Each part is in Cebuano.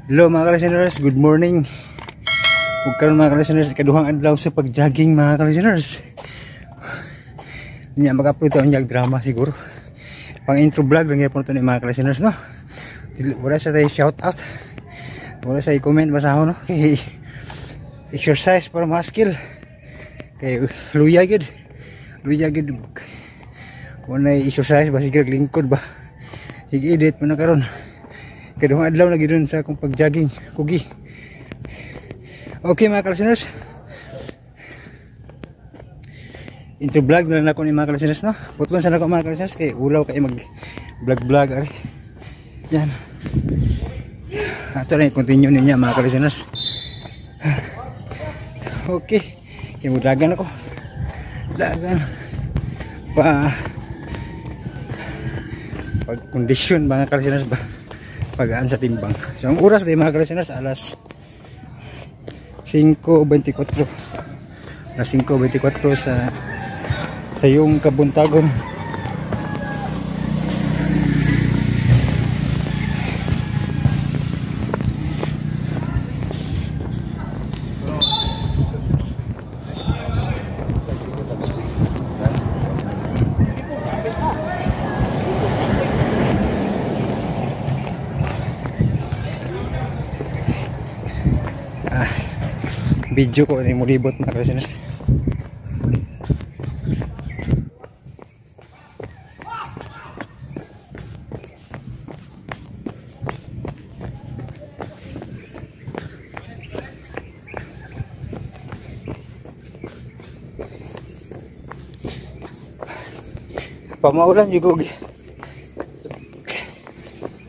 Hello mga ka-listeners, good morning. Ug karon mga ka-listeners, kaduhang adlaw sa pag-jogging mga ka-listeners. Nya mag-upload ang jag drama siguro. Pang intro vlog lang gyapon to ni mga ka-listeners, no. Wala sa tayo shout out. Wala sa i-comment basahon, no. Kay exercise para ma-skill. Kay luya gyud. Luya gyud. Wala exercise ba sige lingkod ba. Sige edit mo na karon. Kaduhang adlaw na gyud sa akong pag-jogging kugi. Okay mga ka-listeners, intro vlog na lang ako ni mga ka-listeners, no. Putlon sa nako mga ka-listeners kay ulaw kay mag vlog vlog ari. Yan. Ato lang continue niya mga ka-listeners. Okay. Kay mudagan ako. Dagan pa pag kondisyon mga ka-listeners ba. Pagaan sa timbang. So ang oras din mga ka-listeners alas 5:24. Alas 5:24 sa yung kabuntagon. Video ko ni mulibot mga ka-listeners. Pamaulan juga.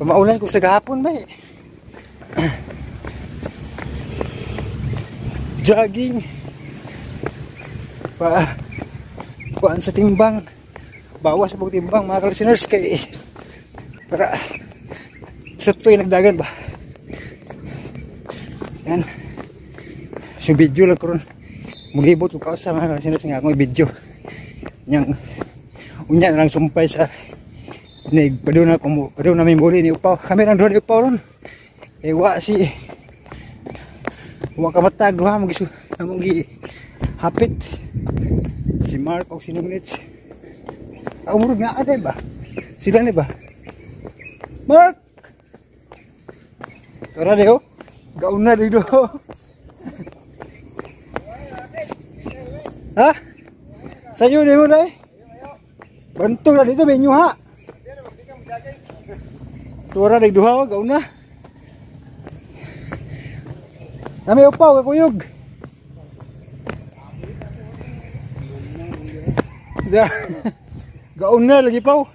Pamaulan ko sa gahapon ba eh. Jogging pa kuan sa timbang, bawas sa timbang mga ka-listeners kay para sutoy nagdagan ba. Yan, so video lang karon mulibot ko kausa mga ka-listeners nga akong video yang unya lang sumpay sa nig paduna ko paduna may muli ni upaw kami lang doon upaw ron eh wa si wa kamatag duha mo gisu among gi hapit si Mark og si Nungnits. Ako murag nga ate ba sila ni ba Mark tara deo gauna dito. Ha sayo ni mo dai bantog na dito menyo ha tura dig duha gauna. Kami upaw kay kuyog. Gaon na lagi paw.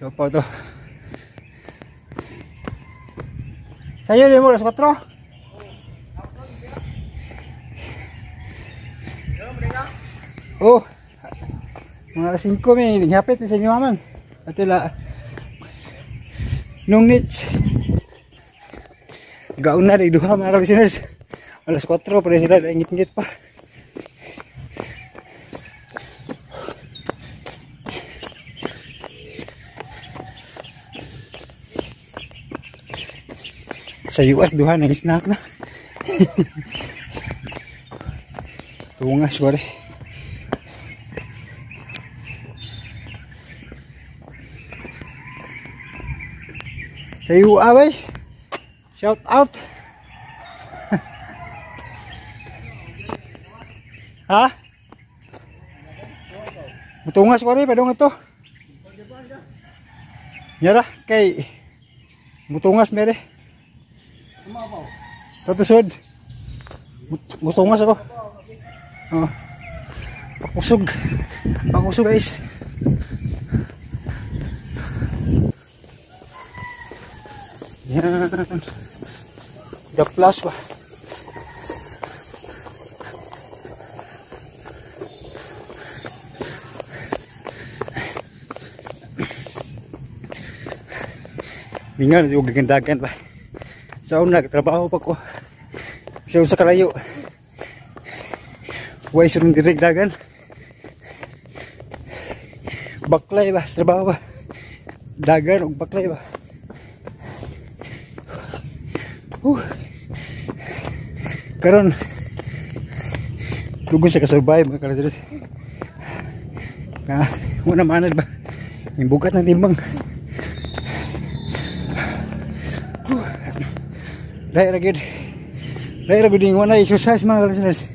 Upaw to. Sayo ni mo alas 4. Oh. Mga alas 5 may hapit ni sa inyo man. Atila. Nung nits. Gaon na dig duha mga ka-listeners. Alas 4 pa rin sila, ingit-ingit pa. Sa US duha nang snack na. Tungas wari. Sa UA bay. Shout out. Ha? Mutungas ko rin, padong ito. Nyara, kay mutungas mere. Tatusod. Mutungas ako. Oh. Pakusog. Pakusog guys. Yan. The plus ba? Mingan og dagan ba. Sa una trabaho pa ko. Sa usa kalayo. Way sunod direk dagan. Baklay ba trabaho ba. Dagan og baklay ba. Karon dugon sa kasurvive mga kalisteros. Nga wala manad ba. Yung bugat ng timbang. Dahil ra gyud. Dahil ra gyud yung wala exercise mga kalisteros.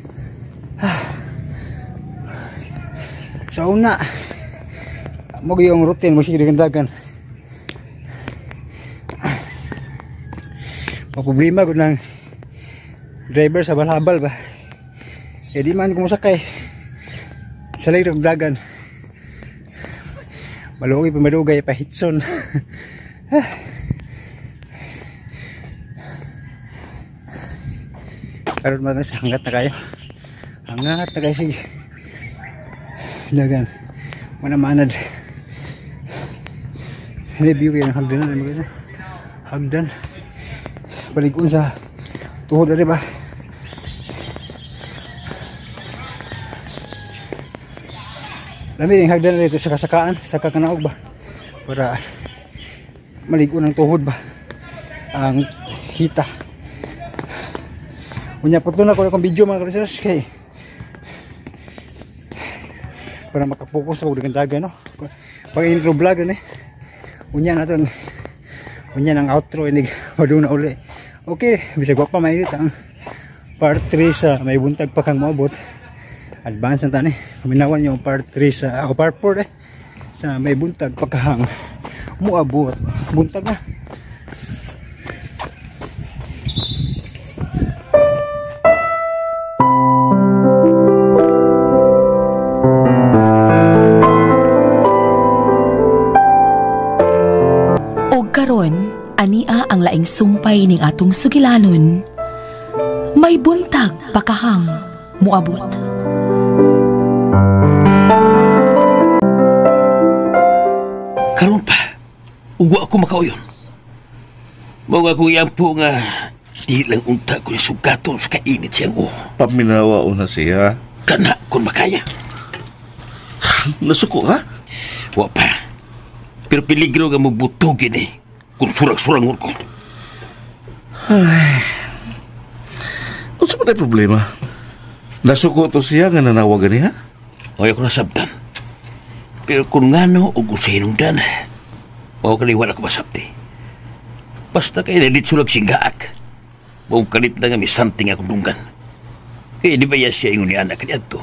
Sa una mo yung routine mo sige dagan. Problema gud lang driver sa balhabal ba. Eh di man ko mosakay. Sa og dagan. Maluoy pa madugay pa hitson. Karon man sa hangat na kayo. Hangat na kayo sige. Dagan. Wala manad. Review kayo ng hagdan na mga hagdan. Baligon sa tuhod na ba? Lami yung hagdan dito sa kasakaan, sa kakanaog ba? Para maligo ng tuhod ba? Ang hita. Unya putlo na ko akong video mga kalisers kay para makapokus ako dagan-dagan no. Pag intro vlog eh. Unya na ton. Unya nang outro inig maduna uli. Okay, bisag wa pa mainit ang part 3 sa may buntag pa kang moabot. Advance na tani. Paminawan niyo part 3 sa ako part 4 eh sa may buntag pa kang moabot. Buntag na. Og karon ania ang laing sumpay ning atong sugilanon. May buntag pakahang muabot. Karon pa, ugwa ako makauyon. Mao nga akong iampo nga di lang unta ko yung sugaton sa kainit siyang o. Paminawa na siya. Kana kung makaya. Nasuko ka? Wa pa. Pero peligro nga mabutugin eh. Kung surang-surangon ko. Ay. Ano ba na problema? Nasuko to siya nga nanawagan niya? O ako nasabtan. Pero kung ngano o gusinong dan, o kaliwala ko masabti. Basta kayo na dito lag singgaak. Mao kalit na nga misanting akong dunggan. Kaya di ba iya siya ingon ni anak kaniya to?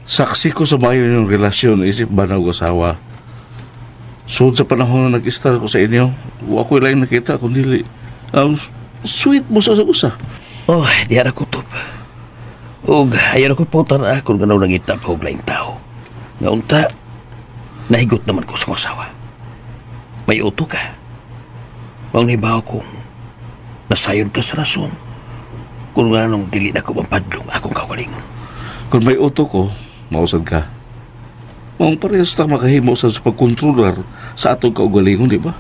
Saksi ko sa mayo yung relasyon isip ba na asawa. Sud sa panahon na nag-star ko sa inyo, ako'y lang nakita kung dili. Sweet mo sa usa. Oh, di ara ko top. Og ayaw ko po tara kung ganaw nangita pa og laing tao. Nga unta, nahigot naman ko sa asawa. May uto ka. Maong hibaw kong nasayod ka sa rason. Kung nga nung dili na ko mapadlong akong kaugalingon. Kung may uto ko, mausad ka. Maong parehas ta makahimo sa pagkontrolar sa atong kaugalingon, di ba?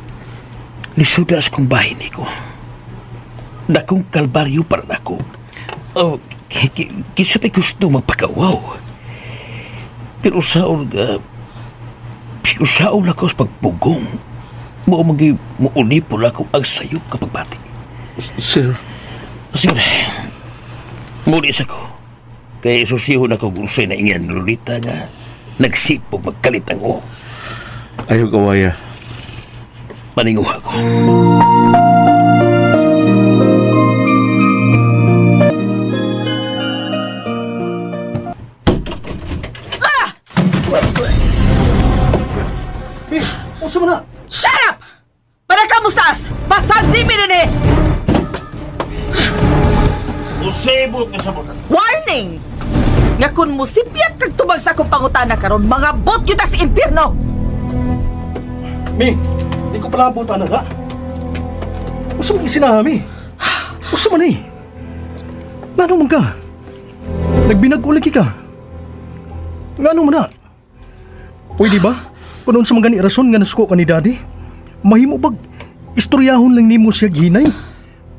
Lisudas kong bahin ko. Dakong kalbaryo para nako. Oh, kisa pa'y gusto magpakawaw. Pero saon ako sa pagpugong. Mao magi muunipol ako ang sayop kapag bati. Sir? Sir, muli sa ko. Kaya isusihon ako gusay na ingyan Lolita nga nagsipog magkalit ang o. Ayaw kawaya. Paninguha ko. Ah! Eh, unsa man na? Shut up! Para kamustas! Pasag di minini! Usibot nga sa butan. Warning! Nga kun musipyat kag tubag sa akong pangutana karon, mga bot yuta sa impierno! Mi, di ko pala butan na ka. Usa man isinami. Usa man eh. Ngano man ka? Nagbinag-ulig ka. Ngano man na? Pwede ba? Kung unsa man gani rason nga nasuko ka ni Daddy, mahimo bag istoryahon lang nimo siya ginay.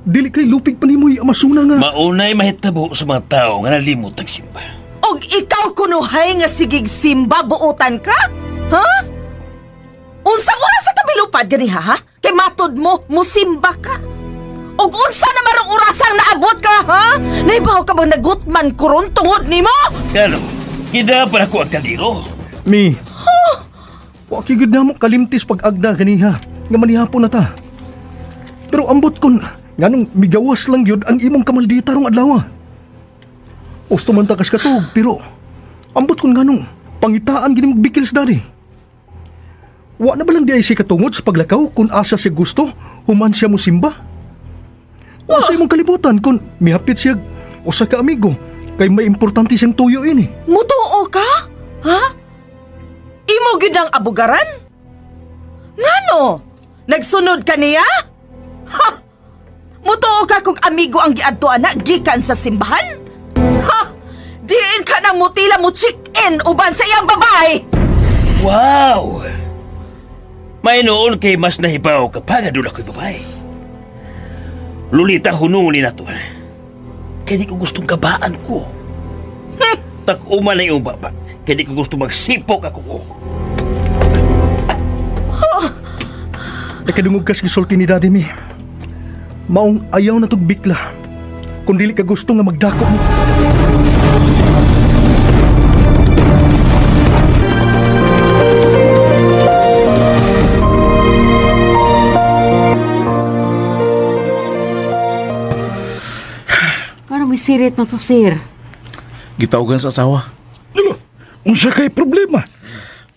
Dili kay lupig pa nimo amasuna nga. Maunay mahitabo sa mga tao nga nalimot ang simba. Og ikaw kunuhay nga sigig simba buotan ka? Ha? Unsa oras sa kabilupad ganiha ha? Kay matod mo, musimba ka. Og unsa na maroon Asang naabot ka, ha? Naibaw ka bang nagutman kuron tungod nimo? Kano, ginapan ako ang kaldero. Mi, wa gyud namo kalimtis pag-agda ganiha nga manihapon na ta. Pero ambot kon nganong migawas lang gyud ang imong kamaldita rong adlaw. Usto man ta kas katug, pero ambot kon nganong pangitaan gini magbikils daddy. Wa na ba lang di ay si katungod sa paglakaw kung asa siya gusto, human siya mo simba? O sa imong kalibutan kung mihapit siya usa ka amigo kay may importante siyang tuyo ini. Mutuo ka? Ha? Imo gyud ang abugaran? Ngano? Nagsunod ka niya? Ha! Mutuo ka kung amigo ang giadto ana gikan sa simbahan? Ha! Diin ka nang mutila mo check-in uban sa iyang babae. Wow! May noon kay mas nahibaw ka pa nga doon ako'y babae. Lulita, hunungin na to. Kaya di ko gustong kabaan ko. Tak-uma na yung baba. Kaya di ko gusto magsipok ako. Nakadungog kas gisulti ni Daddy mi. Maong ayaw na tog bikla. Kung dili ka gusto nga magdako mo. Parang may sirit na to, sir. Gitawagan sa asawa. Ano? Unsa kay problema?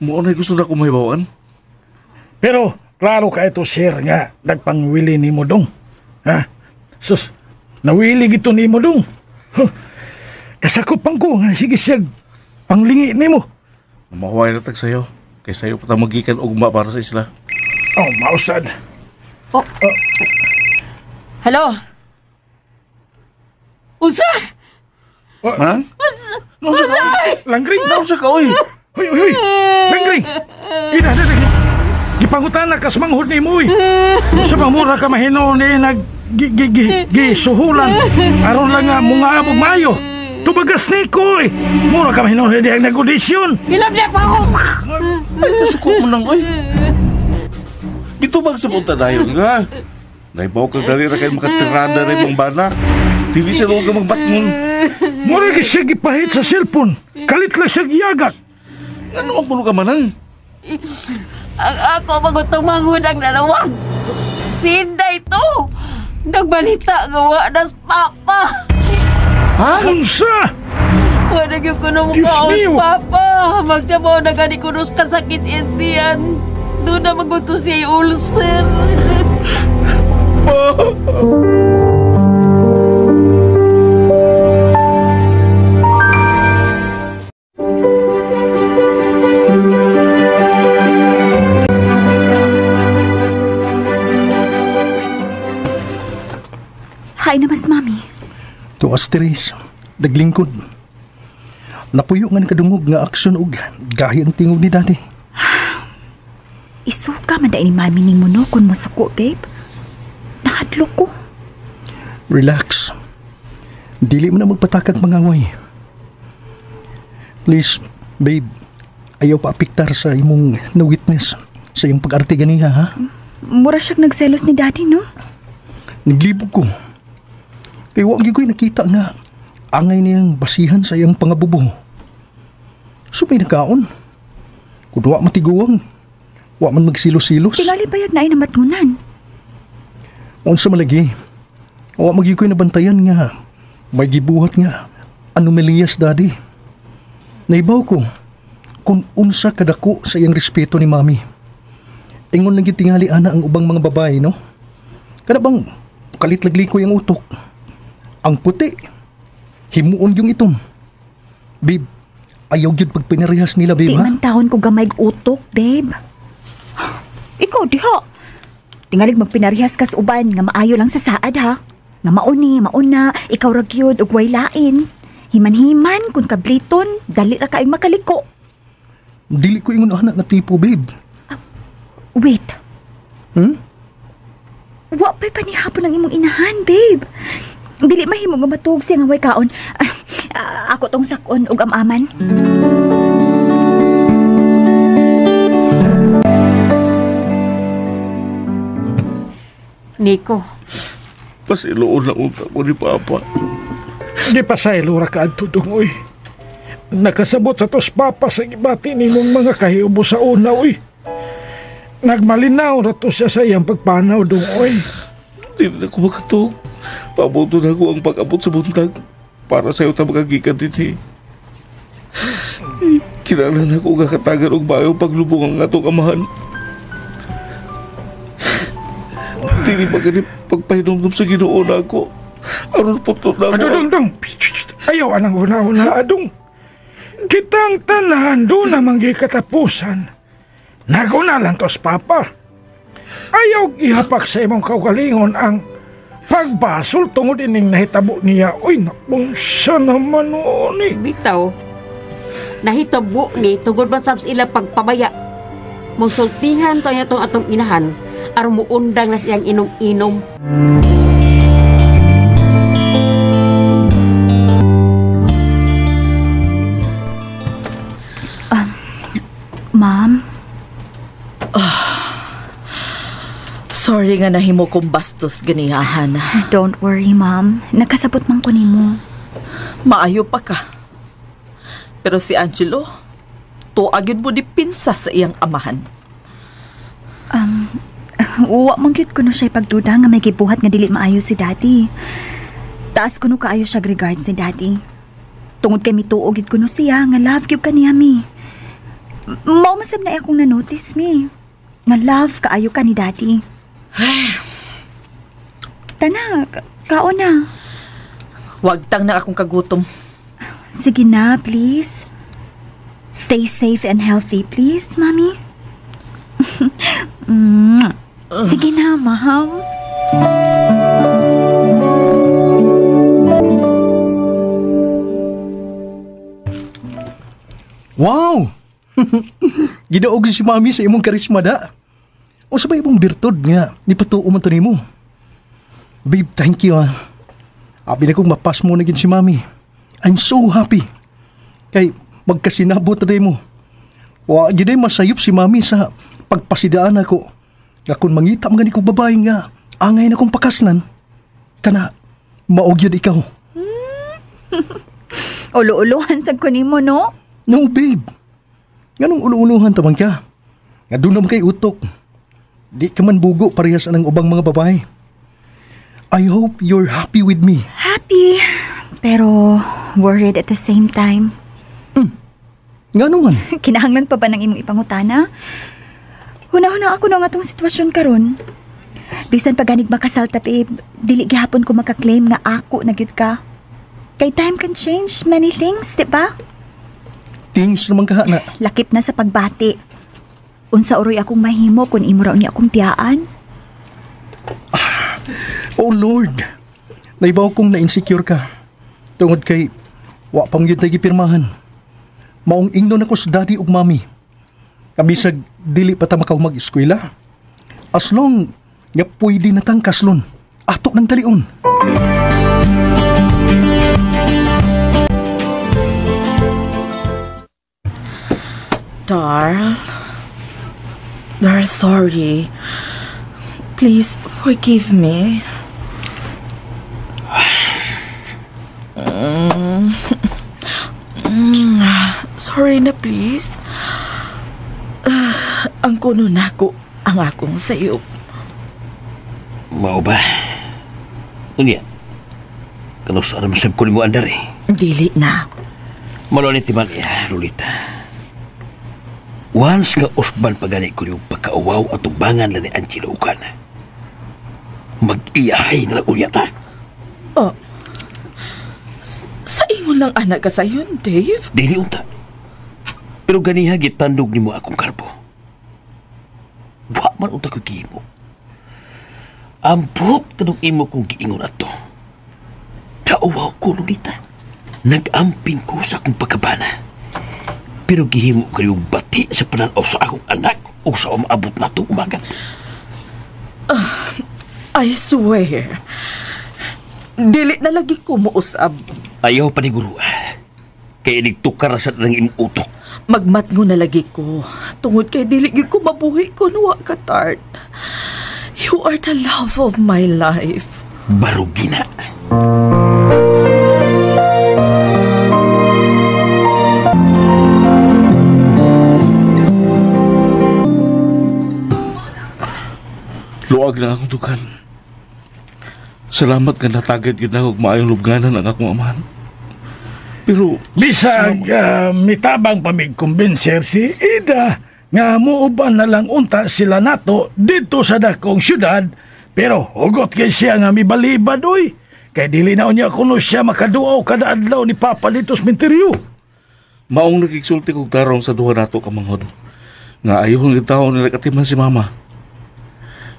Mao na gusto na ko mahibawaan. Pero klaro ka ito, sir, nga nagpangwili ni mo dong. Ha? Sus, nawili gito ni mo dong. Huh. Kasakop ko, nga sige siya panglingi ni mo. Mahuway na tag sayo. Kay sayo pa ta magikan ugma para sa isla. Oh, mausad. Oh. Hello? Unsa? Manang? Unsa ka? Langring? Unsa ka, oy? Hoy, hoy, hoy! Langring! Ina, ina, ina. Gipangutan na kas manghod ni mo, oy. Sa pamura ka mahinoon ni nag gi suhulan. Aron lang nga mga abog mayo. Tubagas ni ko, oy. Mura ka mahinoon ni dihang nag-audition. Ilabya pa ako! Ay, kasuko mo nang, oy. Gitubag sa punta dayon nga. Naibaw kang dali ra kayo makatirada na imong bana. Dili siya luwag ka magbatmon. Mura ka siya gipahit sa cellphone. Kalit lang siya giyagat. Ano ang kulo ka manang? Ang ako magutong manghod ang dalawang. Sinday to. Nagbalita gawa nas papa. Ha? Unsa? Wala gyud ko na Diyos mukaos, mio. papa. Magtrabaho na gani ko nos kasakit intian. Doon na maguto siya ulcer. Hi na mas, mami. Tuas Therese, daglingkod. Napuyo nga nakadungog nga aksyon og gahi ang tingog ni Daddy. Isuka man dai ni mami ning muno kun mosuko, babe. Nahadlok ko. Relax. Dili mo na magpatakag mangaway. Please, babe, ayaw pa apektar sa imong na-witness sa iyong pag-arte ganiha, ha? Mura siyang nagselos ni Daddy, no? Naglibog ko. Kay wa gyud ko'y nakita nga angay niyang basihan sa iyang pangabubo. So may nakaon. Kung wa matiguang, wa man magsilos-silos. Tingali bayag na ay namatngunan. Unsa malagi, wa magyud ko'y nabantayan nga may gibuhat nga anomaliyas, Daddy. Naibaw ko kung unsa kadako sa iyang respeto ni Mami. Ingon lang gyud tingali ana ang ubang mga babae, no? Kada bang kalit lagli ko yung utok. Ang puti, himuon yung itom. Babe, ayaw gyud pagpinarehas nila, babe, Di ha? man taon ko gamay utok, babe. Ikaw, diha. Tingalig magpinarehas kas uban nga maayo lang sa saad, ha? Nga mauni, mauna, ikaw ra gyud ug way lain. Himan-himan kun kabliton, dali ra kaayong makaliko. Dili ko ingon ana nga tipo, babe. Wait. Wa pa'y panihapon ang imong inahan, babe. Dili mahimo nga matuog siya nga way kaon. Ako tong sakon ug amaman. Nico, Pasiloon na unta ko ni Papa. Di pa sa ilura ka adto dong, uy. Nakasabot sa tos Papa sa gibati nimong mga kahiubo sa una, uy. Nagmalinaw na to siya sa iyang pagpanaw, dong, uy. Di na ako makatog. Pabuto na ko ang pag-abot sa buntag. Para sa'yo ta makagikan din eh. Kinala na ko nga katagan og bayo paglubong ang atong amahan. Dili ba gani pagpahinomdom sa Ginoo na ako? Aron puto na ako. Adong, dong, dong. Ayaw anang una-una, adong. Kitang tanahan doon namang gikatapusan. Naguna lang tos, Papa. Ayaw ihapak sa imong kaugalingon ang pagbasol tungod ining nahitabo niya. Uy, nakunsa naman noon eh. Bitaw, nahitabo ni tungod man sa ila pagpabaya. Musultihan to niya tong atong inahan aron muundang na siyang inom-inom. Ma'am? Sorry nga nahimo kong bastos ganihahan. Don't worry, ma'am. Nakasabot man ko nimo. Maayo pa ka. Pero si Angelo, tuag yun mo di pinsa sa iyang amahan. Uwa man gyud kuno siya pagduda nga may gibuhat nga dili maayo si Daddy. Taas kuno kaayo siya regards ni Daddy. Tungod kay mituo gyud kuno siya nga love gyud kaniya mi. Mao man sab na akong na-notice mi. Nga love kaayo ka ni Daddy. Tana, kaon na. Wag tang na akong kagutom. Sige na, please. Stay safe and healthy, please, Mami. Sige na, ma'am. Wow! Gidaog si Mami sa imong karisma da. O sa ba imong birtud nga, ni patuo man to nimo. Babe, thank you ah. Abi na kong mapas mo na gid si Mami. I'm so happy. Kay magkasinabot na mo. Wa gid ay masayop si Mami sa pagpasidaan ako. Nga kung mangita man gani kong babae nga angay na kong pakaslan, kana maog yun ikaw. Ulo-ulohan sad ko nimo, no? No, babe. Nganong ulo-uluhan tamang ka? Nga doon naman kay utok. Di ka man bugo parehas anang ubang mga babae. I hope you're happy with me. Happy, pero worried at the same time. Nga naman? Kinahanglan pa ba ng imong ipangutana? Huna-huna ako na nga tong sitwasyon karon. Bisan pa ganig makasal ta, babe, dili gihapon ko makaklaim nga ako na gyud ka. Kay time can change many things, di ba? Things naman ka na. Lakip na sa pagbati. Unsa uroy akong mahimo kung imo raw niya akong piyaan? Oh Lord, naibaw kong na-insecure ka. Tungod kay wa pa gyud tay gipirmahan. Maong ingnon ako sa daddy ug mommy. Kabisag dili pa ta makaw mag-eskwela. As long nga pwede na tang kaslon, ato nang talion. Darl, sorry. Please forgive me. Sorry na, please. Ang kuno na ko ang akong sayop. Mao ba? Unya, kanusa naman sab ko nimo andar eh. Dili na. Malo ni timan iya, Lolita. Once nga usban pagani ko yung pagkauwaw at tubangan na ni Angelo Ukan. Mag-iyahay na lang unya ta. Oh. Sa ingon lang anak ka sayon, Dave? Dili unta. Pero ganiha gitandog nimo akong karbo. Wa man unta ko gihimo. Ambot kanong imo kong giingon ato. Kauwaw ko, Lolita. Nag-amping ko sa akong pagkabana. Pero gihimo ko yung bati sa pananaw sa akong anak o sa umaabot na itong umagat. I swear. Dili na lagi ko muusab. Ayaw pa ni Guru. Kaya inigtukar na sa nang imong utok. Magmatngo na lagi ko. Tungod kay dili gyud ko mabuhi ko nuwa ka, Tart. You are the love of my life. Barugina. Luag na akong dukan. Salamat nga natagad yun na og maayong lubganan ang akong amahan. Pero bisag mitabang pa mig-kumbinser si Ida nga muuban na lang unta sila nato dito sa dakong syudad, pero hugot kay siya nga mibalibad oy. Kay dili na unya kuno siya makaduaw kada adlaw ni Papa dito sa minteryo. Maong nagigsulti kog tarong sa duha nato kamanghod nga ayuhon gitaw nila katiman si Mama.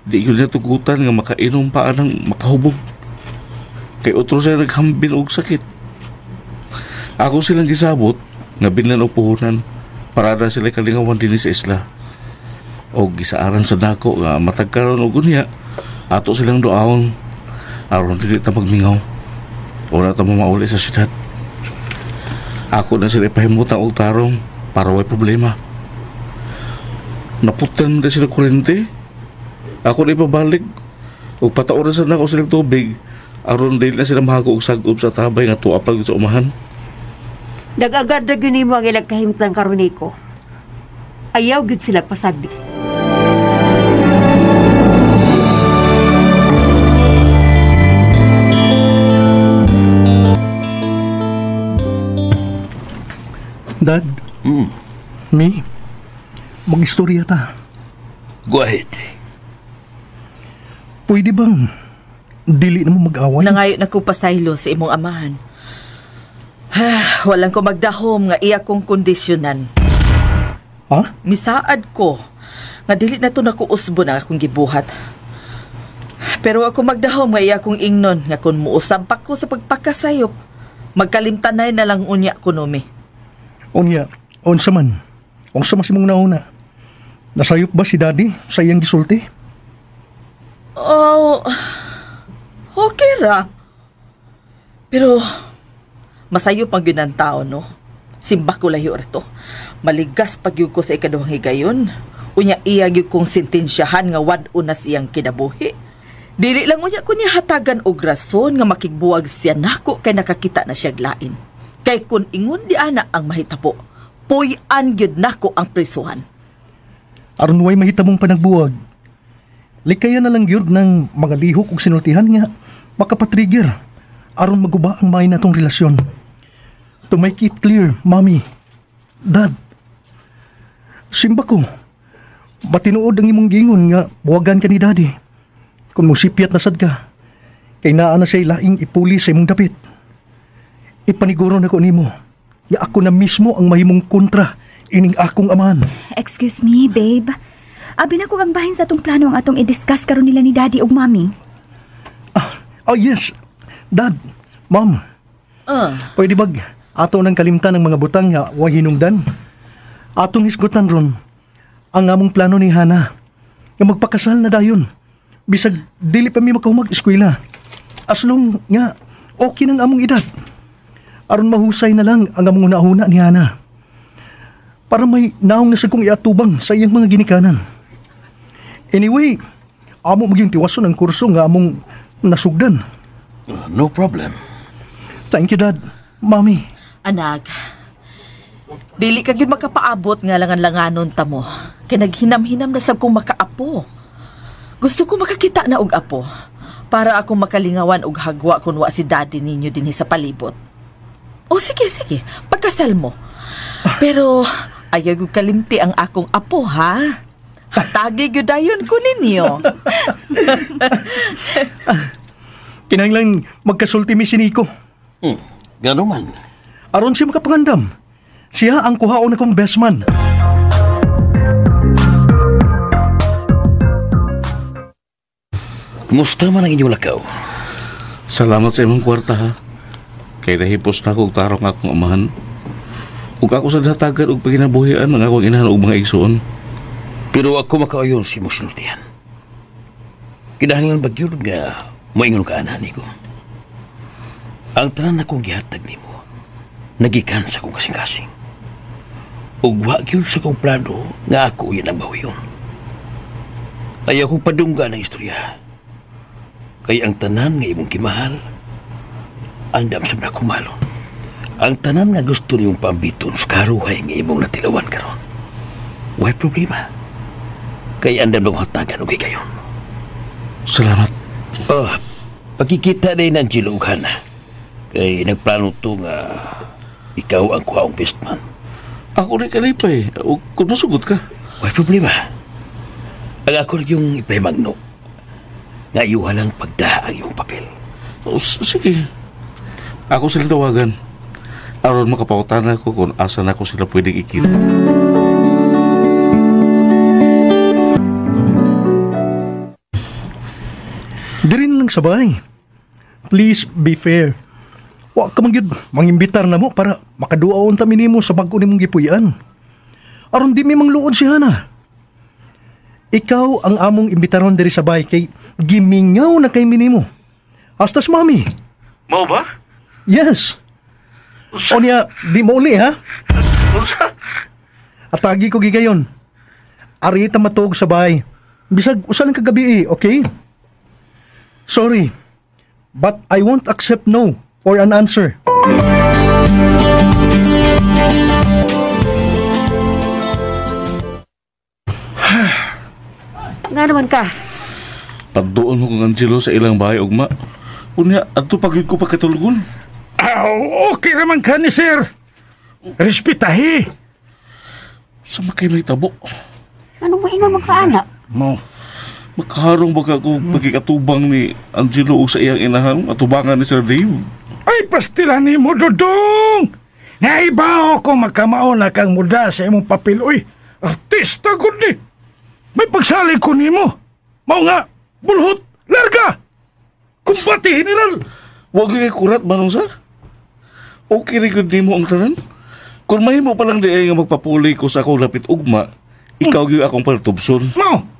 Di yun niya tugutan nga makainom pa anang makahubog. Kay otro siya naghambin og sakit. Ako silang gisabot nga binlan og puhunan para na sila kalingawan dinhi sa isla. Og gisaaran sa dako nga matag karon og unya ato silang duaon aron dili ta magmingaw. Wala ta mauli sa syudad. Ako na sila ipahimutang og tarong para way problema. Naputan na sila kuryente. Ako na ipabalik og pataoran sa nako silang tubig aron dili na sila mahago og sag-ob sa tabay nga tuwa pag sa umahan. Nag-agad na gyud nimo ang ilang kahimtang karon niko. Ayaw gyud sila pasagdi. Dad, me, mag-istorya ta. Go ahead. Pwede bang dili na mo mag-away? Nangayo na ko pasaylo sa imong amahan. Walang ko magdahom nga iya kong kondisyonan. Ha? Misaad ko nga dili na to nakuusbo na akong gibuhat. Pero ako magdahom nga iya kong ingnon nga kung muusab pa ko sa pagpakasayop, magkalimtanay na lang unya kuno mi. Unya, unsa man? Unsa man si mong nauna? Nasayop ba si Daddy sa iyang gisulti? Oh, okay ra. Pero masayo pang yun ang tao, no? Simba ko layo rito. Maligas pag yun ko sa ikaduhang higayon. Unya iya yun kong sentensyahan nga wad-o na siyang kinabuhi. Dili lang unya ko niya hatagan og rason nga makigbuwag siya nako kay nakakita na siya lain. Kay kun ingon di ana ang mahitabo, puy-an gyud nako ang prisuhan. Aron way mahitabong panagbuwag, likaya na lang gyud ng mga lihok ug sinultihan nga makapatrigger aron maguba ang may natong relasyon. To make it clear, Mommy, Dad, simba ko, matinuod ang imong gingon nga buwagan ka ni Daddy. Kung musipyat na sad ka, kay naa na siya'y laing ipuli sa imong dapit. Ipaniguro na ko nimo nga ako na mismo ang mahimong kontra ining akong amahan. Excuse me, babe. Abi na ko ang bahin sa atong plano ang atong i-discuss karon nila ni Daddy ug Mommy. Oh yes, Dad, Mom. Pwede bag ato nang kalimtan ng mga butang nga way hinungdan? Atong hisgutan ron ang among plano ni Hana nga magpakasal na dayon. Bisag dili pa mi makahumag eskwela. As long nga okay nang among edad. Aron mahusay na lang ang among una-una ni Hana. Para may naong na sad kong iatubang sa iyang mga ginikanan. Anyway, amo magyung tiwason ang kurso nga among nasugdan. No problem. Thank you, Dad. Mommy. Anak, dili ka gyud makapaabot nga langan-langanon ta mo. Kay naghinam-hinam na sab kong makaapo. Gusto ko makakita na og apo para ako makalingawan og hagwa kun wa si Daddy ninyo dinhi sa palibot. O sige, sige, pagkasal mo. Pero ayaw gyud kalimti ang akong apo, ha? Hatagi gyud dayon ko ninyo. Kinahanglan magkasulti mi si Nico. Gano man. Aron siya makapangandam. Siya ang kuhaon akong best man. Kumusta man ang inyong lakaw? Salamat sa imong kwarta, ha. Kay nahipos na akong tarong akong amahan. Ug ako sa datagan og paginabuhian ang akong inahan og mga igsoon. Pero ako makaayon si mong sinultihan. Kinahanglan ba gyud nga moingon ka ana niko? Ang tanan akong gihatag nimo nagikan sa akong kasing-kasing. Ug wa gyud sa akong plano nga ako yun ang bawiyon. Ayaw kong padungga ng istorya. Kay ang tanan nga imong kimahal, andam sa nakumalon. Ang tanan nga gusto niyong paambiton sa karuhay nga imong natilawan karon. Way problema. Kay andam lang hatagan og higayon. Salamat. Oh, pagkikita din ng Angelo ug Hana. Kay nagplano to nga ikaw ang kuhaong best man. Ako rin kalipay. O kung masugot ka. Way problema. Ang ako rin yung ipahimangno. Nga iyuha lang pagdaha ang iyong papel. O, sige. Ako sila tawagan. Aron makapautan ako kung asa na ako sila pwedeng ikita. Dirin lang sabay. Please be fair. Wa ka man gyud mangimbitar na mo para makaduaon ta minimo sa bag-o nimong gipuy-an. Aron di mi mangluod si Hana. Ikaw ang among imbitaron diri sa bahay kay gimingaw na kay minimo. Hasta sa mami. Mao ba? Yes. O niya, di mo uli ha? Unsa? Atagi ko gigayon. Arita matuog sa bahay. Bisag usa lang kagabi eh, okay? Sorry, but I won't accept no for an answer. Nga naman ka. Pagdoon mo kong Angelo sa ilang bahay, ugma. Unya, adto pagid ko pagkatulgon. Aw, okay raman ka ni sir. Respetahi. Sa makay may tabo. Anong maingon mo ka, anak? Mo. Makaharong baga ko pagkikatubang ni Angelo o sa iyang inahan, atubangan ni Sir Dave. Ay, pastila ni mo, Dudong! Naibaw ko makamao na kang muda sa imong papel. Uy, artista gud ni. May pagsalig ko nimo. Mao nga, bulhot, larga! Kumbati, general! Huwag kay kurat, manong sa? Okay rin gud nimo ang tanan. Kung mahimo pa lang di ay nga magpapuli ko sa akong lapit ugma, ikaw gyud akong palatubson. Mao!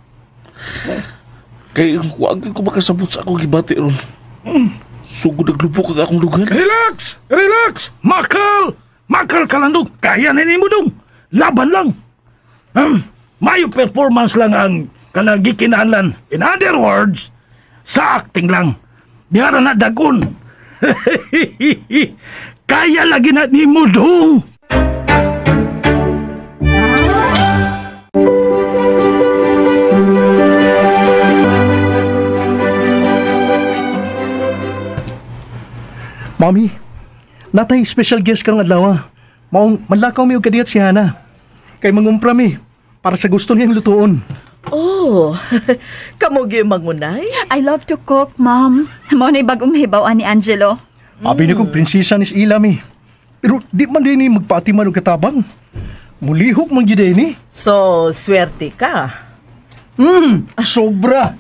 Kay wag ko makasabot sa akong gibati ron. Sugod naglupok ang akong lugar. Relax! Relax! Makal! Makal ka lang dong. Kaya na nimo dong. Laban lang. Mayo performance lang ang kanang gikinahanglan. In other words, sa acting lang. Dihara na dagon. Kaya lagi na nimo dong. Mami, natay special guest karong adlaw. Maong manlakaw mi og kadiyot si Hana. Kay mangumpra mi para sa gusto niyang lutuon. Oh, kamo gyud mangunay? I love to cook, Mom. Mao na'y bagong hibaw-an ni Angelo. Abi ni ko prinsesa ni Ila mi. Pero di man din ni magpaatiman og katabang. Mulihok man gyud ni. So, swerte ka. Sobra.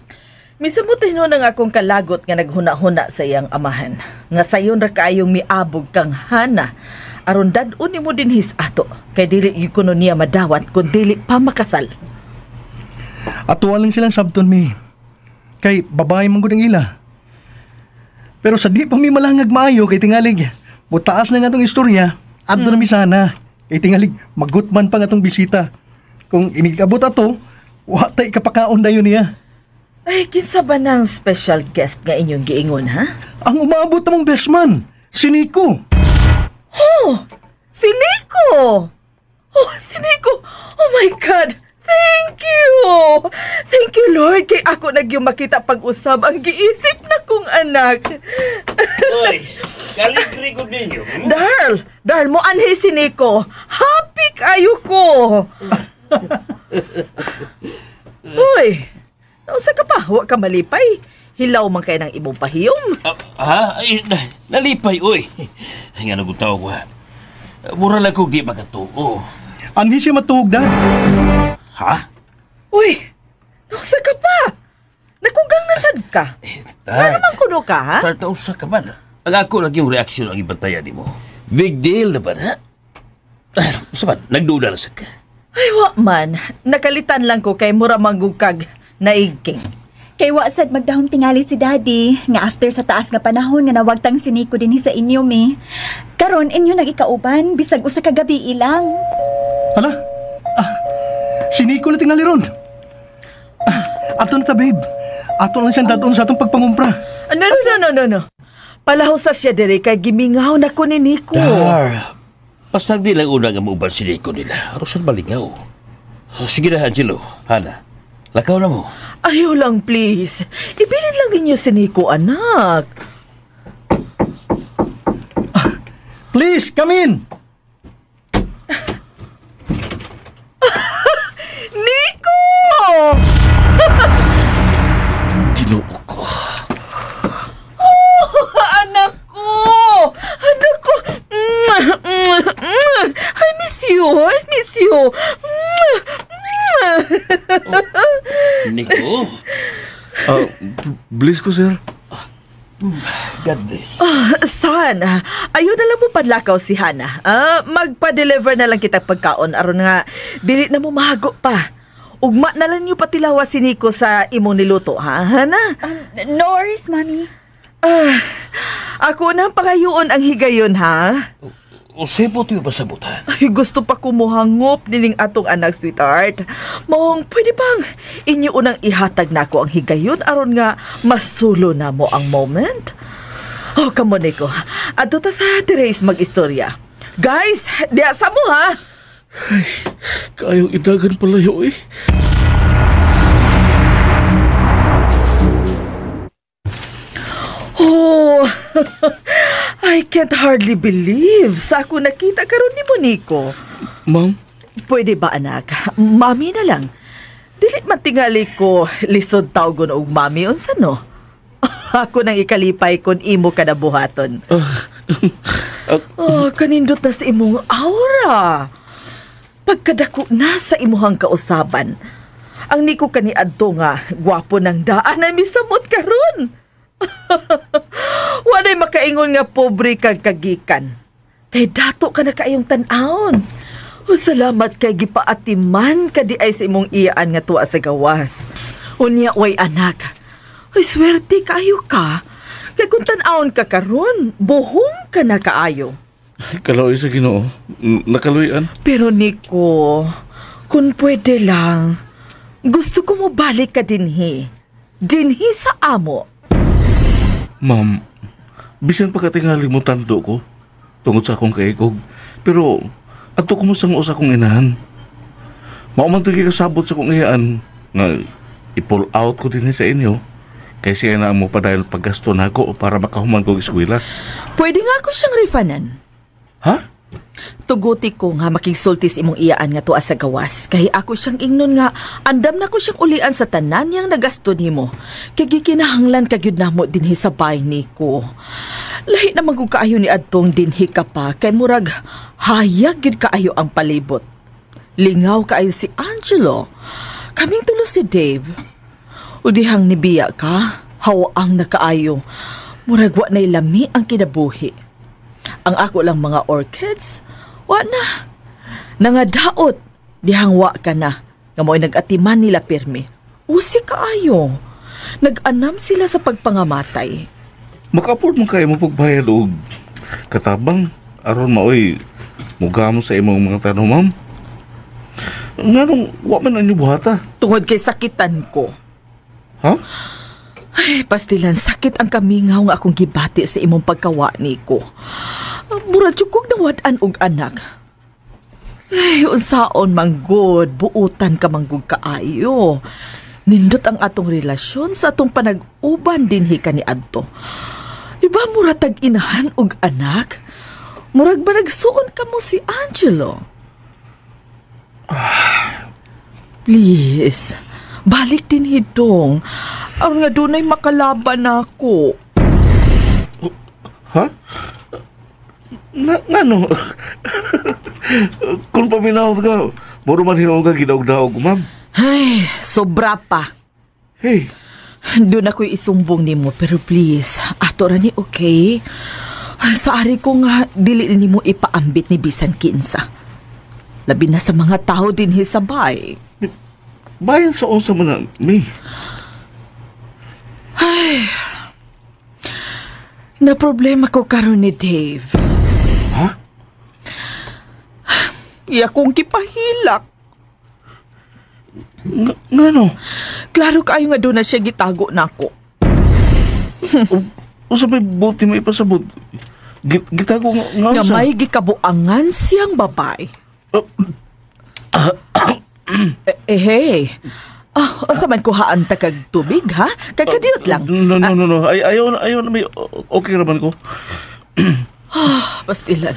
Misamutin no nang akong kalagot nga naghuna-huna sa iyang amahan. Nga sayon ra kaayong miabog kang Hana. Aron dad-on nimo dinhis ato. Kay dili gyud kuno niya madawat kun dili pa makasal. Atuwa lang silang sabton mi. Kay babae man gud ang ila. Pero sa di pa mi malangag maayo kay tingalig, mutaas na nga atong istorya, adto na mi sana. Kay tingalig magutman pa nga atong bisita. Kung inigabot ato, wa tay kapakaon dayon niya. Ay, kinsa ba nang special guest nga inyong giingon, ha? Ang umabot namong best man, si Nico. Oh, si Nico! Oh, si Nico! Oh my God! Thank you! Thank you, Lord. Kay ako nagyong makita pag-usab ang giisip na kong anak. Oy, kaligri ko ninyo. Darl! Darl, mo anhi si Nico. Happy kayo ko! Uy! Nausa ka pa? Wa ka malipay. Hilaw man kay ng imong pahiyom. Ha? Ay, nalipay, oy. Ay, nga nagutaw ko, ha? Mura lang ko di makatuo. Anhi siya matuog da. Ha? Uy! Nausa ka pa? Nakugang nasad ka. Ano man kuno ka, ha? Tart, nausa ka man. Ang ako lang yung reaksyon ang ibantayan ni mo. Big deal na ba, ha? Usa man, nagduda na sa ka. Ay, wa man. Nakalitan lang ko kay mura manggugkag naigking. Kay wa sad magdahom tingali si Daddy nga after sa taas nga panahon nga nawagtang si Nico dinhi sa inyo mi. Karon inyo nang ikauban bisag usa ka gabi ilang. Hala? Ah, si Nico na tingali ron. Ah, ato na ta, babe. Ato lang siyang dadon sa atong pagpangumpra. No, no, no, no, no, no. Palahusa siya diri kay gimingaw na ko ni Nico. Dar, basta di lang una nga mauban si Nico nila. Aron malingaw. Sige na, Angelo. Hana, lakaw na mo. Ayaw lang, please. Ibilin lang ninyo si Nico, anak. Please, come in! Nico! Ginoo ko. Oh, anak ko! Anak ko! I miss you! I miss you! Nico? Bliss ko, sir. God bless. Son, ayaw na lang mo padlakaw si Hana. Magpa-deliver na lang kita pagkaon aron nga dili na mo mahago pa. Ugma na lang niyo patilawa si Nico sa imong niluto, ha, Hana? No worries, Mami. Ako na ang pangayuon ang higayon, ha? Usebo to yung pasabutan. Ay, gusto pa kumuhangop nining atong anak, sweetheart. Mong, pwede bang inyo unang ihatag na ako ang higayon aron nga masulo na mo ang moment? Oh, come on, Nico. Adto ta sa Therese mag-istorya. Guys, diya sa mo, ha? Ay, kayong idagan palayo, eh. Oh, I can't hardly believe sa ako nakita karon ni mo, Nico. Ma'am? Pwede ba, anak? Mami na lang. Dili man tingali ko lisod tawgon og mami unsa no? Ako nang ikalipay kun imo ka nabuhaton. Oh, kanindot na sa imong aura. Pagkadako na sa imuhang kausaban. Ang Nico kaniadto nga gwapo ng daan ay misamot karon. Walay makaingon nga pobre kag kagikan. Kay dato ka na kaayong tan-awon. O salamat kay gipaatiman ka di ay sa imong iyaan nga tuwa sa gawas. Unya way anak. Ay swerte kaayo ka. Kay kung tan-awon ka karon, buhong ka na kaayo. Kaloy sa Ginoo. Nakaluyan. Pero Nico, kung pwede lang, gusto ko mo balik ka dinhi. Dinhi sa amo. Ma'am, bisan pa katingali mo tando ko tungod sa akong kaikog, pero ato ko mo sang usa akong inahan. Mao man to gikasabot sa akong iyaan nga i-pull out ko din sa inyo kay siya na mo pa dahil paggasto nako para makahuman ko og eskwela. Pwede nga ako siyang refanan. Ha? Tuguti ko nga makigsulti sa imong iyaan nga tuwa sa gawas. Kay ako siyang ingnon nga andam na ko siyang ulian sa tanan niyang nagasto nimo. Kay gikinahanglan ka gyud namo dinhi sa bahay niko. Lahi na man gud kaayo ni adtong dinhi ka pa kay murag hayag gyud kaayo ang palibot. Lingaw kaayo si Angelo. Kaming tulo si Dave. Udihang nibiya ka, hawaang nakaayo. Murag wa na'y lami ang kinabuhi. Ang ako lang mga orchids, wa na. Nangadaot, dihang wa ka na. Nga mo'y nag-atiman nila pirmi. Usi kaayo. Nag-anam sila sa pagpangamatay. Maka-afford mo kayo mo pagbayad og katabang aron maoy mugamo sa imong mga tanong, ma'am. Nganong wa man ang buhata? Tungod kay sakitan ko. Ha? Ay, pastilan, sakit ang kamingaw nga akong gibati sa imong pagkawa, Nico. Mura jud kog nawad-an og anak. Ay, unsaon manggod, buutan ka manggod kaayo. Nindot ang atong relasyon sa atong panag-uban dinhi kaniadto. Di ba mura tag inahan og anak? Murag ba nagsuon ka mo si Angelo? Please, balik din hidong. Aron nga dunay makalaban ako. Ha? Ngano? Kung paminahon ka, muro man hinuon ka gidaog-daog, ma'am. Ay, sobra pa. Hey. Doon ako'y isumbong nimo, pero please, ato ra ni okay? Sa ari ko nga, dili nimo ipaambit ni bisan kinsa. Labi na sa mga tao dinhi sa bay. Bayan sa unsa man na, mi. Ay, na problema ko karon ni Dave. Ha? Iya kong kipahilak. Ngano? Klaro kaayo nga doon na siya gitago nako. Unsa may buti mo ipasabot? Gitago nga Nga may gikabuangan siyang babae. Hey. Unsa man kuhaan ta kag tubig, ha? Kag kadiyot lang. No, no, no, no. Ay, ayaw na may okay raman ko. Basilan,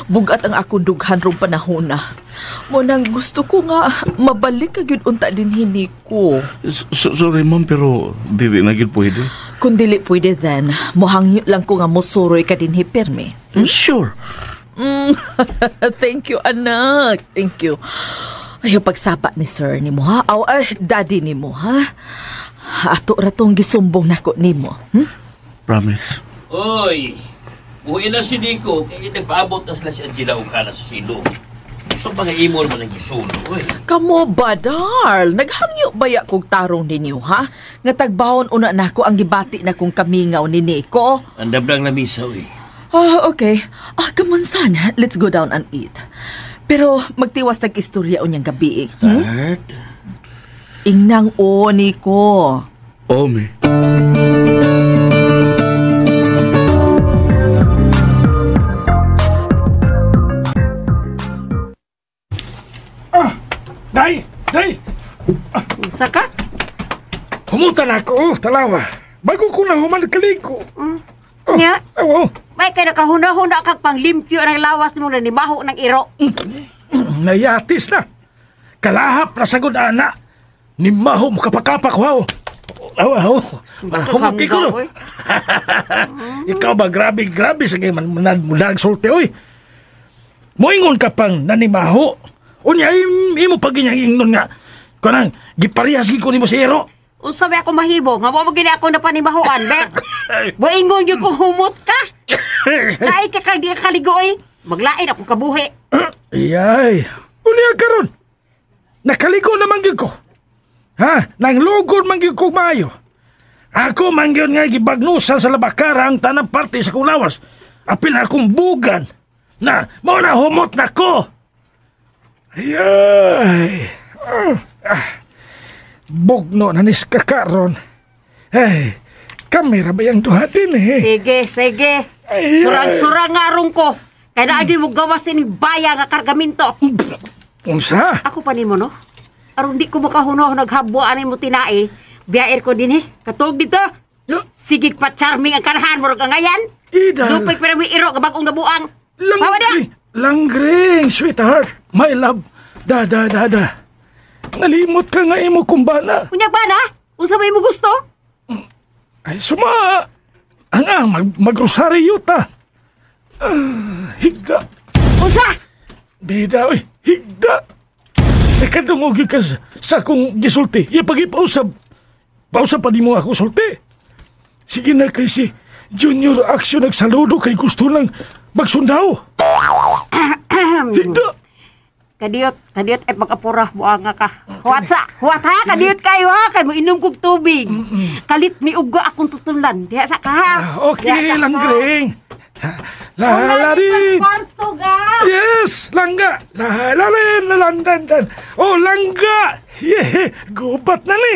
bugat ang akong dughan rong panahona. Munang gusto ko nga mabalik ka gyud unta din hini ko. Sorry ma'am, pero dili na gyud pwede. Kung dili pwede then, mohangyo lang ko nga mosuroy ka dinhi pirmi. Sure. Thank you, anak. Thank you. Ayaw pagsapa ni sir ni mo, ha? Aw, daddy ni mo, ha? Ato ra tong gisumbong nako nimo. Promise. Oy, buhi na si Nico, kaya nagpaabot na sila si Angela ug Hana sa silong. So mga imo naman ang gisulo, oy. Kamo ba, Darl? Naghangyo baya kog tarong ninyo, ha? Nga tagbahon una nako ang gibati na kong kamingaw ni Nico. Andam lang na misa, oy. Okay. Come on, son. Let's go down and eat. Pero magtiwas tag istorya unyang gabi. Tart? Ingnang o, Nico. Oh, me. Day! Day! Saka? Humutan ako, talawa. Bago ko na human kaligo. Nya? Oo. May kay nakahuna-huna kag panglimpyo ng lawas nimo na nibaho ng iro. Nayatis na. Kalahap na sagod ana. Nimaho mo kapakapak ho. Aw, aw. Humuti ko no. Ikaw ba grabe grabe sa kay man mulag sulti oy. Moingon ka pang nanimaho. Unya imo pag ginyang ingnon nga kanang giparehas gid ko nimo si iro. Unsa may ako mahibo? Nga mo gini ako napanimahoan, be. Buingon gyud kung humot ka. Lain ka kag di ka kaligo, oy. Maglain akong kabuhi. Iyay. Unya karon. Nakaligo naman gyud ko. Ha? Nanglugod man gyud ko maayo. Ako man gyud nga gibagnusan sa labakara ang tanang parte sa kulawas. Apil akong bugan. Na mao na humot na ko. Ayay. Bugno na nis kakaron. Ay, kamera ba yung duhatin eh? Sige, sige. Surang-surang nga rong ko. Kaya naagi mo gawas ini baya nga kargaminto. Unsa? Ako pa nimo no? Aron di ko makahuno naghabwa ani mo tinae. Biyaer ko din eh. Katog dito. Sige pa charming ang kanahan mo kang ngayan. Idal. Lupay pero may iro bagong nabuang. Langgreng, langgreng, sweetheart. My love. Da, da, da, da. Nalimot ka nga imo kumbana. Unya ba na? Unsa may mo gusto? Ay, suma. Anga, magrosaryo ta. Higda. Unsa? Bida, oy. Higda. Nakadungog ka sa akong gisulti. Iya pag-ipausap. Pausap pa di mo ako sulti. Sige na kay si Junior Action nagsaludo kay gusto ng magsundaw. Higda. Kadiyot, kadiyot ay pag-apura, buanga ka. Huwat sa, huwat ha, kadiyot kayo ha, kay mo inom kog tubig. Kalit mi uga akong tutunlan. Diha sa ka ha. Okay, langgreng. Lalarin. Yes, langga. Lalarin, lalandandan. Oh, langga. Yeah, gubat na ni.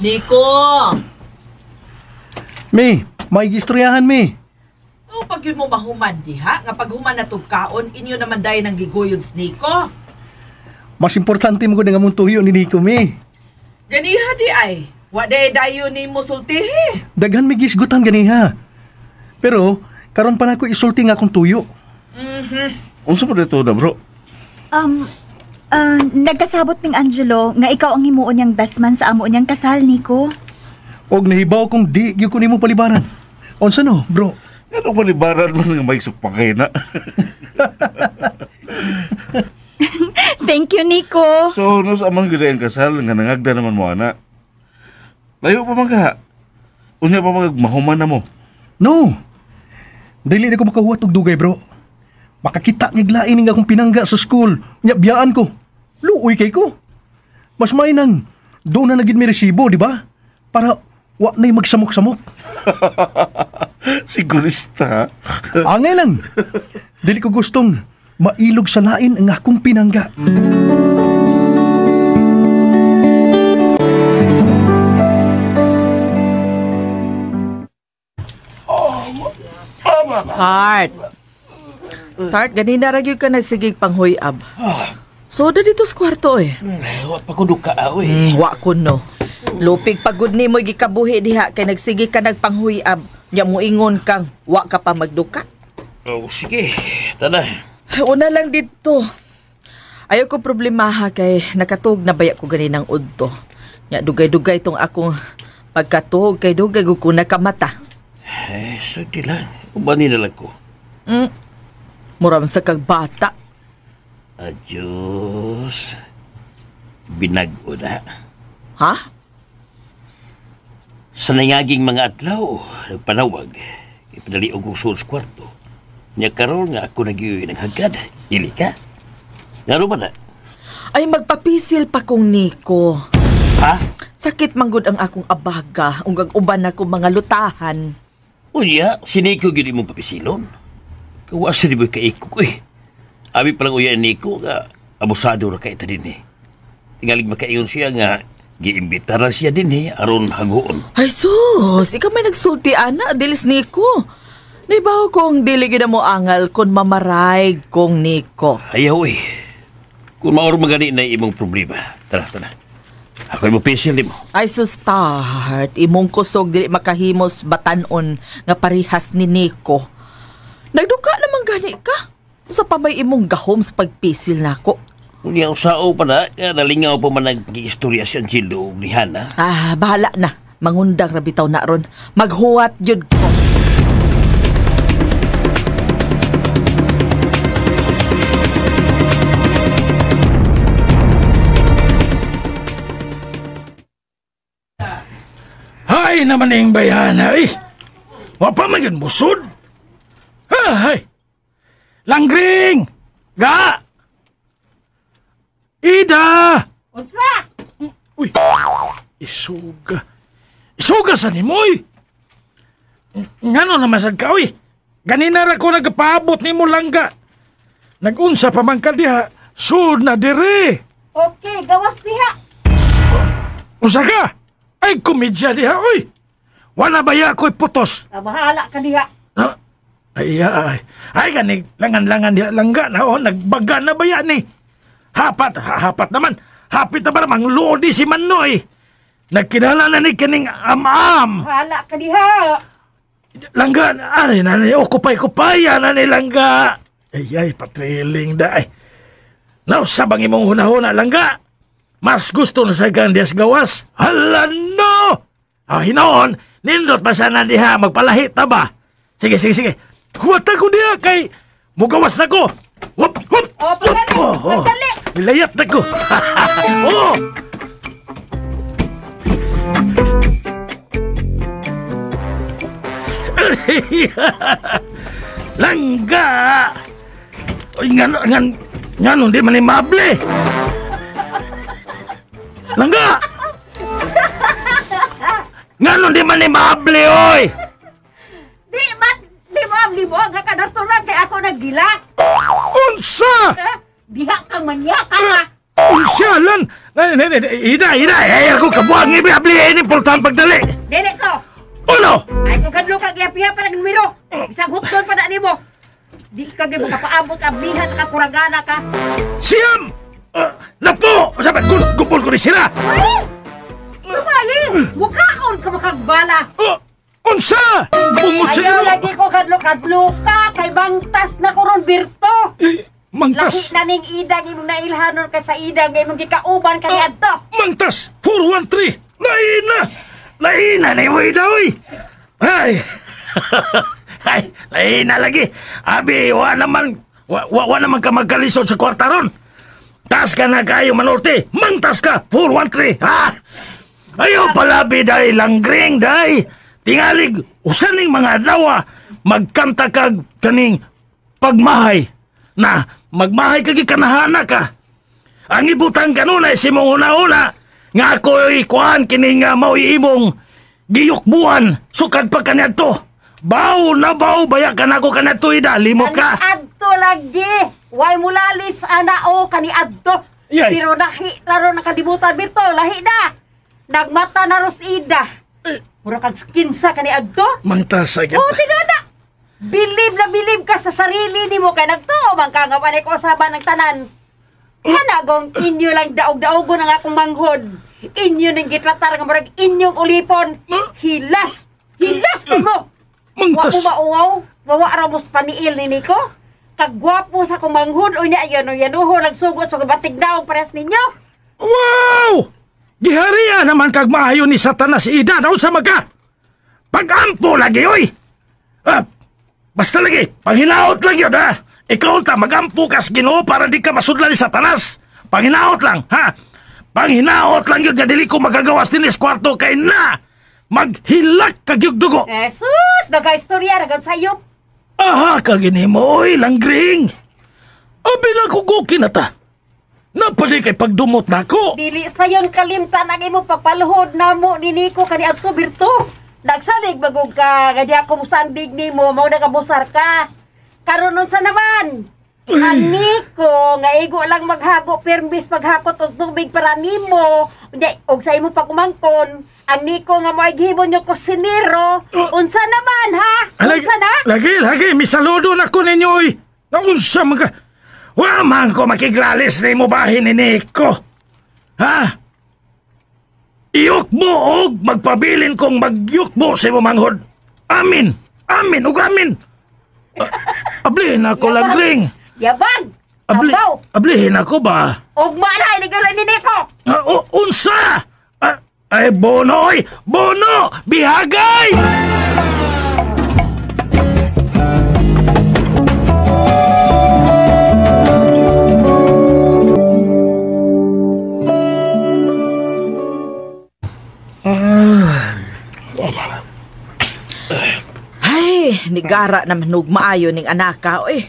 Nico! Mi, may gistoryahan, Mi. Oh, pag yun mo mahuman diha, nga pag human na kaon, inyo naman dahil ng giguyod Nico. Mas importante mo ko nga mong tuyo ni Nico, Mi. Ganiha di ay. Wa day dayo ni mo sultihi. Daghan may gisgutan ganiha. Pero, karon pa na ko isulti nga akong tuyo. Unsa pa dito na, bro? Nagkasabot ming Angelo nga ikaw ang himuon niyang best man sa amo niyang kasal, Nico. Og nahibaw kong di gyud ko nimo palibaran. Unsa no, bro? Ano palibaran man nga may supakay na? Thank you, Nico. So, no sa amang gyud ang kasal nga nangagda naman mo ana. Layo pa man ka. Unya pa man mahuman na mo. No. Dili na ko makahuwat og dugay, bro. Makakita niya lain nga akong pinangga sa school. Nya biyaan ko. Luoy kay ko. Mas may nang doon na naging may resibo, di ba? Para Wa na'y magsamok-samok. Sigurista. Angay lang. Dili ko gustong mailog sa lain ang akong pinangga. Tart. Tart, ganina ra gyud ka nagsigig panghuyab. So, dito sa kwarto eh. Wa pa ko duka, oy. Wa ko no. Lupig pagod ni mo gikabuhi diha kay nagsige ka nagpanghuyab. Nya moingon kang wa ka pa magduka. Oh, sige. Tana. Una lang dito. Ayaw ko problemaha kay nakatug na baya ko ganinang udto. Nya dugay-dugay tong akong pagkatuog kay dugay gud ko nakamata. Eh, sige lang. Ubani na lang ko. Mura man sa kag bata. Adios. Binag-o na. Ha? Sa nangaging mga adlaw, nagpanawag, ipadali og sulod sa kwarto. Nya karon nga ako nagyuy ng hagad. Dili ka? Ngano ba na? Ay magpapisil pa kong Nico. Ha? Sakit manggod ang akong abaga ug ang uban akong mga lutahan. Unya, si Nico gyud imong papisilon. Kawa sa di mo kaiko ko eh. Abi palang uya ni Nico nga abusado ra kay ta din eh. Tingalig makaiyon siya nga giimbita ra siya din eh aron haguon. Ay sus, ikaw may nagsulti ana, dilis Nico. Naibaw kong dili gid mo angal kon mamaray kong Nico. Ayaw eh. Kung maor magani na imong problema. Tara, tara. Ako mo pisil nimo. Ay sus, Tart, imong kusog dili makahimos batanon nga parihas ni Nico. Nagduka naman gani ka. Sa pamay imong gahom sa pagpisil nako. Unya usao pa na, nalingaw pa man nagpakikistorya si Angelo ni Hana. Ah, bahala na. Mangundang ra bitaw na ron. Maghuwat gyud ko. Hay naman ning bayana eh. Wa pa man yun musod. Hay. Langgring! Ga! Ida! Unsa? Uy! Isuga. Isuga sa nimoy! Ngano naman sad ka, uy? Ganina ra ko nagpaabot nimo langga. Nagunsa pa man ka diha, sud na dire. Okay, gawas diha. Unsa ka? Ay, komedya diha, uy! Wala ba ya ako'y putos? Ah, bahala ka diha. Ha? Ay, ay, ay, ganig, langan-langan diha langga na, oh, nagbaga na ba yan eh? Hapat, hapat naman. Hapit na ba namang lodi si Manoy? Nagkinala na ni kaning am-am. Bahala ka diha. Langga, ay, nani, oh, kupay-kupay, na ni langga. Ay, ay, patriling da, ay. Nausabang imong hunahuna, langga. Mas gusto na sa gandias gawas. Hala, no! Ah, hinoon, nindot pa sana diha, magpalahi ta ba? Sige, sige, sige. Huwat ako diha kay mugawas na ko. Hup, hup, Oh, pagdali, hup. Oh, oh. pagdali. Nilayat na ko. Oh! Langga! Uy, ngano, di man ni mable. Langga! Ngano di man ni mable, oy! Di ba, di mo ang libuag ka kadaturan kay ako naggilak. Unsa! Ha? Diha kang manyaka ka. Unsa lan? Ida, ida, ay ako kabuang ibli ini pultahan pagdali. Dili ko. Uno! Ay kung kadlo ka giapiha pa ng numero. Bisag hukton pa na nimo. Di ka gyud makapaabot ablihan sa kakurangana ka. Siyam! Napo! Sabi, gupol ko ni sila! Ay! Sumali! Mukhaon ka makagbala. Oh, unsa! Bungot sa Ayaw imo! lagi ko kadlo-kadlo ka kay bangtas na ko ron Berto. Eh, mangtas! Lahi na ning idang imong nailhanon kay sa idang nga imong gikauban kaniadto. Mangtas! 413! Laina! Laina na yung ida, oy! Ay! Ay, laina lagi! Abi, wa naman, wa naman ka magkalisod sa kwarta ron! Tas ka na kayo manorte! Mangtas ka! 413! Ha? Ayaw palabi, day! Langgring, day! Tingalig, usaning mga adlaw, magkanta kag kaning pagmahay. Na, magmahay kag ikanahana ka. Ang ibutang kanunay si mong una-una, nga ako'y kuhan kining mao'y imong Giyukbuan, sukad pa kaniadto. Baw na baw, baya ka na ko kaniadto, Ida. Limot ka. Kaniadto lagi. Way mulalis, ana o, kaniadto. Yay. Pero nahi, laro nakalimutan, Berto. Lahi na. Nagmata na ros Ida. Mura kag skinsa kaniadto. Mangtasa, Oh, tinuod na. Bilib na bilib ka sa sarili nimo kay nagtuo man ka nga panay ko usaban ng tanan. Hanagong inyo lang daog-daogon ang akong manghod. Inyo ning gitratar nga murag inyong ulipon. Hilas! Hilas kay mo! Mangtas. Wa mo mauwaw? Wa ra mo paniil ni Nico? Kagwapo sa akong manghod o niya yun o yanuho nagsugo sa batig daog pares ninyo. Wow! Giharian naman kag maayo ni Satanas Ida daw sa magka. Pag-ampo lagi oy. Basta lagi, panghinaot lang yun ha. Ikaw ta magampo kas Ginoo para di ka masudlan ni Satanas. Panghinaot lang ha. Panghinaot lang yun nga dili ko magagawas dinis kwarto kay na maghilak kag dugo. Jesus, nagaistorya ra sayop. Aha, kagini mo, oy, langgring. Abi na ko guki na ta. Napali kay pagdumot na ako. Dili sayon kalimtan ang imong pagpaluhod namo ni Nico kani adto Berto. Nagsalig bagog ka nga di ako musandig nimo, mao na kabusar ka. Karon unsa naman? Ang Nico nga igo lang maghago permis maghakot og tubig para nimo unya og sa imong pagumangkon. Ang Nico nga mo'y gihimo nyo kusinero. Unsa naman ha? Unsa na? Lagi, lagi, misaludo na ko ninyo, oy. Naunsa man ka. Wa man ko makiglalis ni mo bahin ni Nico. Ha? Iyok mo og magpabilin kong magyukbo sa imo manghod. Amin! Amin ug amin! Ablihin ako, lagring. Yabag! Abaw! Ablihin ako ba? Ugma na, inigala ni Nico! Unsa! Ay, bono, oy! Bono! Bihagay! Ay, nigara naman og maayo ning anaka, oy.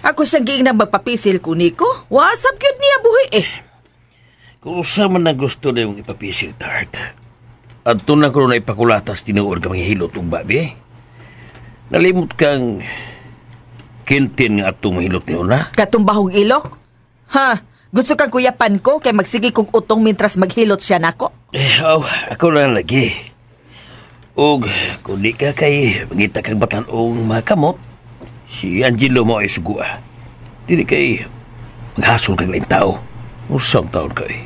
Ako siyang giingnan magpapisil ko, Nico. Wasap gyud niya buhi eh. Kung sa man na gusto na yung ipapisil, Tart. At na ko na ipakulatas tinuod ka manghihilot og babi. Nalimot kang kintin nga atong mahilot niyo na. Katumbahog ilok? Ha? Gusto kang kuyapan ko kay magsige kog utong mintras maghilot siya nako? Eh, oh, ako na lagi. Og kung di ka kay mangita kang batan-ong makamot, si Angelo mo ay sugua. Dili kay maghasol kang laing tao. Usang taon ka eh.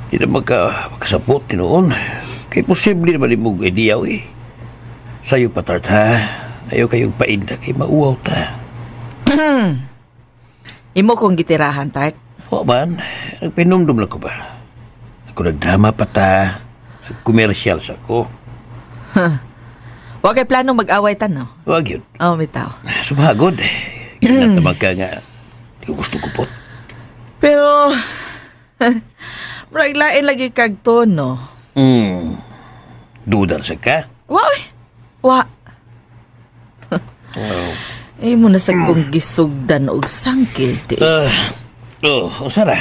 Di na makasapot tinuon. Kay posible naman imong ideya eh. Sayo pa, Tart, ha? Ayaw kayong painda kay mauwaw ta. Imo kong gitirahan, Tart. Wa man, nagpinumdum lang ko ba? Ako nagdrama pa ta. Nagkomersyal sa ko. Wa kay plano mag-away ta, no? Wag yun. Oh, bitaw. Sumagod. Kinatamag ka nga. Di ko gusto kupot. Pero, murag lain lagi kag tono. Duda sa ka? Wa, oy. Wa. Oh. Imo na sa kong gisugdan og sangkil, ti. Oh, unsa na?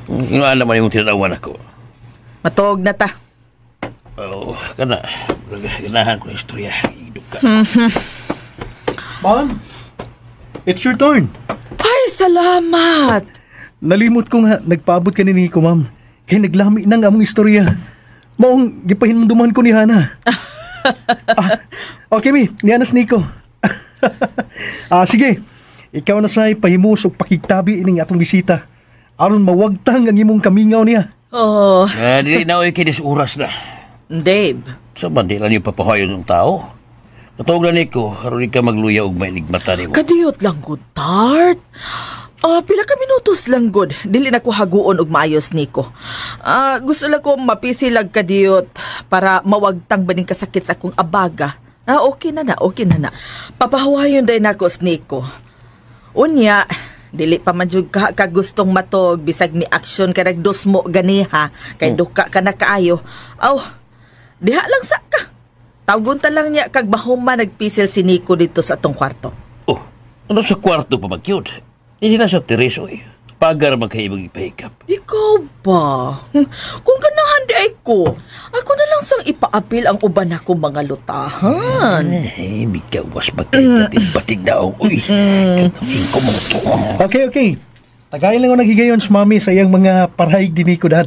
Nga naman yung tinanawan ako. Matuog na ta. Oh, kana. Ganahan ko na istorya. Idog ka. Ma'am, it's your turn. Ay, salamat! Nalimot ko nga, nagpaabot ka ni Nico, ma'am. Kaya naglami nang among istorya. Maong gipahinumduman ko ni Hana. Okay, mi. Niya na si Nico. Sige. Ikaw na sa'y pahimusok pakigtabi ining atong bisita. Aron mawagtang ang imong kamingaw niya. Oh. Dili na oy kini sa oras na. Dave. Sa man, di lang yung papahayon ng tao. Katawag na Nico, aron di ka magluya og mainigmata nimo. Kadiyot lang gud, Tart. Pila ka minutos lang gud. Dili na ko haguon og maayos niko. Gusto lang ko mapisilag kadiyot para mawagtang baning kasakit sa akong abaga. Okay na na, okay na na. Papahuwayon day nako Nico. Unya, dili pa man jud ka gustong matog bisag mi action ka nagdusmo ganiha kay duka ka na kaayo. Aw, diha lang sa ka. Tawgon ta lang niya kag bahuma nagpisil si Nico dito sa atong kwarto. Oh, ano sa kwarto pa magyud? Hindi na sa tereso eh. Pagar man kay imong ipahikap. Ikaw ba? Kung ganahan di ay ko, ako na lang sang ipaapil ang uban akong mga lutahan. Ay, mikawas magkaikat batig daw. Uy, katawin ko mo to. Okay, okay. Tagay lang ako naghigayon sa mami sa iyang mga parahig din ni ko, dad.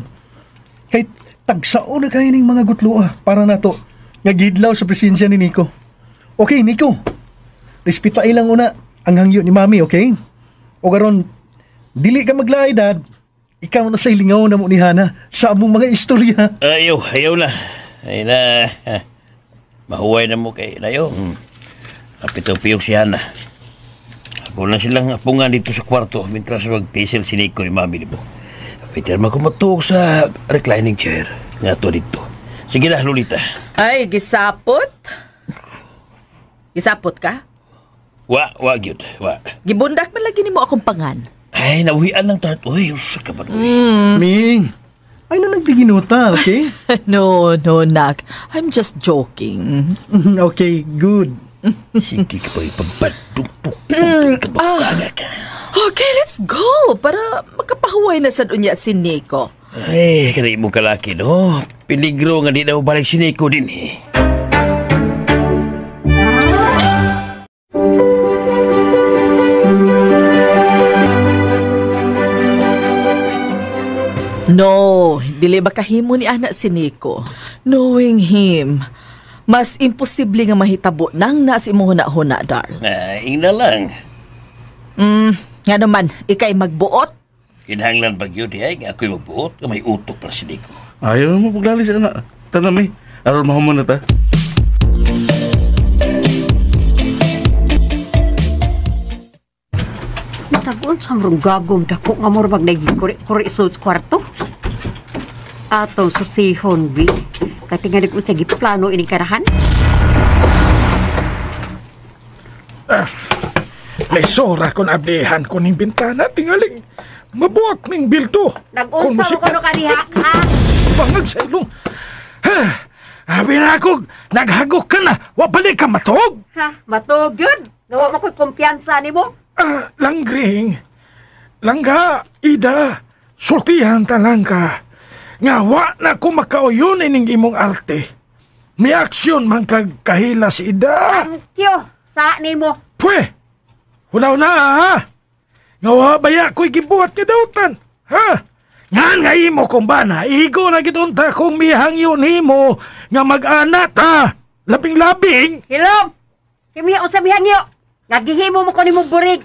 Kahit tagsao na kayo ning mga gutloa para nato nga gidlaw sa presensya ni Nico. Okay, Nico. Respetai lang una ang hangyo ni mami, okay? O karon dili ka maglaay, dad. Ikaw na sa ilingaw na mo ni Hana sa among mga istorya. Ayaw, ayaw na. Ay na. Mahuway na mo kay Layo. Kapitaw-piyok si Hana. Ako lang silang apungan dito sa kwarto mintras mag-tisel si Nico ni mami ni mo. Peter, makumatuog sa reclining chair nga to dito. Sige na, Lolita. Ay, gisapot? Gisapot ka? Wa, wa, gyud, wa. Gibundak man lagi nimo akong pangan. Ay, nawian lang tart. Uy, usa ka ba? Ming, ay na nagdiginuta, okay? No, no, nak. I'm just joking. Okay, good. Sige ka pa ipagbadugtog. Okay, let's go. Para makapahuway na sad unya si Nico. Ay, kanay mo kalaki, no? Peligro nga di na balik si Nico din, eh. No, dili ba kahimo ni anak si Nico? Knowing him, mas imposible nga mahitabo nang nasa imong huna-huna, Darl. Ingna lang. Nga naman, ikay magbuot? Kinahanglan ba yun, ay, nga ako'y magbuot, nga may utok para si Nico. Ayaw mo paglalis, anak. Tanami, aron mahuman na ta. Matagon sa murong gagong dako nga murag nagikuri-kuri sa kwarto. Ato sa sihon, bi. Katingalig ko sa giplano ining karahan. Lesora kon ablihan ko ning bintana, tingalig. Mabuak ning bilto. Nag-unsa mo kuno kaniha, ha? Bangag sa ilong. Ha? Abi na ako, naghagok ka na. Wa balik ka matog. Ha? Matog yun? Nawa mo ko'y kumpiyansa ni mo? Langgring. Langga, Ida, sultihan ta lang ka. Nga wa na ko makauyon ining imong arte. May aksyon man kag kahila si Ida. Thank you. Sa nimo. Pwe! Hunaw na, ha? Nga wa baya ko'y gibuhat ka dautan. Ha? Nga nga imo kong bana, igo na gidunta kung mihangyo nimo nga mag-anat, ha? Labing-labing. Hilom! Simiya o sa mihangyo. Nga gihimo mo ko nimo burig.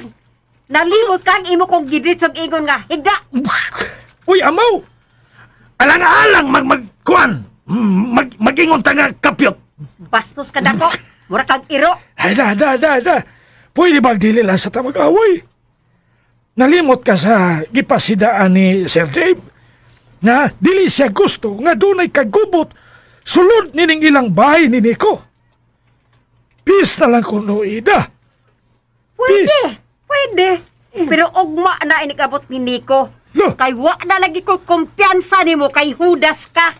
Nalimot kang imo kong gidritsog ingon nga higda. Uy, amaw! Alang-alang magkuan. Magingon ta nga kapyot. Bastos ka dako. Mura kang iro. Ay, da. Pwede ba dili lang sa tamag-away? Nalimot ka sa gipasidaan ni Sir Dave na dili siya gusto nga dunay kagubot sulod nining ilang bahay ni Nico. Peace na lang kuno, Ida. Pwede, pwede. Pero ugma na inikabot ni Nico. Lo. Kay wa na lagi ko kumpiyansa nimo kay Judas ka.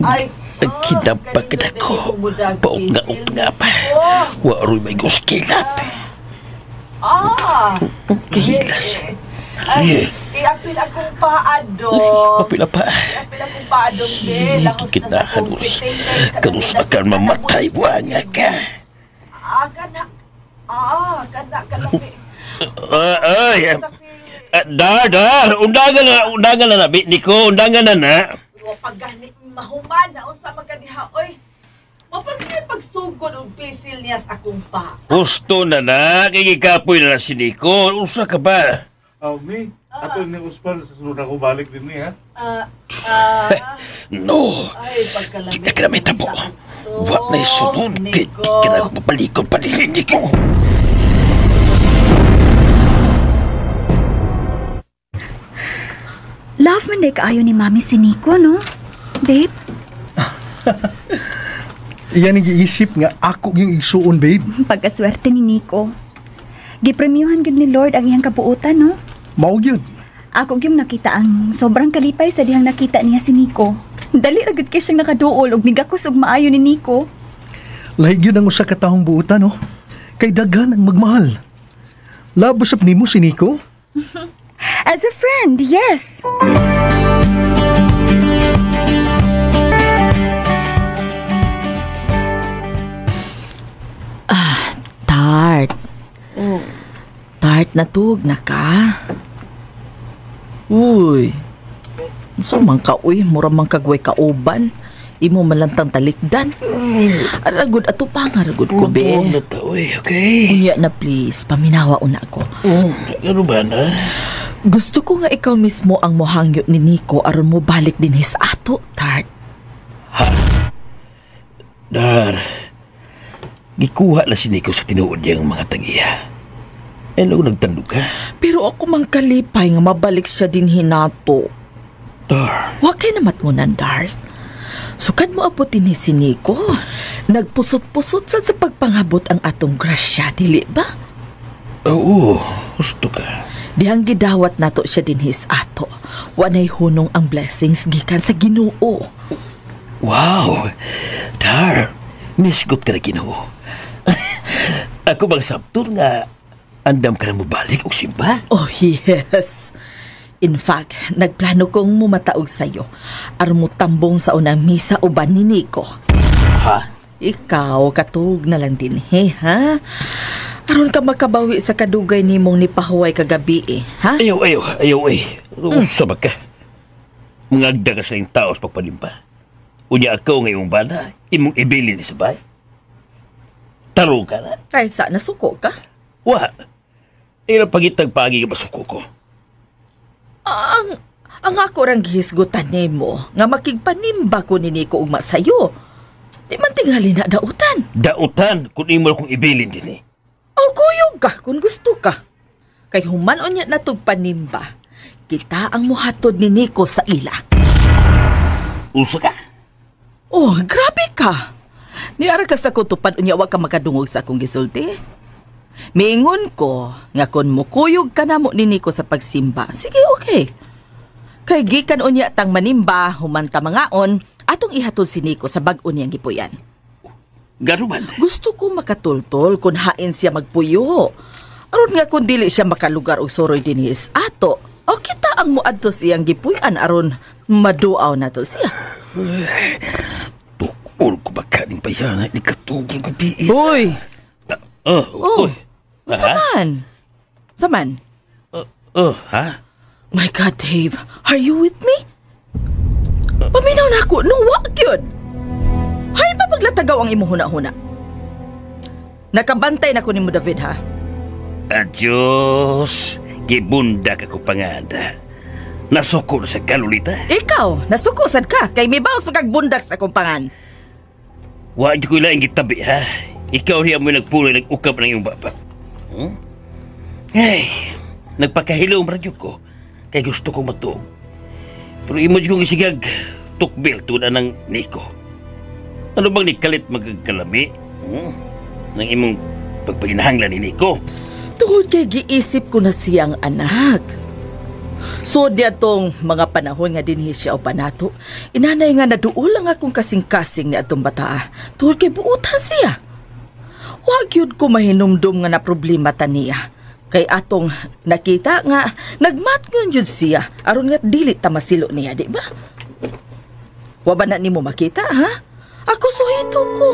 Ay, Nagkinapak na ko. Paog na og nga pa. Waroy may guskilat. Kahilas. Ay, iapil akong paa dong. Apil pa. Iapil akong paa dong, be. Lahos na sa Kitahan akong piting. Kanus akan mamatay, buanga ka. Kana. Kana, kalami. Ay, dar, undangan na, Nico, undangan na na. Pagganit mahuman na unsa magkadiha oy. Mapagay pagsugod og pisil niya sa akong pa. Gusto na na, kay gikapoy na si Nico. Unsa ka ba? Mi, ato ni Uspan sa sunod ako balik din niya. No. Ay, pagkalami. Di na ka na may tabo. Wa na isunod. Di ka na ako papalikod pa ni Nico. Love man day kaayo ni Mami si Nico, no? Babe? Iyan ang giisip nga ako yung igsuon, babe. Pagkaswerte ni Nico. Gipremyuhan gid ni Lord ang iyang kabuutan, no? Mao gyud. Ako gyud nakita ang sobrang kalipay sa dihang nakita niya si Nico. Dali ra gid kay siyang nakaduol og migakos og maayo ni Nico. Lahi gyud ang usa ka taong buutan, no? Kay daghan ang magmahal. Labos up nimo si Nico? As a friend, yes. Tart. Tart, natug na ka. Uy. Unsa man ka, uy, mura man kag way kauban. Imo malantang talikdan. Aragod ato pa nga ragod ko be. Matuog na ta, uy, okay? Unya na please, paminawa una ko. Ano ba na? Gusto ko nga ikaw mismo ang mohangyo ni Nico aron mo balik din sa ato, Tart. Dar, gikuha na si Nico sa tinuod niyang mga tagiya. Ano nagtandog ka? Pero ako mang kalipay nga mabalik siya din hinato. Dar, Wa kay namatngunan, Dar. Sukad mo abot din si Nico. Nagpusot-pusot sad sa pagpangabot ang atong grasya, dili ba? Oo, gusto ka. Dihang gidawat nato siya din his ato. Wanay hunong ang blessings gikan sa Ginoo. Wow! Dar, misgot ka na Ginoo. Ako bang sabton nga andam ka na mobalik og simba? Oh, yes. In fact, nagplano kong mumataog sa'yo aron mo tambong sa unang misa uban ni Nico. Ha? Ikaw, katug na lang din, he, ha? Aron ka makabawi sa kadugay nimong nipahuway kagabi, eh, ha? Ayaw, ayaw, ayaw, ay. Unsa ba ka? Mangagda ka sa iyong tao sa pagpanimpa. Unya ako ngayong bana, imong ibilin ni sa bay. Tarong ka na. Ay, sa nasuko ka? Wa. Ilang pagitag pagi ka masuko ko. Ang ako rang gihisgutan nimo nga makigpanimba ko ni Nico ugma sayo. Di man tingali na dautan. Dautan kung imo akong ibilin din eh. O kuyog ka kung gusto ka. Kay human unya natog panimba, kita ang muhatod ni Nico sa ila. Usa ka? Oh, grabe ka. Niara ka sa kutupan unya wa ka makadungog sa akong gisulti. Miingon ko nga kon mukuyog ka namo ni Nico sa pagsimba. Sige, okay. Kay gikan unya tang manimba, humanta mangaon, atong ihatod si Nico sa bag-o niyang gipuyan. Gano man? Gusto ko makatultol kung hain siya magpuyo. Aron nga kung dili siya makalugar og soroy dinhis ato, o kita ang muadto siyang gipuy-an aron maduaw na to siya. Tukol ko ba kaning bayana ni katugol ko biis. Uy! Oh, Oh, uy. Saman? Saman? Oh, ha? My God, Dave, are you with me? Paminaw na ako, no, wa gyud. Hay pa paglatagaw ang imong huna-huna. Nakabantay na ko nimo, David, ha? Adios. Gibundak ako panganda. Nasuko na sa kalulita. Ikaw, nasuko sad ka kay mibaos pagkagbundak sa akong pangan. Wa di ko ilaing gitabi, ha? Ikaw hiya mo nagpuloy nag-ukap ng iyong baba. Ay, nagpakahilo ang radyo ko. Kay gusto kong matuog. Pero imo kong isigag tukbil tulad ng Nico. Ano bang nikalit magkakalami? Nang imong pagpaginahanglan ni Nico? Tungod kay giisip ko na siyang anak. So diya tong mga panahon nga dinhi siya o panato, inanay nga naduol ang akong kasing-kasing ni atong bata. Tungod kay buutan siya. Wa gyud ko mahinumdum nga na problema ta niya. Kay atong nakita nga nagmatngon jud siya aron nga dili ta masilo niya, di ba? Wa ba na nimo makita, ha? Ako suhito ko.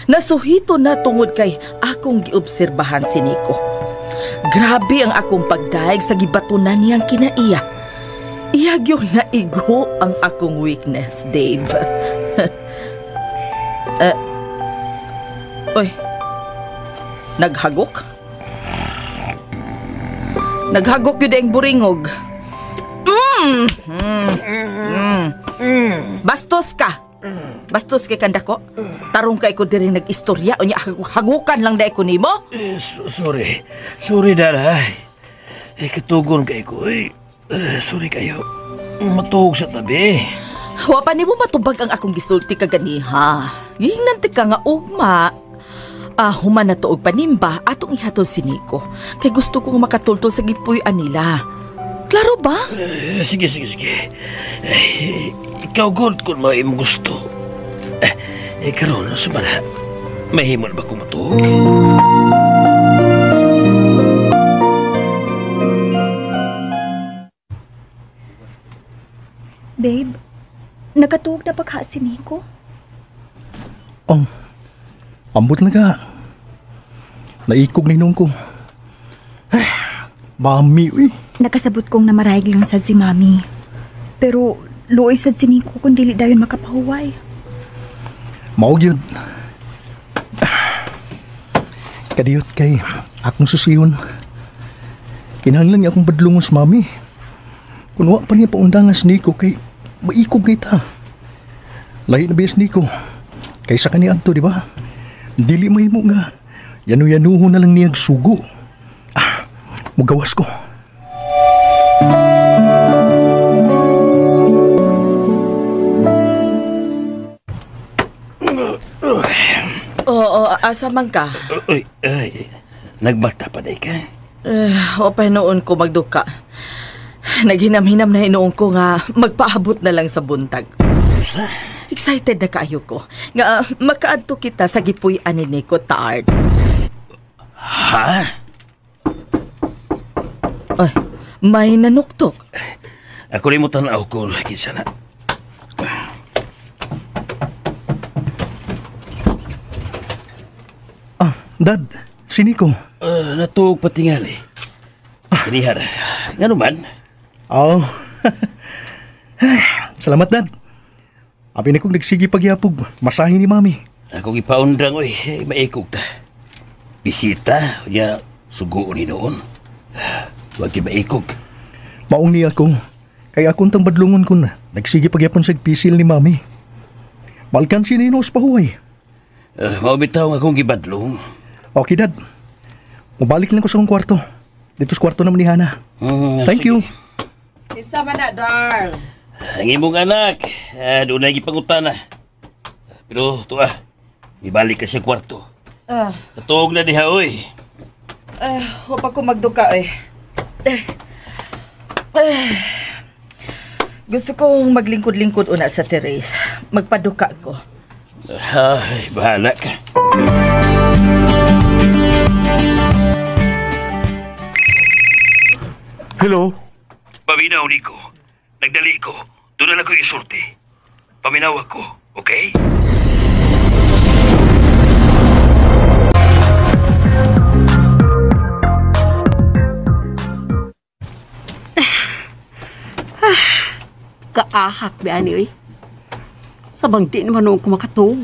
Nasuhito na tungod kay akong giobserbahan si Nico. Grabe ang akong pagdaig sa gibatunan niyang kinaiya. Iyag yung naigo ang akong weakness, Dave. Oy, naghagok? Naghagok yun ang buringog. Bastos ka. Bastos kay kanda ko. Tarong kay ko diri nag-istorya unya hagukan lang dai ko nimo. Sorry. Sorry, Dara. Eh, katugon kay ko. Eh, sorry kayo. Matuog sa tabi. Wa pa nimo matubag ang akong gisulti kaganiha. Gihingnan ti ka nga ugma. Human na to og panimba atong ihatod si Nico. Kay gusto kong makatultol sa gipuy-an nila. Klaro ba? Sige, sige, sige. Eh, ikaw, good, kung may imong gusto. Karon, sumala. Mahimo na ba kong matuog? Babe, nakatuog na pagha si Nico? Oh, ambot na ka. Naikog na inom ko. Ay, mami, uy. Nakasabot kong namarayag lang sad si mami. Pero luoy sad si Nico kung dili dayon makapahuway. Mao gyud. Kadiyot kay akong susiyon. Kinahanglan niya akong badlungon sa mami. Kung wa pa niya paundangan si Nico kay maikog kay ta. Lahi na biya si Nico. Kaysa kani adto, di ba? Dili mahimo nga. Yanu-yanuho na lang niyag sugo. Ah, mugawas ko. Oo, asa man ka? Uy, ay, nagbata pa day ka? O pa noon ko magduka. Naghinam-hinam na hinoon ko nga magpaabot na lang sa buntag. Sa? Excited na kaayo ko. Nga makaadto kita sa gipuy-an ni Nico Tard. Ha? Ay, may nanuktok. Ako rin mo tanaw ko kinsa na. Ah, Dad, si Nico. Natuog patingali. Kanihar, nga naman? Oh. Salamat, Dad. Abi na kong nagsige pagyapog. Masahin ni Mami. Akong ipaundrang, oy, maikog ta. Bisita, niya, sugoon ni noon. Huwag ki maikog. Maong niya ako. Kaya akong tang badlungon ko na. Nagsige pagyapon sa pisil ni Mami. Balkan si Ninos pahuway. Maubitaw nga akong gibadlong. Okay, Dad. Mabalik lang ko sa akong kwarto. Dito sa kwarto naman ni Hana. Thank sige. You. Isa man na, Darl. Ang imong anak, doon na gipangutana. Pero, tuwa, ibalik ka sa kwarto. Natuog na diha, oy. Huwag ko magduka, eh. Gusto kong maglingkod-lingkod una sa terrace. Magpaduka ko. Ay, bahala ka. Hello? Paminaw, Nico. Nagdali ko. Doon na lang ko isulti. Paminaw ako, okay? Kaahak ba ani, oy? Sabang di naman noong kumakatug.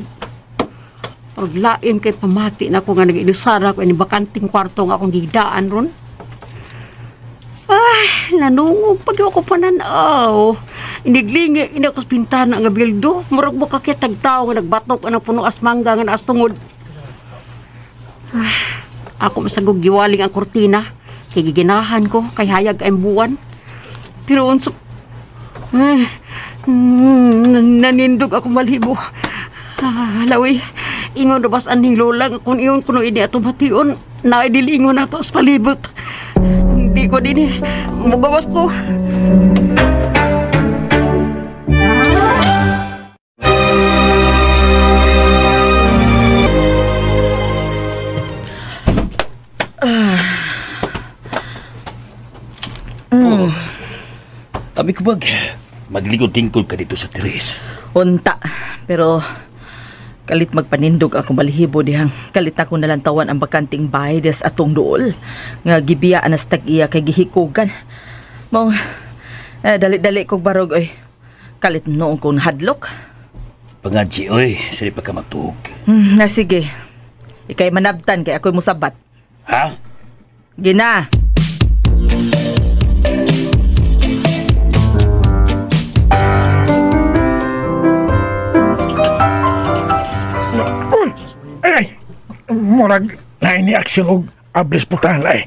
Paglain kay pamati na ako nga nag-inusara ko ini bakanting kwarto nga akong gigdaan ron. Ay, nanungog pag ako pananaw. Iniglingi, ina ko sa pintana nga bildo. Murag mo kakitag tao nga nagbatok ang puno asmangga nga naas tungod. Ay, ako masagog giwaling ang kurtina. Kay giginahan ko, kay hayag ang buwan. Pero unso, nanindog ako malhibo. Lawi, ingon na bas aning lola nga kung iyon kuno ini atong bation, naidili ingon nato sa palibot. Hindi ko din eh. Mugawas ko. Abi ko bag, maglikod-lingkod ka dito sa Therese. Unta, pero kalit magpanindog ako balihibo dihang. Kalit ako nalantawan ang bakanting bahay des atong duol. Nga gibiyaan na sa tag-iya kay gihikugan. Mong, dali-dali kog barog, oy. Kalit noong kong hadlok. Pangadji, oy, sili pa ka matuog. Na sige. Ikay manabtan kay ako'y musabat. Ha? Gina! Uy! Ay! Murag na ini aksyon og ablis putang eh.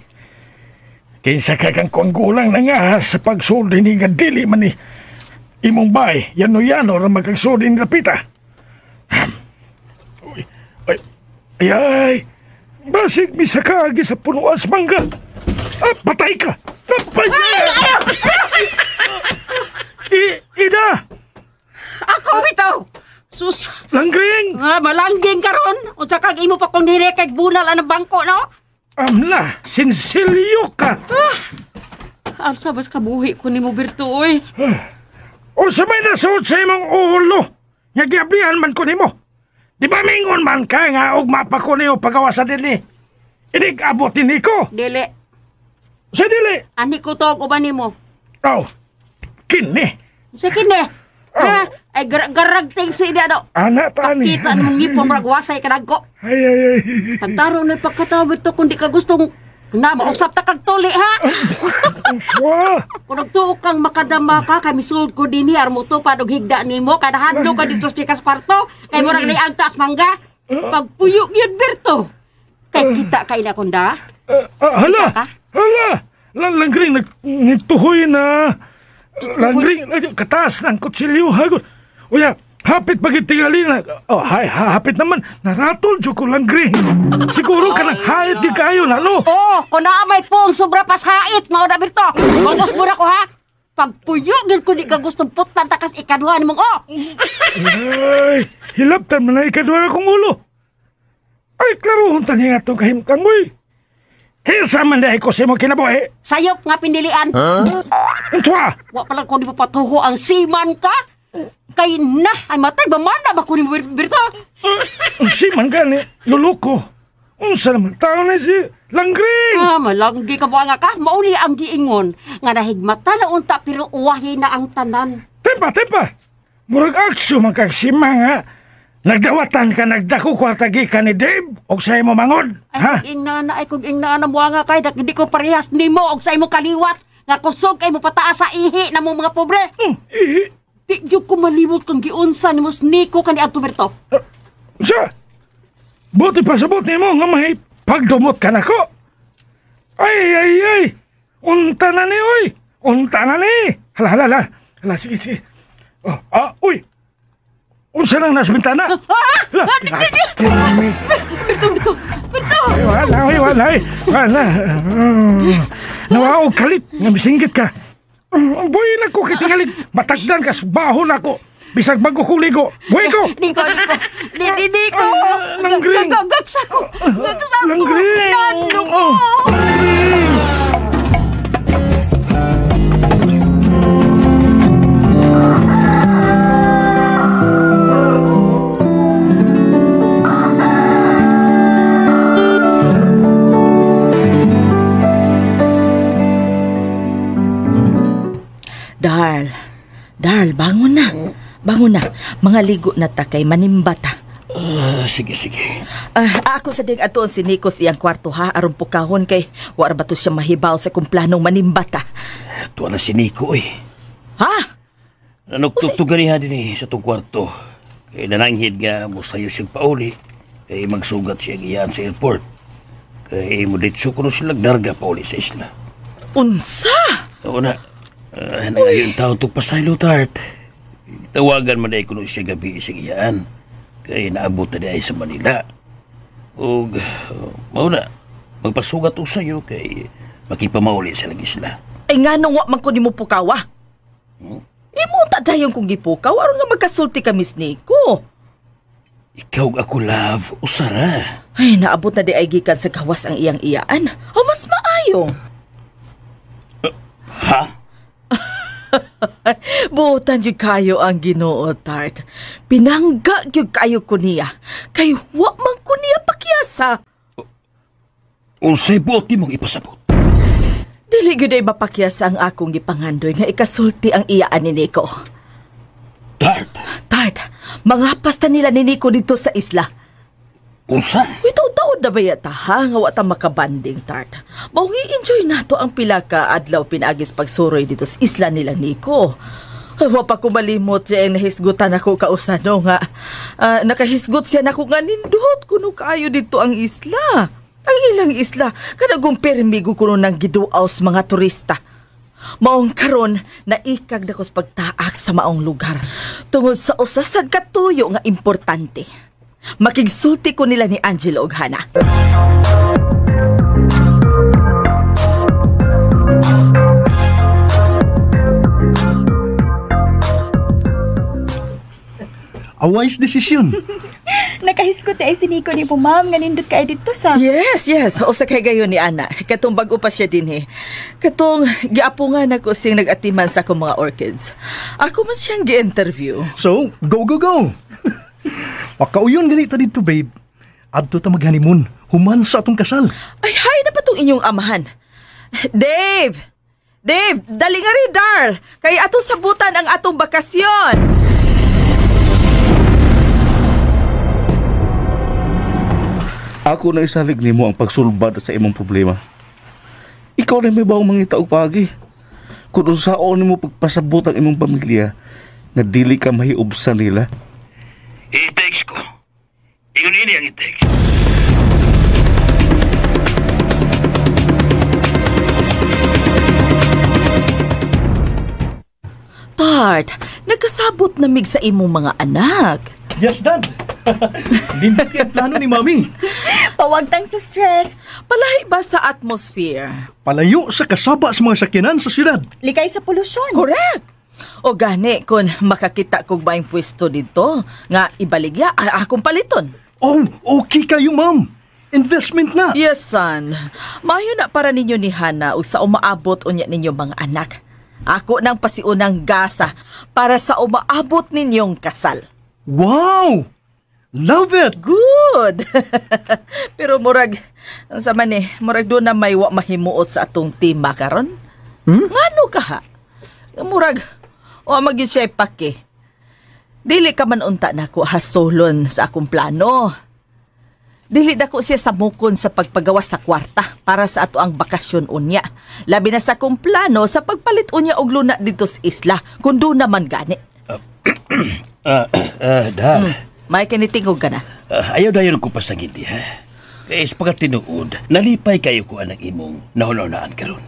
Kinsa ka kang kuang gulang na nga sa pagsuldi ni nga dili man ni imong bay, yano-yano ra magkagsuldi ni Lapita. Uy, ay, ay, ay, basig misakagi sa punuan sa mangga. Ah, patay ka! Patay ka! Ida! Ako bitaw! Sus. Langgring! Ah, malangging karon. Unsa kag imo pa kung dili kay bunal ang bangko, no? Amla, sinsilyo ka. Ah, alsa bas kabuhi ko nimo Berto oy. Unsa may nasuot sa imong ulo? Nga giablihan man ko nimo. Di ba mingon man ka nga og mapa ko niyo pagawa sa dinhi? Inig abot ni ko. Dili. Sa dili. Ani ko to uban nimo. Oh. Kini. Sa kini. Oh. Ha? Ay garag ting si dia do. Ana tani. Kita mong ngipon murag wasay ka nagko. Ay ay ay. Pagtarong na pagkatawa Berto kung di ka gustong na mausap ta kag tuli ha. Uswa. Kung nagtuo kang makadama ka kay misulod ko dinhi aron motupad og higda nimo kada hadlo ka dito sa pikas kwarto kay murag naay agtas mangga. Pagpuyo gyud Berto. Kay kita kay na kunda. Hala. Hala. Langgring nagtuhoy na. Langgring kataas ng kutsilyo hagod. Uya, hapit pag tingali na. Oh, hay, hapit naman. Naratol jud ko langgring. Siguro ka nang hait di kayo na, no? Oo, kung naa may pong sobra pas hait, mao na Berto. Bangos muna ko ha. Pagpuyo gyud ko di ka gustong putlan takas ikaduha nimong oh. Ay, hilabtan man na ikaduha akong ulo. Ay, klarohon ta niya itong kahimtang, uy. Kinsa man dahil ko sa imong kinabuhi? Sayop nga pinilian. Huh? Unsa? Wa pa lang ko di mo patuho ang siman ka. Kay na, ay matay, bamana ba ko ni Berto? Siman gani, luluko. Unsa naman tao ni si Langgring? Ah, malanggi ka buanga ka. Mauli ang giingon. Nga nahigmata na unta pero uwahi na ang tanan. Tepa, tepa. Murag aksyo man kag sima nga. Nagdawatan ka, nagdako kwarta gikan ni Dave og sa imo mangod. Ay, kung ingna ay kung ingna na buanga kay dak hindi ko parehas nimo og sa imo kaliwat nga kusog kay mo pataas sa ihi na mo mga pobre. Ihi. Di gyud ko malimot kung giunsa nimo Nico kani adto Berto. Sa. Buti pa sabot nimo nga may pagdumot ka nako. Ay ay ay. Unta na ni oy. Unta na ni. Hala hala hala. Hala sige sige. Oh, ah, uy. Unsa nang nas bintana? Berto, Berto, Berto. Ay, wala, ay, wala, ay, wala. Nawaog kalit, nga misinggit ka. Buhay na ko, kitingalit. Matagdan kas, baho na ko. Bisag bago kong ligo. Buhay ko! Nico, Nico. Nico. Langgring. Gagaksa ko. Gagaksa ko. Langgring. Nadlo ko. Darl, bangon na. Bangon na. Mga ligo na ta kay manimba ta. Sige, sige. Ako sa ding atuon si Nico sa iyang kwarto ha, aron pukahon kay wara ba to siya mahibaw sa kung planong manimba ta. Tuwa na si Nico eh. Ha? Nanugtugtog ganiha din eh sa itong kwarto. Kay nananghid nga mo sayo siyang pauli. Kay magsugat siya iyan sa airport. Kay mo ditso kuno sila nagdarga pauli sa isla. Unsa? Oo na. Nangayon taon itong pasaylo, Tart. Tawagan man ay kuno siya gabi isang iyaan. Kaya naabot na di ay sa Manila. O, mauna, magpasugat o sa'yo kay makipamauli sa lagi sila. Ay nga nung wa man ko ni mo pukawa. Imo ta dayon kong gipukaw aron nga magkasulti ka, Miss Nico. Ikaw ako, love. Usara. Ay, naabot na di ay gikan sa gawas ang iyang iyaan. O mas maayo. Ha? Buotan gyud kayo ang Ginoo, Tart. Pinangga gyud kayo ko niya. Kay wa man ko niya pakyasa. Unsay buot nimong ipasabot? Dili gyud ay mapakyasa ang akong gipangandoy nga ikasulti ang iyaan ni Nico. Tart! Tart, mga pasta nila ni Nico dito sa isla. Unsa? Uy, taon-taon na ba yata ha? Nga wa ta makabanding, Tart. Maong i-enjoy nato ang pila ka adlaw pinaagis pagsuroy dito sa isla nila Nico. Ay, wa pa ko malimot siya ang nahisgutan ako kausano nga. Nakahisgot siya nako nga nindot kuno kaayo dito ang isla. Ang ilang isla, kanagong permigo kuno ng giduaw sa mga turista. Maong karon naikag na ko sa pagtaak sa maong lugar. Tungod sa usasad katuyo nga importante. Makigsulti ko nila ni Angelo og Hana. A wise decision. Nakahiskot na ay si Nico ni po, ma'am. Nga nindot ka dito sa... Yes, yes. O sa kay gayon ni Ana. Katong bago pa siya din eh. Katong giapungan ako siyang nag-atiman sa akong mga orchids. Ako man siyang gi-interview. So, go, go, go! Pakauyon ganita dito, babe. Adto ta mag-honeymoon. Human sa atong kasal. Ay, hay na pa tong inyong amahan. Dave! Dave, dali nga rin, Darl. Kay atong sabutan ang atong bakasyon. Ako na isalig nimo ang pagsulbad sa imong problema. Ikaw na may baong mangita og paagi. Kung unsaon nimo pagpasabot ang imong pamilya nga dili ka mahiubsan nila. I-text ko. Ingon ini ang i-text. Tart, nagkasabot na mig sa imong mga anak. Yes, Dad. Nindot kay plano ni Mami. Pawagtang sa stress. Palahi ba sa atmosphere? Palayo sa kasaba sa mga sakyanan sa syudad. Likay sa polusyon. Correct! O gani, kung makakita kog maing pwesto dito, nga ibaligya, akong paliton. Oh, okay kayo, ma'am. Investment na. Yes, son. Mayo na para ninyo ni Hana o sa umaabot unya ninyo mga anak. Ako nang pasiunang gasa para sa umaabot ninyong kasal. Wow! Love it! Good! Pero murag, ang sama ni, murag doon na may wa mahimuot sa atong tema karon. Ngano ka ha? Murag, o magyud siya pake. Dili ka man unta nako hasolon sa akong plano. Dili dako siya samukon sa pagpagawas sa kwarta para sa ato ang bakasyon unya. Labi na sa akong plano sa pagpalit unya og luna dito sa isla, kung doon naman gani. Dad. May kinitingog ka na. Ayaw dayon ko pasagiti, ha? Kaya sa pagkatinuod, nalipay kayo ko anang imong nahunahunaan karon.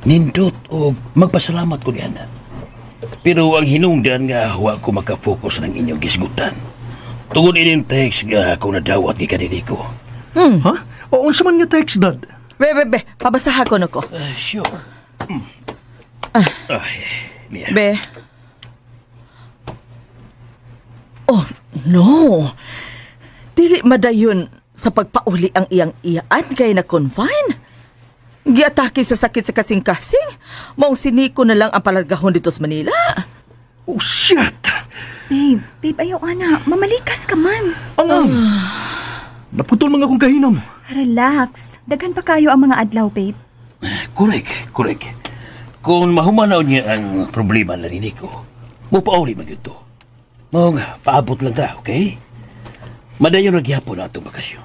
Nindot o magpasalamat ko niya. Pero ang hinungdan nga wa ko makafocus ng inyong gisgutan. Tungod ining text nga akong nadawat ni kanini ko. Ha? O, unsa man nga text, Dad? Be, pabasaha ko no ko. Sure. Ay, Mia. Be. Oh, no. Dili madayon sa pagpauli ang iyang iyaan kay na-confine. Giatake sa sakit sa kasing-kasing. Maong siniko na lang ang palargahon dito sa Manila. Oh, shit! Babe, ayaw ana. Mamalikas ka man. Angang! Naputol mga akong kahinam. Relax. Daghan pa kayo ang mga adlaw, babe. Correct. Kung mahumanaw niya ang problema na ni Nico, mupauli man gyud to. Maong paabot lang ta, okay? Madayon nagyapon na atong bakasyon.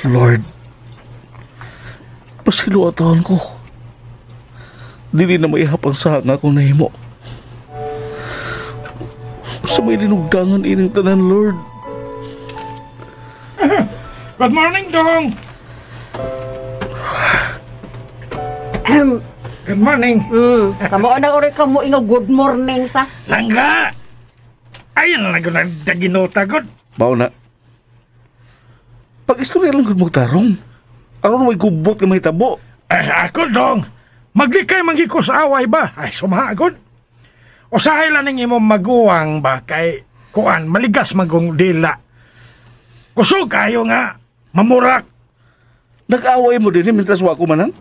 Lord, pasiluatan ko. Dili na maihap ang sahag nga akong nahimo. Sa may linugdangan ining tanan, Lord. Good morning, Dong. Good morning. Kamo na ori kamo ingo good morning sa. Langga. Ayun na lang nagdaginota gud. Bao na. Pag-istorya lang gud magtarong. Aron may gubot nga mahitabo. Ay, ako, Dong. Maglikay mangi ko sa away ba? Ay, sumagod. Usahay lang ning imong maguwang ba kay kuan maligas magong dila. Kusog kayo nga mamurak. Nag-away mo din mintras wa ko manang?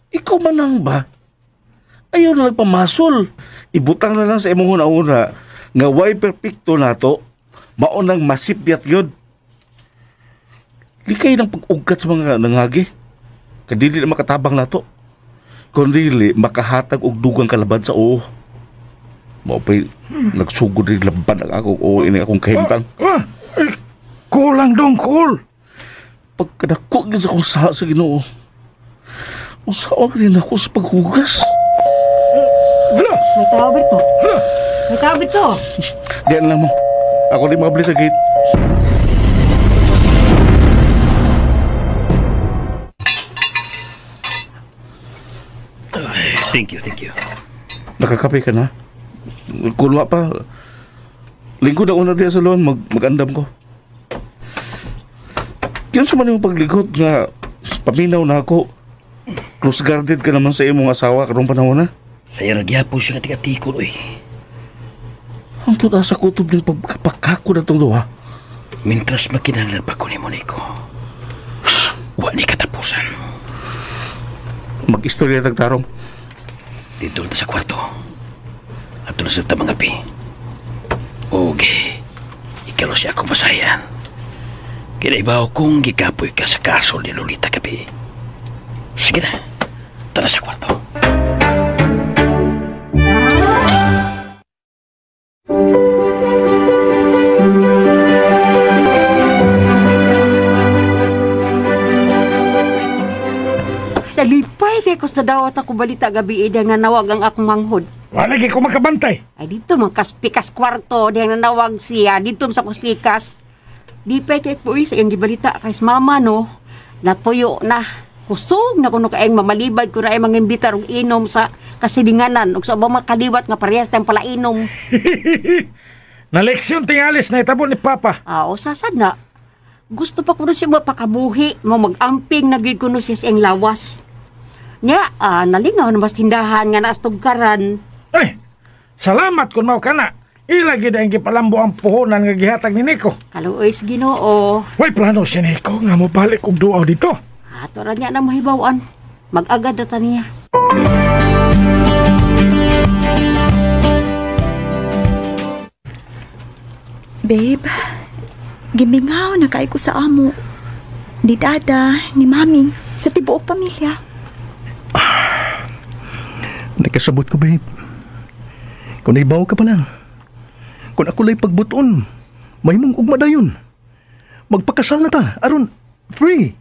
Ikaw manang ba? Ayaw na nagpamasol. Ibutang na lang sa imong una-una nga way perpekto nato, maunang masipyat yun. Likay ng pag-ugkat sa mga nangagi. Kadili na makatabang nato. Kung dili, makahatag og dugang kalabad sa oo. Mao pa'y nagsugod rin laban ang ako oo ini akong kahimtang. Kulang dong, cool. Pagkadako gid sa akong saha sa Ginoo. Usawa ka rin ako sa paghugas. Hala, May tao bito. May tao bito. Diyan lang mo. Ako rin makabili sa gate. Thank you, thank you. Nakakape ka na? Kulwa pa. Lingkod ako na diya sa loan, mag-andam ko. Kinsa man yung pagligot nga paminaw na ako. Close guarded ka naman sa imong asawa karong panahon na. Sayo nagyapon siya nga tiga-tikon, uy. Ang tuta sa kutob ng pagpakako na itong duha. Mintras makinahanglan pa ko ni Monico, wa ni katapusan. Mag-istorya tagtarong. Dito na sa kwarto. Ato na sa tamang api. Okay. Ikaw siya akong masayan. Kinaibaw kong gikapoy ka sa kaso ni Lolita gabi. Sige na. Tara sa kwarto. Nalipay kay ko sa dawat ako balita gabi diyang nanawag ang akong manghod. Wala kay ko makabantay. Ay dito man kaspikas kwarto diyang nanawag siya dito sa kuspikas. Lipay kay ko sa iyang gibalita kay mama no. Napuyo na kusog na kuno kaayong mamalibad ko na ay mangimbita og inom sa kasilinganan ug sa ubang mga kaliwat nga parehas tayong palainom. Na leksyon tingalis na itabo ni Papa. Ah, o sasad na. Gusto pa kuno siya mapakabuhi, mo magamping na gyud kuno siya sa iyang lawas. Nya, nalingaw na mas tindahan nga naastugkaran. Ay, salamat kung mao ka na. Ilagi na ang gipalambo ang puhunan nga gihatag ni Nico. Kaluoy sa Ginoo. Way plano si Nico nga mobalik og duaw dito. Ato ra niya na mahibaw-an. Mag-agad na ta niya. Babe, gimingaw na kay ko sa amo. Ni Dada, ni Mami, sa tibuok pamilya. Nakasabot ko, babe. Kung naibaw ka pa lang. Kung ako la'y pagbuton, may mong ugma dayon. Magpakasal na ta, aron free.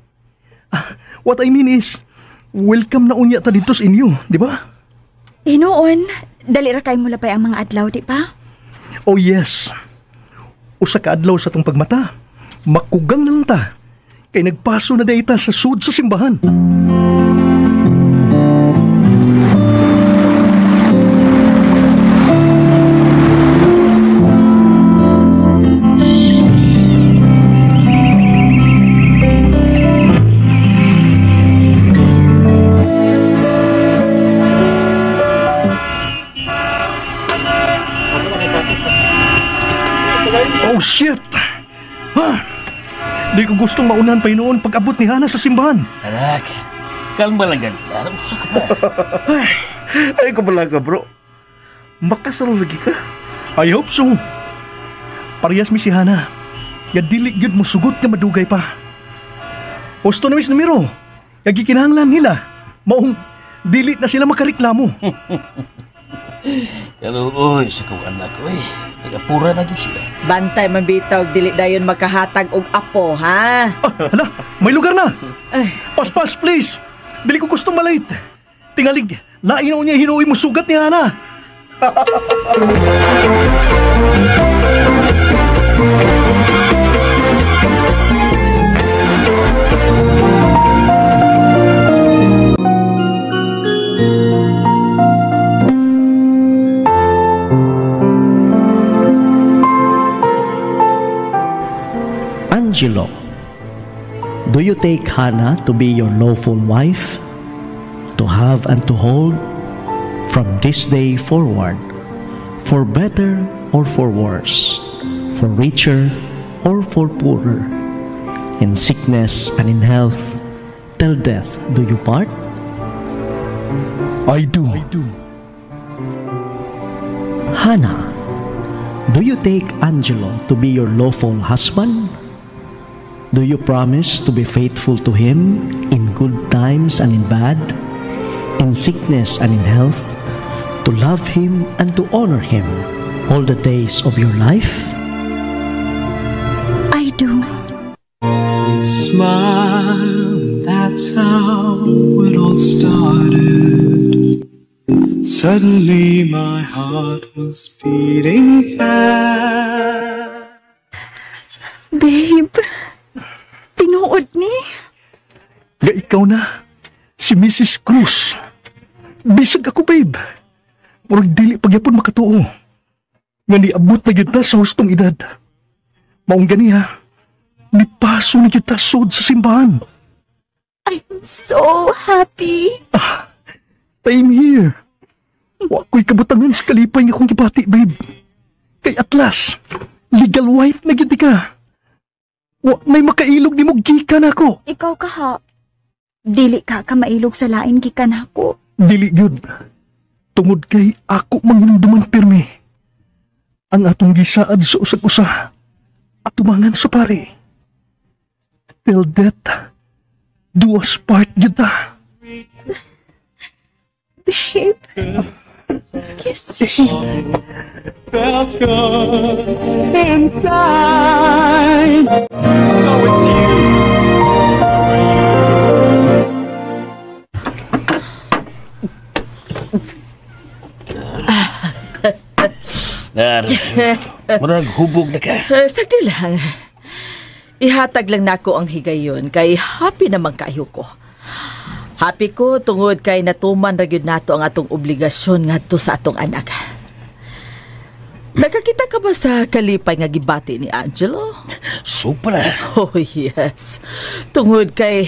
What I mean is, welcome na unya ta dito sa inyo, di ba? Hinuon, dali ra kay mo labay ang mga adlaw, di ba? Oh yes. Usa ka adlaw sa tong pagmata, makugang na lang ta. Kay nagpaso na dayta sa sud sa simbahan. Oh shit! Ha? Di ko gustong maunahan pa noon pag-abot ni Hana sa simbahan. Anak, kalma lang ganit na. Usa ka pa. Ay, kabala ka bro. Makasal lagi ka. I hope so. Parehas mi si Hana. Ya dili gyud mo sugot nga madugay pa. Husto na mis numero. Ya gikinahanglan nila. Maong dili na sila makareklamo. Kaluoy sa kong anak, oy. Nagapura na gyud sila. Bantay man bitaw dili dayon makahatag og apo, ha? Hala, may lugar na. Paspas, please. Dili ko gustong malate. Tingalig, lain na niya hinuoy mo sugat ni Hana. Angelo, do you take Hannah to be your lawful wife, to have and to hold from this day forward, for better or for worse, for richer or for poorer, in sickness and in health, till death do you part? I do. Hannah, do you take Angelo to be your lawful husband? Do you promise to be faithful to him in good times and in bad, in sickness and in health, to love him and to honor him all the days of your life? I do. Smile, that's how it all started. Suddenly my heart was beating fast. Babe, tinuod ni? Ga ikaw na, si Mrs. Cruz. Bisag ako, babe. Murag dili pagyapon makatuo. Nga niabot na gyud ta sa hustong edad. Maong gani ha, Mipaso na kita sud sa simbahan. I'm so happy. Same here. Wa ko'y kabutangan sa kalipay nga akong gibati, babe. Kay at last, legal wife na gid ka. Wa may makailog nimo gikan ako. Ikaw ka ha. Dili ka ka mailog sa lain gikan ako. Dili gyud. Tungod kay ako manginumduman pirmi. Ang atong gisaad sa usag usa atumangan sa pare. Till death do us part gyud ta. Babe. Kiss me. Felt good inside. So it's you. Nar, murag hubog na ka. Sagdi lang. Ihatag lang nako ang higayon kay happy naman kaayo ko. Happy ko tungod kay natuman ra gyud nato ang atong obligasyon ngadto sa atong anak. Nakakita ka ba sa kalipay nga gibati ni Angelo? Supra. Oh yes. Tungod kay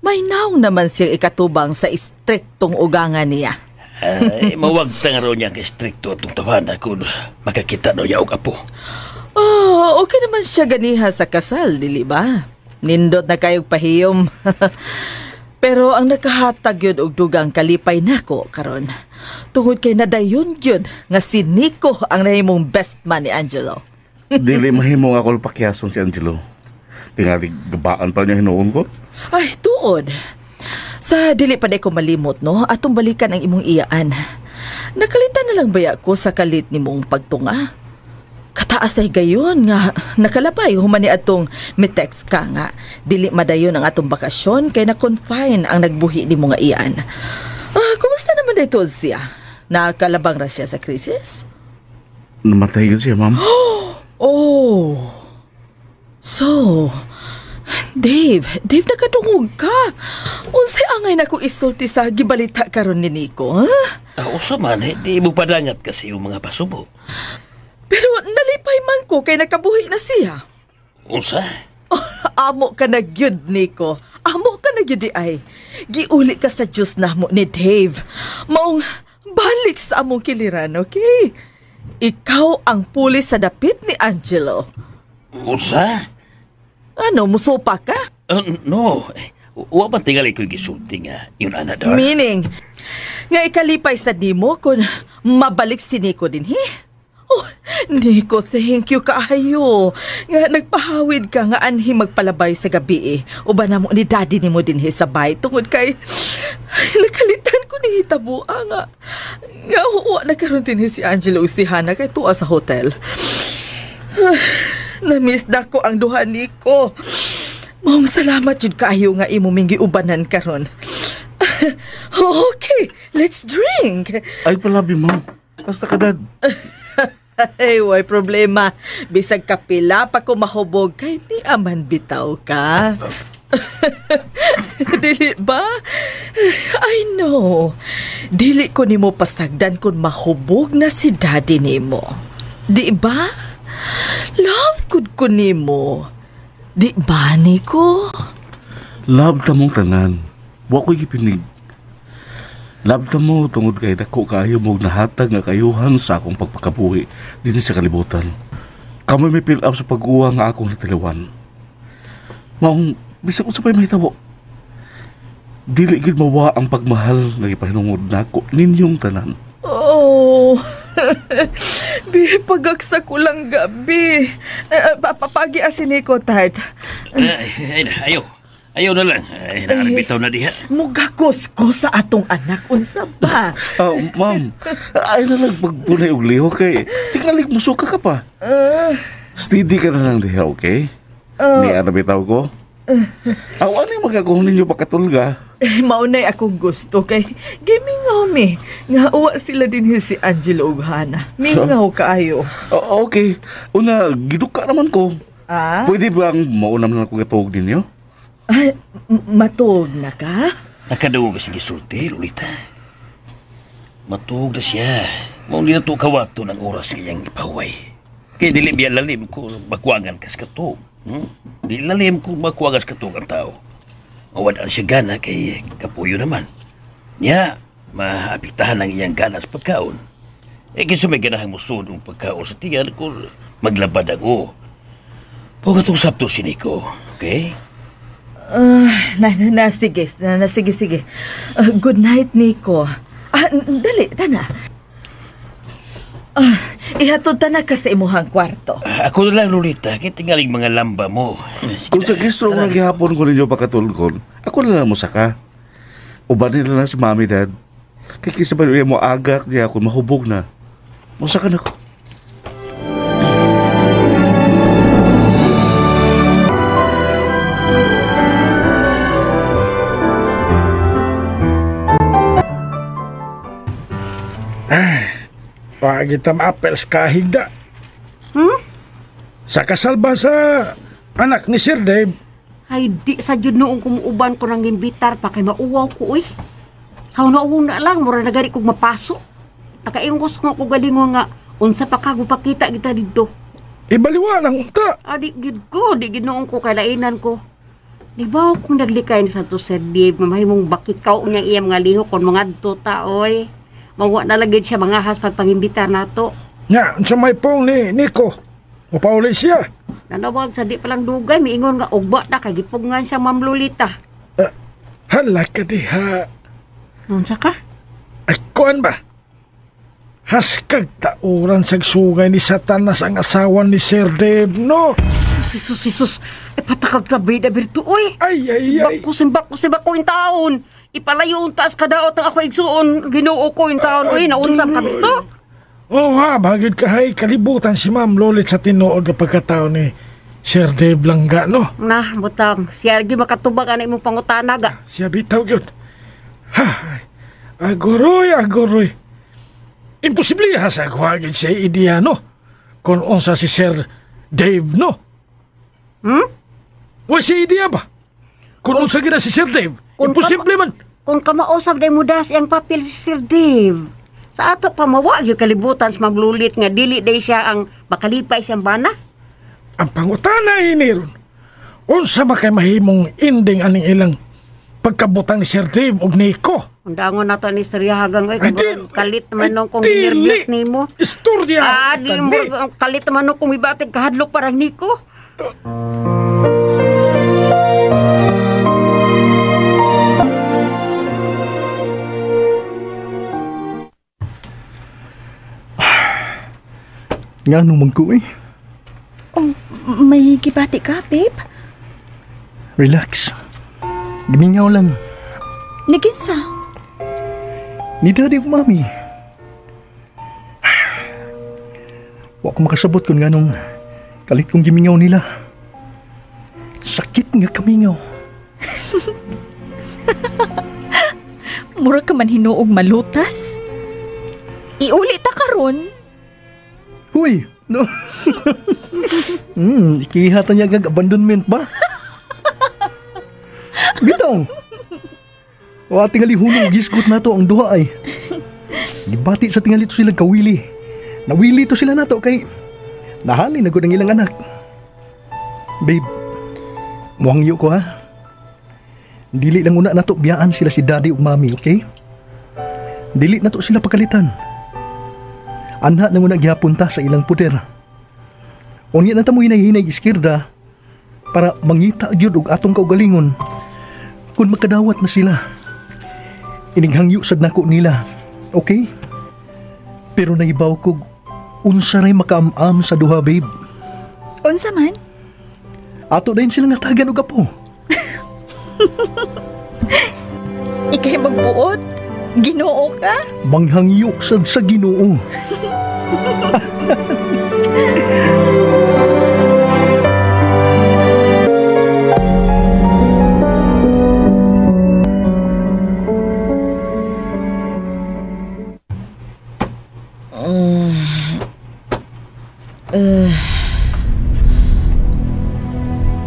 may naong naman siyang ikatubang sa istriktong ugangan niya. Ay, mawagtang raw niya kay strikto atong tawana kung makakita daw niya og apo. Oh, okay naman siya ganiha sa kasal, dili ba? Nindot na kayog pahiyom. Pero ang nakahatag yun og dugang kalipay nako karon. Tungod kay nadayon gyud nga si Nico ang nahimong best man ni Angelo. Dili mahimo nga ako pakiyason si Angelo. Tingali gabaan pa niya hinuon ko. Ay, tuod. Sa dili pa ko malimot, no? Atong balikan ang imong iyaan. Nakalitan na lang baya ko sa kalit nimong pagtunga? Kataas ay gayon nga nakalabay human ni atong mitext ka nga dili madayon ang atong bakasyon kay na-confine ang nagbuhi nimo nga iyaan. Ah, kumusta naman dito siya? Nakalabang ra siya sa krisis? Namatay yun siya, ma'am. Oh. So, Dave, Dave, nakadungog ka. Unsay angay na ko isulti sa gibalita karon ni Nico, ha? Usa man, eh, di mo padangat kasi yung mga pasubo. Pero nalipay man ko kay nakabuhi na siya. Unsa? Oh, amo ka na gyud, Nico. Amo ka na gyud di ay. Giuli ka sa Diyos namo ni Dave. Maong balik sa among kiliran, okay? Ikaw ang pulis sa dapit ni Angelo. Unsa? Ano, musupa ka? No. Wa man tingali ko'y gisulti nga yun ana dar. Meaning, nga ikalipay sa nimo kung mabalik si Nico din, he? Oh, Nico, thank you kaayo. Nga nagpahawid ka nga anhi magpalabay sa gabi eh. Uban na mo ni daddy nimo dinhi sa bay tungod kay ay, nakalitan ko ni hitabua nga. Nga huwa na karon dinhi si Angelo ug si Hana kay tuwa sa hotel. Na-miss na ko ang duha niko. Maong salamat jud kaayo nga imo ming giubanan karon. Okay, let's drink. Ay palabi, ma'am. Basta ka, dad. Ay, way problema. Bisag kapila pa ko mahubog kay ni aman bitaw ka. Dili ba? I know. Dili ko nimo pasagdan kung mahubog na si daddy nimo. Di ba? Love gud ko nimo. Di ba, Nico? Love ta mong tanan. Wa ko'y gipinig. Love ta mo tungod kay dako kaayo mo nahatag nga kayuhan sa akong pagpakabuhi dinhi sa kalibutan. Kamoy may fill up sa pag-uwa nga akong natiliwan. Maong bisag unsa pa'y mahitabo. Dili gid mawa ang pagmahal nga gipahinungod nako ninyong tanan. Oh. Bi, pagaksa ko lang gabi. Papagi asin ni ko, Tart. Ay, ay, na, ayaw. Ayaw na lang. Ay, naarbitaw na diha. Mugakos ko sa atong anak. Unsa ba? Ah, ma'am, ay na lang pagpunay og lihok kay tingalig musuka ka pa. Steady ka na lang diha, okay? Ni ana bitaw ko. Aw, ano yung magagawin ninyo pakatulga? Eh, maunay akong gusto kay gimingaw mi. Nga uwa sila din si Angelo ug Hana. Mingaw kaayo. Oh, okay. Una, giduka naman ko. Ah? Pwede bang mauna na lang ko gatuog ninyo? Ay, matuog na ka? Nakadungog ka sa gisulti, Lolita. Matuog na siya. Mao na to kawato ng oras kayang ipahuway. Kaya dili biya lalim kung bakwangan kas katuog. Di lalim kung makuwagas katong ang tao. Mawadaan siya gana kay kapuyo naman. Nya, maapiktahan ang iyang gana sa pagkaon. E kinsa may ganahang musod ang pagkaon sa tiyan kung maglabad ako. Huwag itong sabto si Nico, okay? Na, sige. Na, sige. Good night, Nico. Dali, tana. Ihatod ta na ka sa imuhang kwarto. Ako na lang, Lolita. Kaya tingaling mga lamba mo. Kung sa gistro nga gihapon ko ninyo pakatulgon, ako na lang mo saka. Uban nila na si mami, dad. Kaya kisa ba mo agak niya kung mahubog na. Musaka na ko. Pagitang apples kahigda. Sa kasalba sa anak ni Sir Dave. Ay, di sa jud noong kumuuban ko ng imbitar pa kay mauwaw ko, uy. Sa una-una lang, mura na gani kong mapaso. Nakaingon ko sa mga kugalingon nga, unsa pa ka gupakita kita dito. Ibaliwa ng unta. Di gid ko, di gid noong ko kailainan ko. Di ba kung naglikay ni Santo Sir Dave, mamahimong bakikaw niyang iyang mga lihok kung mga ta, oy. Mawa na lagi siya mga has pagpangimbitar nato. Nya, unsa may pong ni Nico? Upauli siya. Nanawag sa di palang dugay, miingon nga ugba na kay gipugngan siya Ma'am Lolita. Hala ka diha. Unsa ka? Ay, kuan ba? Haskag tauran sa sugay ni Satanas ang asawa ni Sir Dave, no? Sus, sus. Ay, patakag ka, bida, birtu, uy. Ay. Simbak ko yung taon. Ipalayo ang taas kadaot ang ako igsuon. Ginoo ko yung taon, uy. Naunsam ka, birtu. Oh, ha, bagid ka, hay. Kalibutan si Ma'am Lolit sa tinuod na pagkatao ni Sir Dave Langga, no? Nah, butang. Siya lagi makatubag anay mong pangutanaga. Siya bitaw yun. Ha, aguroy. Imposible ha sa kuhagin siya ideya, no? Kung unsa si Sir Dave, no? Wa siya ideya ba? Kung unsa gina si Sir Dave, imposible man. Kung kamausap day mo das ang papel si Sir Dave. Sa ato pa mawa yung kalibutan sa maglulit nga dili day siya ang makalipay siyang bana. Ang pangutana ini ron. Unsa ba kay mahimong ending aning ilang pagkabutang ni Sir Dave og Nico? Undangon nato ni Sir Yahagang oy, kalit naman nung kung dili. ginervyos nimo. Istorya. Di mo kalit naman nung kung ibatig kahadlok parang Nico. Nga nung ko eh. Oh, may gibati ka, babe? Relax. Gimingaw lang. Niginsa? Ni daddy ug mami. Wa ko makasabot kung nganong kalit kong gimingaw nila. Sakit nga kamingaw. Mura ka man hinuog malutas. Iuli ta karon. Uy, no. Ikihatan niya kag abandonment ba? Bitaw. O tingali hunong gisgot nato ang duha ay. Gibati sa tingali to sila kawili. Nawili to sila nato kay nahali na gud ang ilang anak. Babe, muhangyo ko ha. Dili lang una nato biyaan sila si daddy ug mami, okay? Dili nato sila pagkalitan. Anha nang una gihapon ta sa ilang puder. Unya na ta mo hinay-hinay iskirda para mangita gyud og atong kaugalingon kung makadawat na sila. Inighangyo sad nako nila, okay? Pero naibaw ko unsa ray makaam-am sa duha, babe. Unsa man? Ato dayon sila nga tagan og apo. Ikay magbuot? Ginoo ka? Manghangyo sad sa Ginoo.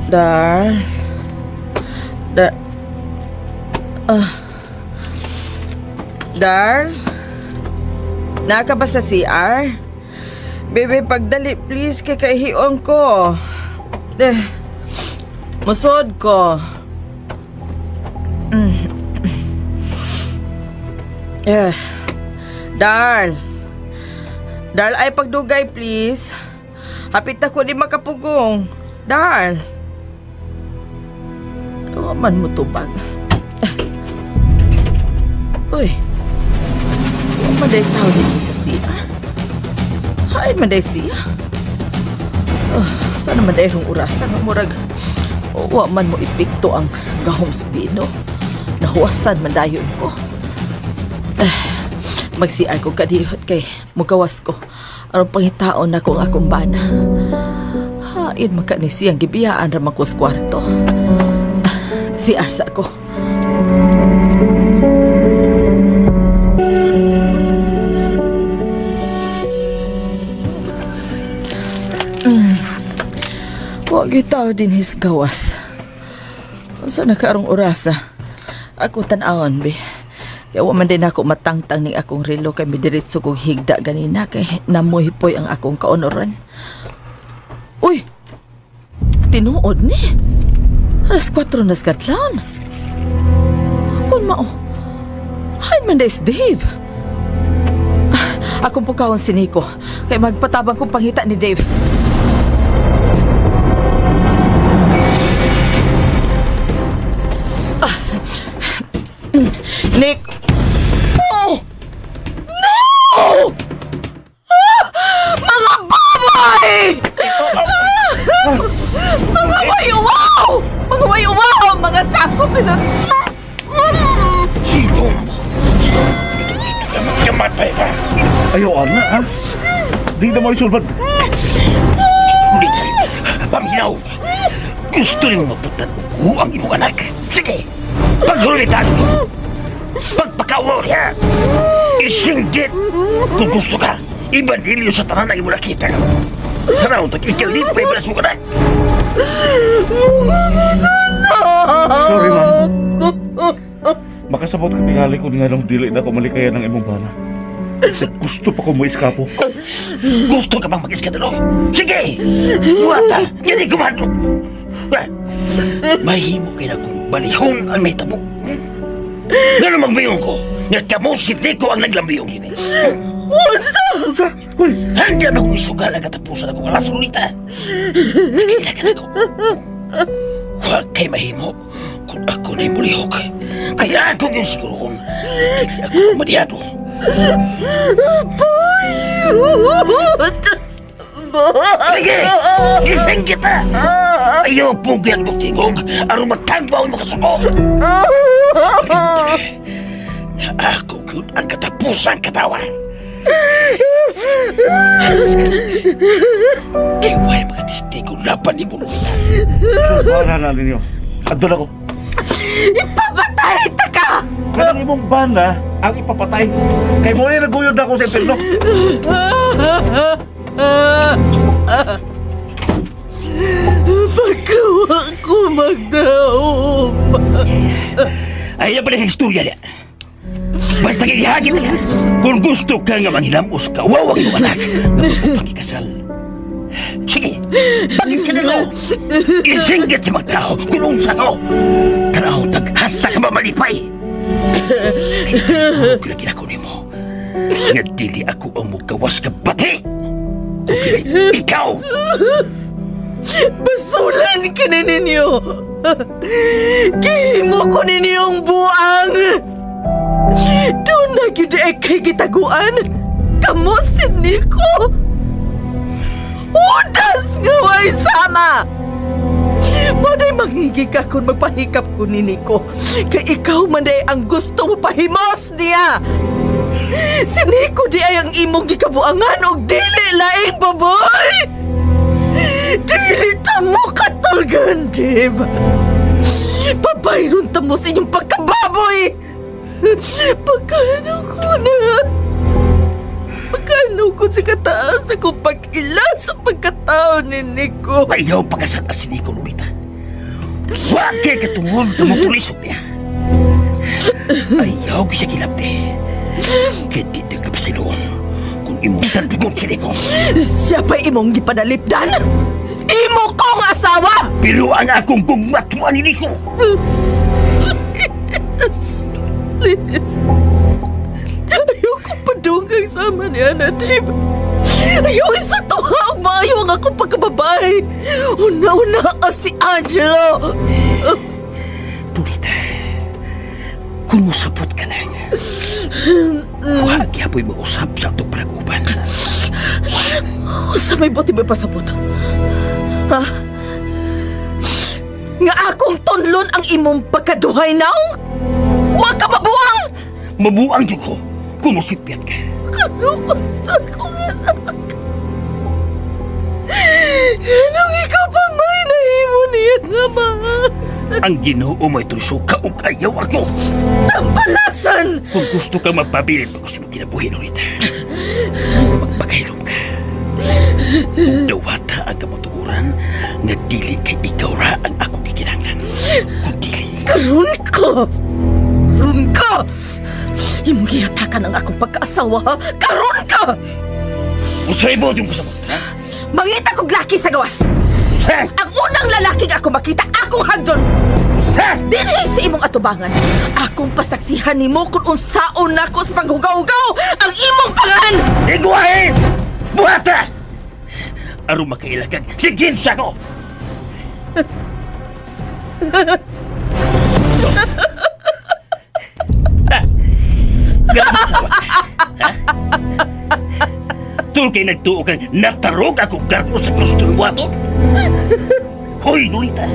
Dar. Dar. Dar? Naka ba sa CR? Bebe, pagdali please kay kahion ko. Musod ko. Eh. Darl. Darl, ay pagdugay, please. Hapit ako di makapugong. Darl. Wa man mo tubag. Uy. Wa man day tao din sa siya. Hay man day siya. Oh, sana man day rong orasa nga murag wa man mo epekto ang gahom sa bino. Nahuwasan man dayon ko. Mag-CR ko kadihot kay mugawas ko. Aron pangitaon na ko ang akong bana. Hain maka ni siyang gibiyaan ramang ko sa kwarto. CR sa ako. Wa gitaw din his gawas. Unsa na karong orasa? Ako tan-awon be. Kaya wa man din ako matangtang ni akong relo kay midiretso kog higda ganina kay namuhipoy ang akong kaonoran. Uy! Tinuod ni! 4:00 na sa kadlawon. Akon mao. Hay man des Dave. Akong pukawon si Nico kay magpatabang kong pangita ni Dave. Nick! Oh! No! Ah! Mga baboy! Mga wayuwaw! Mga wayuwaw! Mga sakop ni sa... Sino mo? Kamatay ka! Ayaw, na, ha? Di na mo isulbad. Paminaw! Gusto rin mo maputan ko ang imong anak. Sige! Paghulitan! Pagpakawaw niya! Isinggit! Kung gusto ka, ibanilyo sa tanan ang imong nakita. Tanaw, tag-ikalipay pa sa mong anak. Sorry, ma'am. Makasabot ka tingali kung nga nung dili na kumalikayan ng imong bana. Gusto pa ko mo iskapo. Gusto ka bang mag-iskandalo? Sige! Buhata! Gani kumandok! Mahimo kayo na kung balihon ang may tabo. Nga magmayon ko, nga kamo si Nico ang naglambiyong gini. Unsa? Unsa? Uy! Hanggang akong isugal ang katapusan akong alas Lolita. Nakilagan ako. Huwag kay mahimo kung ako na'y mulihok. Kaya ako yung siguroon. Kaya ako madiyado. Boy! Sige! Gising kita! Ayaw po gayang tingog aron matagbaw ang makasuko! Nga ako yun ang katapusang katawa. Iway mga testigo laban ni Lolita. Bana na ninyo. Adol ako. Ipapatay ta ka! Kanang imong bana ang ipapatay. Kay mo na naguyod na ako sa impirno. Pagkawa ko magdaom. Ay na pala yung istorya niya. Basta gihagin na ka. Kung gusto ka nga manghilamos ka, waw ang iyong anak. Pagkikasal. Sige, bakit ka na ko? Isinggit sa mga tao, kung unsa ko. Tanaw, taghasta ka ba malipay? Kaya ginako nimo. Nga dili ako ang mugawas ka bati. Ikaw! Basulan kini ninyo! Gihimo ko ninyong buang! Doon na gyud ay kay gitaguan! Kamo si Nico! Udas nga way sama! Maday manghigi ka kung magpahikap ko ni Nico. Kay ikaw man day ang gusto mo pahimos niya! Si Nico di ay ang imong gikabuangan og dili laing baboy! Dili ta mo katulgan, Dave! Pabayron ta mo sa inyong pagkababoy! Pagkano ko na? Pagkano ko sa kataas ako pag-ila sa pagkatao ni Nico? Ayaw pagkasad si Nico, Lolita. Huwag kay katungod na mapulisok niya. Ayaw siya kilabdi. Kaya di ka pasayloon kung imong tandugon si Nico. Siya pa'y imong gipanalipdan? Imo kong asawa! Pero ang akong gugmatwa ni Nico. Please, please. Ayoko padunggang sama niya na, Dave. Ayaw isa tuha og maayo ang akong pagkababae. Una-una ka si Angelo. Pulita, kung musabot ka lang, wa gyapoy mausap sa atong panag-uban. Usa may buti may pasabot. Ha? Nga akong tunlon ang imong pagkaduhay now? Wa ka mabuang! Mabuang jud ko kung musipyat ka. Kaluwas akong anak. Anong ikaw pa may nahimo niya nga mga? Ang Ginoo may trusuka ug ayaw ako. Tampalasan! Kung gusto kang magpabilin pag gusto mong kinabuhi, Lolita, magpakahilom ka. Ug dawata ang kamatuoran nga dili kay ikaw ra ang akong gikinahanglan. Kung dili. Karon ka! Karon ka! Imong gihatakan ang akong pagkaasawa, ha? Karon ka! Usay mo yung pasabot, ha? Mangita kog laki sa gawas! Sa! Ang unang lalaking ako makita, akong hagdon! Sa! Dinhi sa imong atubangan, akong pasaksihan nimo kung unsaon nako sa paghugaw-hugaw ang imong pangan! Iguahin! Buhata! Aron makailagag, si Ginsa ko! Ha? Tul kay nagtuo kang natarog ako garko sa gusto ng wato? Hoy, Lolita!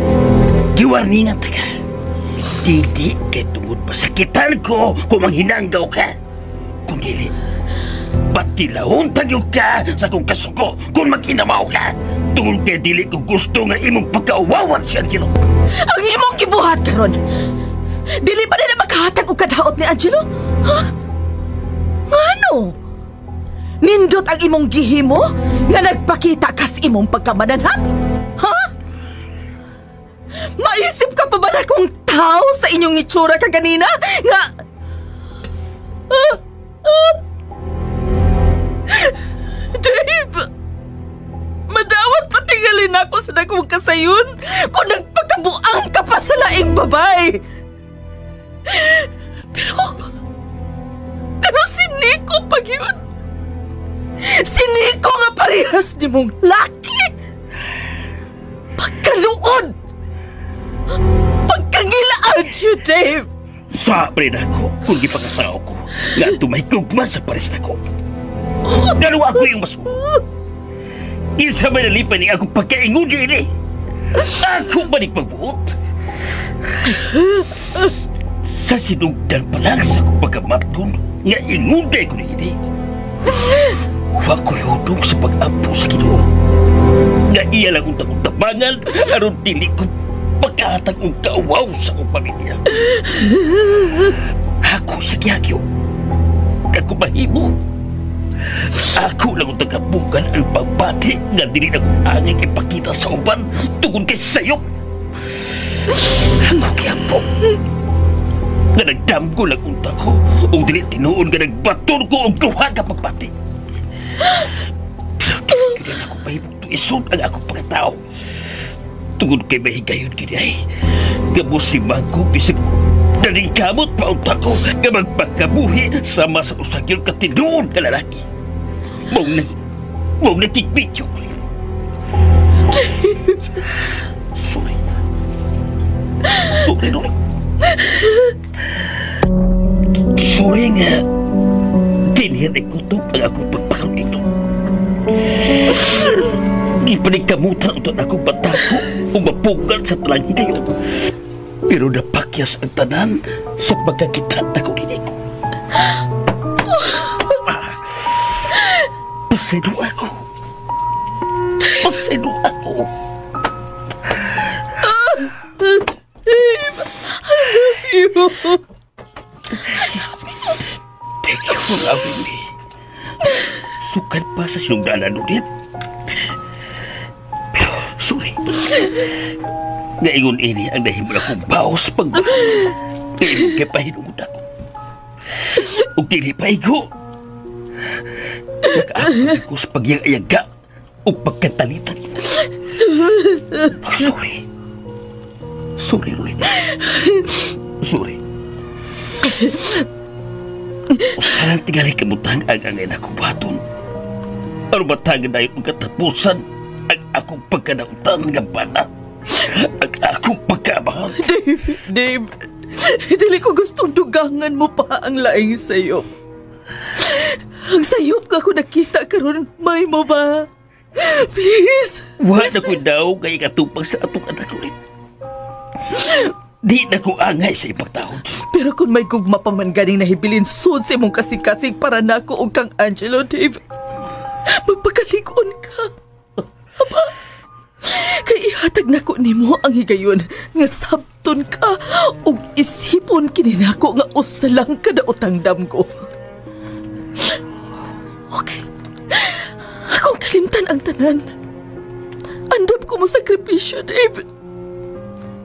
Giwarningan ta ka. Dili kay tungod pasakitan ko kung manghinanggaw ka. Kung dili, batilahon tagyo ka sa kong kasuko kung makinamaw ka. Tungod kay dili ko gusto nga imong pagkauwawan si Angelo. Ang imong gibuhat karon, dili pa na makahatag og kadaot ni Angelo? Ha? Ngano? Nindot ang imong gihimo nga nagpakita kas imong pagkamananhap? Ha? Maisip ka pa ba na kung tao sa inyong itsura kaganina nga... Dave! Madawat patingalin ako sa dakong kasayon kung nagpakabuang ka pa sa laing babae. Pero si Nico pag yun. Si Nico nga parehas ni mong laki. Pagkaluod! Pagkangilaan you, Dave! Sabi na ako kung gipakasao ko nga tumahigugma sa pares na ko. Dalawa ako yung masuko. Isa may nalipan ni akong pagkaingon ini. Ako ba ni pagbuot? Sa sinugdan pa lang sa akong pagkamatgon nga ingunday ko ni ini. Wa ko'y hudong sa pag-ampo sa Ginoo. Nga iya lang untang utabangan aron dili ko pagkahatag og kaawaw sa akong pamilya. Ako sa giyagyo. Kakumahimo. Ako lang ang tagabukan ang pagbati nga dili na kong angay ipakita sa uban tungod kay sayop. Ako kiyampo. Nga nagdamgo lang unta ko ug dili tinuon nga nagbaton ko og duha ka pagbati. Pero dili gyud na ako mahimong tuison ang akong pagkatao. Tungod kay mahigayon gid ay gamusimang ko bisag naningkamot pa unta ko nga magpakabuhi sama sa usa gyud ka tinuod ka lalaki. Mong nakikbidyo ko. Sorry. Sorry, Nori. Sorry nga. Dinhin ay kutob ang akong pagpakaroon dito. Di pa ni kamutan ito na akong batako o mapugal sa talang higayon. Pero napakyas ang tanan sa pagkakita na ko ni Nico. Pasaylo ako. Pasaylo ako. Dave, I love you. Thank you for loving me. Sukad pa sa sinugdanan ulit. Pero, sorry. Ngayon ini ang nahimo na kong baos pagmahal. Ngayon kay pahinungod ako. Ug dili pa igo. Nakaapod ko sa pagyang-ayaga o pagkatalitan. Oh, sorry. Sorry, Lolita. Sorry. Usalang tingali kabutang ang angay na kubaton. Ano ba taga na yung katapusan ang akong pagkadautan nga bana? Ang akong pagkaabahan? Dave, Dave, dili ko gustong dugangan mo pa ang laing sayop. Ang sayop ka ko nakita karon, may mo ba? Please. Wala na ko daw kay katupag sa atong anak ulit. Di na ko angay sa ipagtahod. Pero kung may gugma pa man ganing nahibilin sud sa imong kasing-kasing para nako og kang Angelo, Dave, magpakalig-on ka. Aba, kay ihatag nako nimo ang higayon nga sabton ka og isipon kini nako nga usa lang kadaotang damgo. Okay. Akong kalimtan ang tanan. Andam ko mo sakripisyo, Dave.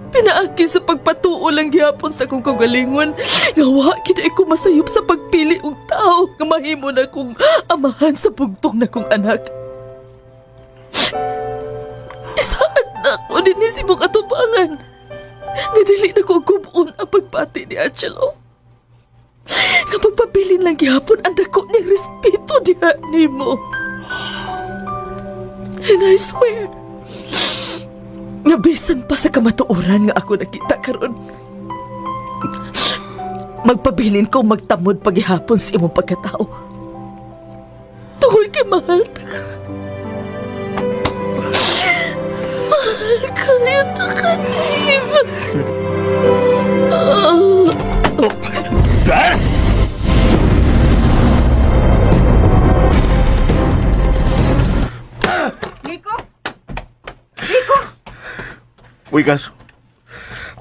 Pinaagi sa pagpatuo lang gihapon sa akong kagalingon nga wa gid ko masayop sa pagpili og tawo nga mahimo na kong amahan sa bugtong na kong anak. Isaan na ko dinhi sa imong atubangan nga dili na ko gub-on ang pagpati ni Angelo. Nga pagpabilin lang gihapon ang dako niyang respeto diha nimo. And I swear, nga bisan pa sa kamatuoran nga ako nakita karon, magpabilin ko magtamod paghihapon sa imong pagkatao. Tungod kay mahal ta ka. Mahal kayo ta ka, Dave. Nico? Nico? Uy, kaso.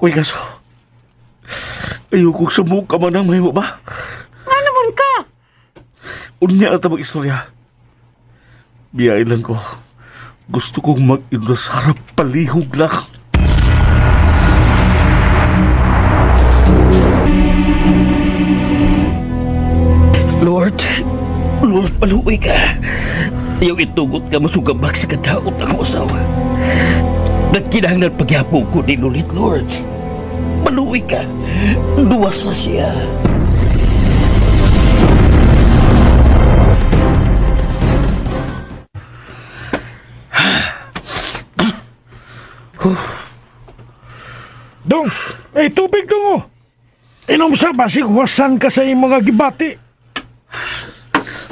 Uy, kaso. Ayoko sumuka man ang mahimo ba? Ano man ka? Unya na tabang istorya. Biyain lang ko. Gusto kong mag-inasarap palihog lang. Lord, Lord, maluoy ka. Ayaw itugot ka masugabak sa kadaot akong asawa. Nagkinahanglan pagyapong ko ni Lulit, Lord. Maluoy ka. Duwas na siya. Dong, ay tubig dong oh. Inom sa basig wasan ka sa imong mga gibati.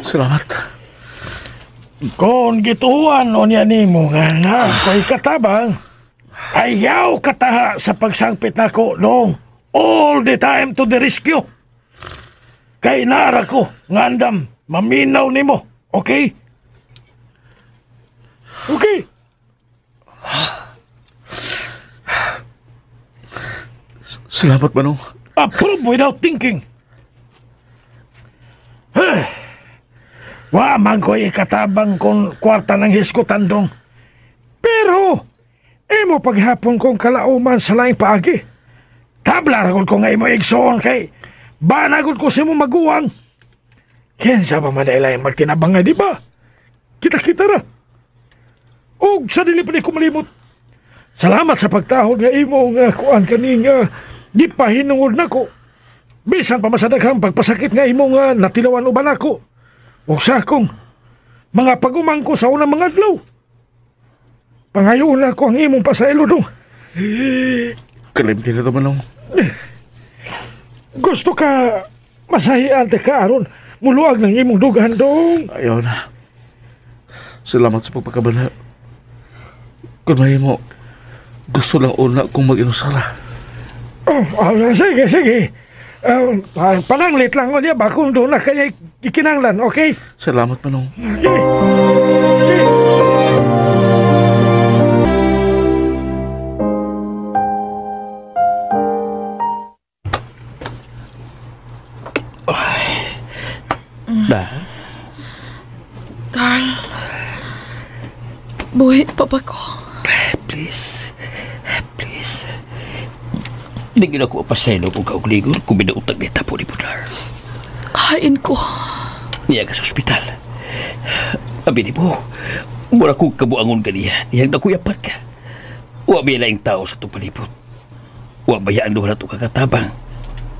Salamat. Kung gituan o niya nimo nga na ko'y katabang, ayaw kataha sa pagsangpit nako dong. All the time to the rescue. Kay naara ko nga andam maminaw nimo. Okay? Okay. Salamat, Manong. Approve without thinking. Wa man ko'y ikatabang kung kwarta ng hiskutan dong. Pero, imo paghapon kong kalauman sa laing paagi. Tabla ragol ko nga imo igsoon kay banagol ko sa imo maguwang. Kinsa pa man magtinabang nga, di ba? Kita-kita ra. Og sa dili pa ni ko malimot. Salamat sa pagtahod nga imo nga kuan kaning di pahinungod nako. Bisan pa masadaghang pagpasakit nga imo nga natilawan uban ako. O sa akong mga pagumangko sa unang mga adlaw. Pangayoon ako ang imong pasailo dong. Kalimti na ito, Manong. Gusto ka masahian te ka aron muluag ng imong dugahan dong. Ayaw na. Salamat sa pagpakabana. Kung mahimo, gusto lang una kong mag-inusara. Oh, sige, sige. Pananglit lang o niya ba kung doon na kaya ikinanglan, okay? Salamat, Manong. Okay. Okay. Da? Carl, buhi pa ba ko? Please, please. Hindi gina ko mapasaylo kung kaugligon kung binautag ni Tapo ni Budar. Hain ko. Niya ka sa ospital. Abi ni mo, mura kong kabuangon ka niya. Niyang nakuyapan ka. Wa may laing tao sa itong palibot. Wa bayaan doon na ito kakatabang.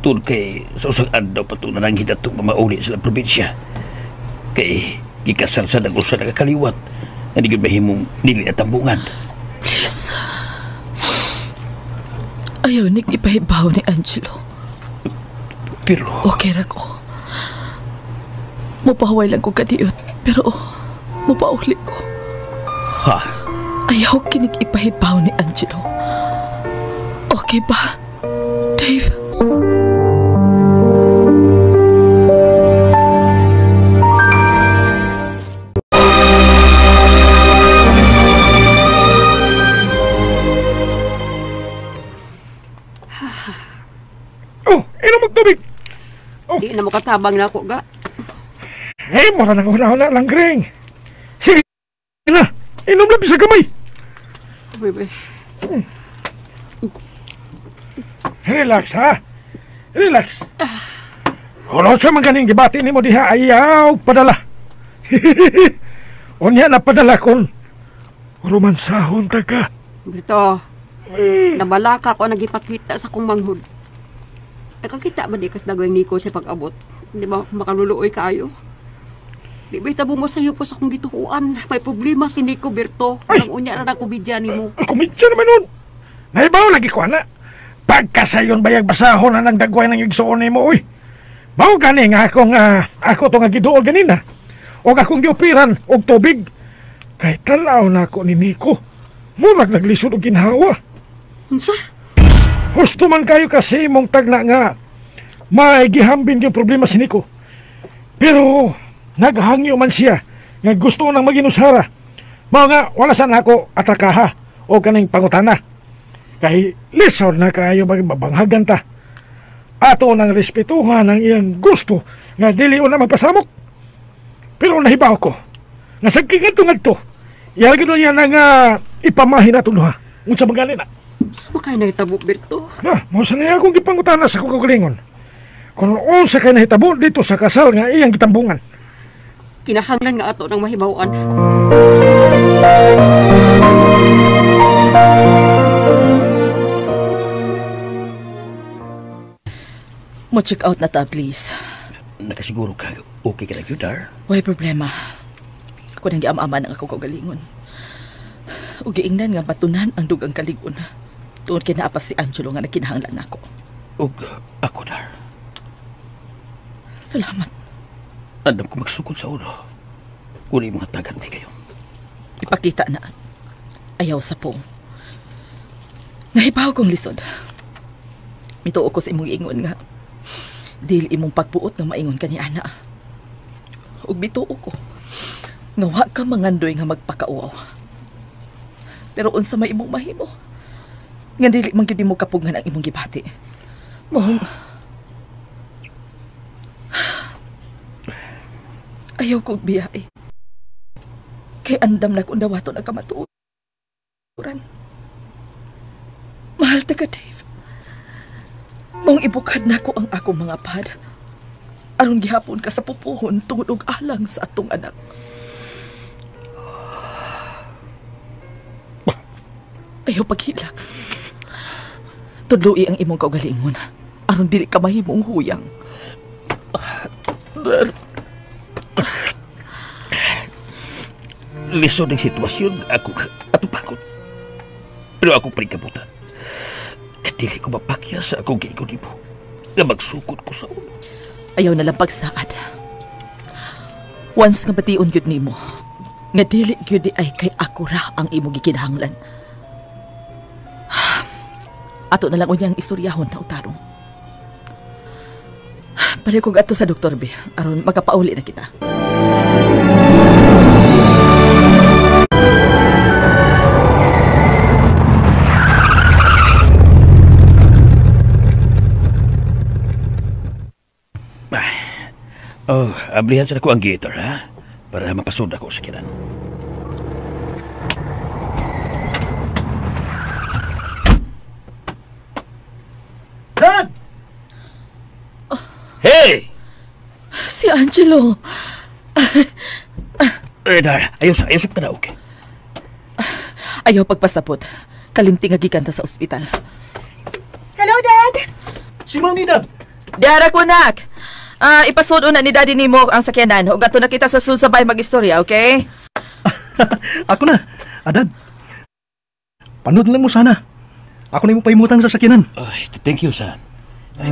Tun kay sa usang adlaw pa ito nananghid at itong mamauli sa probinsya. Kay gikasal sa nag-usa nakakaliwat. Hindi ko mahimong dili at tambungan. Please. Ayaw nig ipahibaw ni Angelo. Pero... Okay ra ko. Mupahaway lang ko kadiyot. Pero mupauli ko. Ha? Ayaw kinig ipahibaw ni Angelo. Okay ba, Dave? Oh, inom magtubig. Oh. Di na makatabang na ako, ga. Eh, mura nang huna-huna lang, Gring. Sige na, inom lang sa gamay. Bebe. Relax, ha? Relax. Kung sa mga ganing gibati ni mo diha, ayaw padala. Unya na padala kon romansahon ta ka. Brito, nabalaka ko nagipakita sa kong manghud. Nakakita ba di kas dagoy Nico sa pag-abot? Di ba makaluluoy kaayo? Di ba itabo mo sa'yo po sa akong gituuan? May problema si Nico, Berto. Nang unya na ng komedya ni mo. Komedya naman nun! Naibaw lagi ko, ana. Pagkasayon bayag basahon na nagdagway ng igsoon ni mo, uy. Mao gani nga akong, ako to nga giduol ganina. O akong giupiran og tubig. Kay tanaw na ako ni Nico. Murag naglisod og ginhawa. Unsa? Husto man kayo kasi mong tagna nga may gihambin yung problema si Nico. Pero naghangyo man siya nga gusto nang maginusara. Mao nga wala sana ako atrakaha o kaning pangutana. Kay lisod na kayo mabanghagan ta. Ato nang respetuhan ang iyang gusto nga dili na magpasamok. Pero nahibaw ko nga sa ngadto iyang niya na nga ipamahin atong duha. Unsa man gani na? Sa ba kayo nahitabo, Berto? Na, mao sa niya akong gipangutana sa akong kaugalingon. Kung unsa kay nahitabo dito sa kasal nga iyang gitambungan. Kinahanglan nga ato ng mahibaw-an. Mo check out na ta, please. Nakasiguro ka, okay ka na yun, Dar? Way problema. Ako nang giam-ama ng akong kaugalingon. O giingnan nga batunan ang dugang kaligon. Tuon kay naa pa si Angelo nga nagkinahanglan nako. Ug ako, Dar. Salamat. Andam ko magsukod sa ulo. Kung imong hatagan kay kayo. Ipakita na. Ayaw sa pong. Nahibaw kong lisod. Mituo ko sa imong ingon nga dili imong pagbuot nga maingon kani ana. Ug mituo ko nga wa ka mangandoy nga magpakauaw. Pero unsa may imong mahimo? Nga dili man gyud nimo kapugngan ang imong gibati. Mong ayaw kog biyahe. Kay andam na kung dawaton ang kamatuoran. Mahal ta ka, Dave. Mong ibukad na ko ang akong mga pad. Aron gihapon ka sa pupuhon tungod og alang sa atong anak. Ayaw paghilak. Tudloi ang imong kaugalingon. Aron dili ka mahimong huyang. Lisod ang sitwasyon ako atong pagod. Pero ako pa rin kabutan. Kadili ko mapakya sa akong giingon nimo nga magsukod ko sa ulo. Ayaw na lang pagsaad. Once nga bation gyud nimo, nga dili gyud di ay kay ako ra ang imong gikinahanglan. Ato na lang unyang istoryahon na utarong. Balik kog ato sa Dr. B aron makapauli na kita. Oh, ablihan sa ko ang guitar, ha? Para mapasod ako sa kinan. Dad! Oh. Hey! Si Angelo. Eh, Dar, ayos ka na, okay? Ayaw pagpasabot. Kalimti nga gikan ta sa ospital. Hello, Dad! Si Mami, Dad! Diara ko, nak! Ipasod na ni Daddy nimo ang sakyanan. Ug ato na kita sa susabay mag-istorya, okay? Ako na! Dad! Panood lang mo sana. Ako na yung pahimutang sa sakyanan. Ay, thank you, son. Ay.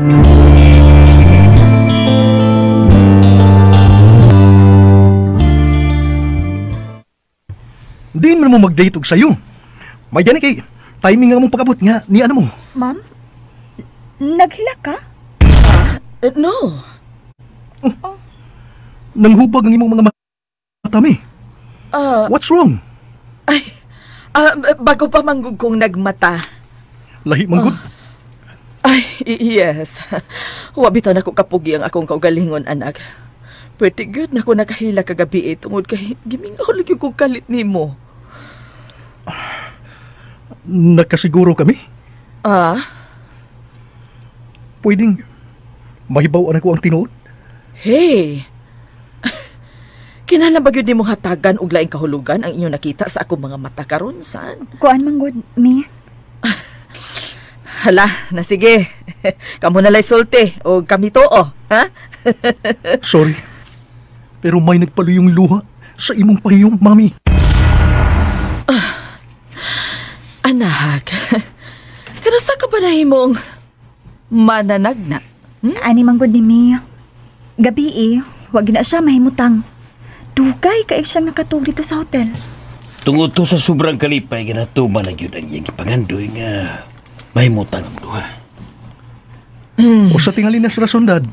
Diin man mo mag-date og sayo. May gani kay timing nga mong pag-abot nga ni ano mo. Ma'am? Naghilak ka? No. Oh. Nanghubag ang imong mga mata mi. What's wrong? Ay, bago pa manggug kong nagmata. Lahi manggug? Ay, yes. Wa bitaw nako kapugi ang akong kaugalingon, anak. Pretty good na ko nakahila kagabi tungod kay gimingaw lagi kong kalit nimo. Nakasiguro kami? Ah? Pwedeng mahibaw-an ako ang tinuod? Hey! Kinahanglan ba gyud nimo hatagan og laing kahulugan ang inyong nakita sa akong mga mata karon, san? Kuan man gud, mi. Hala, na sige. Kamo na lay sulti o kami tuo, ha? Sorry. Pero may nagpaluyong luha sa imong pahiyong, mami. Anak, kanusa ka ba nahimong mananagna? Hmm? Ani man gud ni mi. Gabi eh, wag na siya mahimutang. Dugay kay siyang nakatug dito sa hotel. Tungod to sa sobrang kalipay, ganatuman na gyud ang iyang ipangandoy nga mahimutang ang duha. O sa tingali na sa rason, Dad.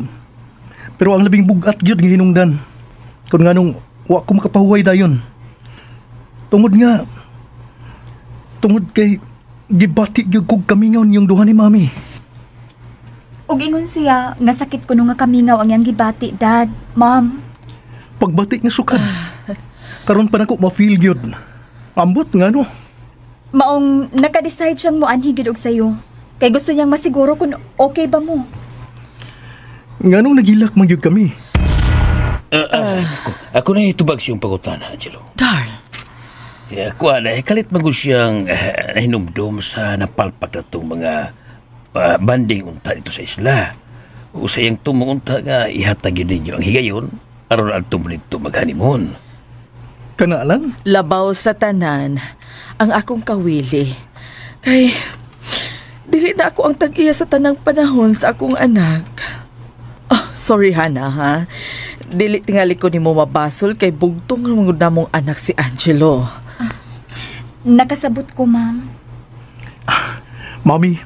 Pero ang labing bugat gyud nga hinungdan. Kung nganong wa ko makapahuway dayon. Tungod nga, tungod kay gibati gyud kog kamingaw niyong duha ni Mami. Ug ingon siya nga sakit kuno nga kamingaw ang iyang gibati, Dad, Mom. Pagbati nga sukad. Karon pa nako ma-feel gyud. Ambot nga no. Maong naka-decide siyang moanhi gyud og sayo. Kay gusto niyang masiguro kung okay ba mo. Nganong nagilak man gyud kami. Ako na itubag siyang pagutana, Angelo. Darl. Ako na, kalit man gud siyang nahinumdum sa napalpak na itong mga banding unta dito sa isla. O sa iyang tumong unta nga ihatag yun ninyo ang higayon aron adto mo dito mag-honeymoon. Kana lang? Labaw sa tanan ang akong kawili. Kay dili na ako ang tag-iya sa tanang panahon sa akong anak. Oh, sorry Hana ha. Dili tingali ko nimo mabasol kay bugtong ramang namong anak si Angelo. Nakasabot ko, ma'am. Mami,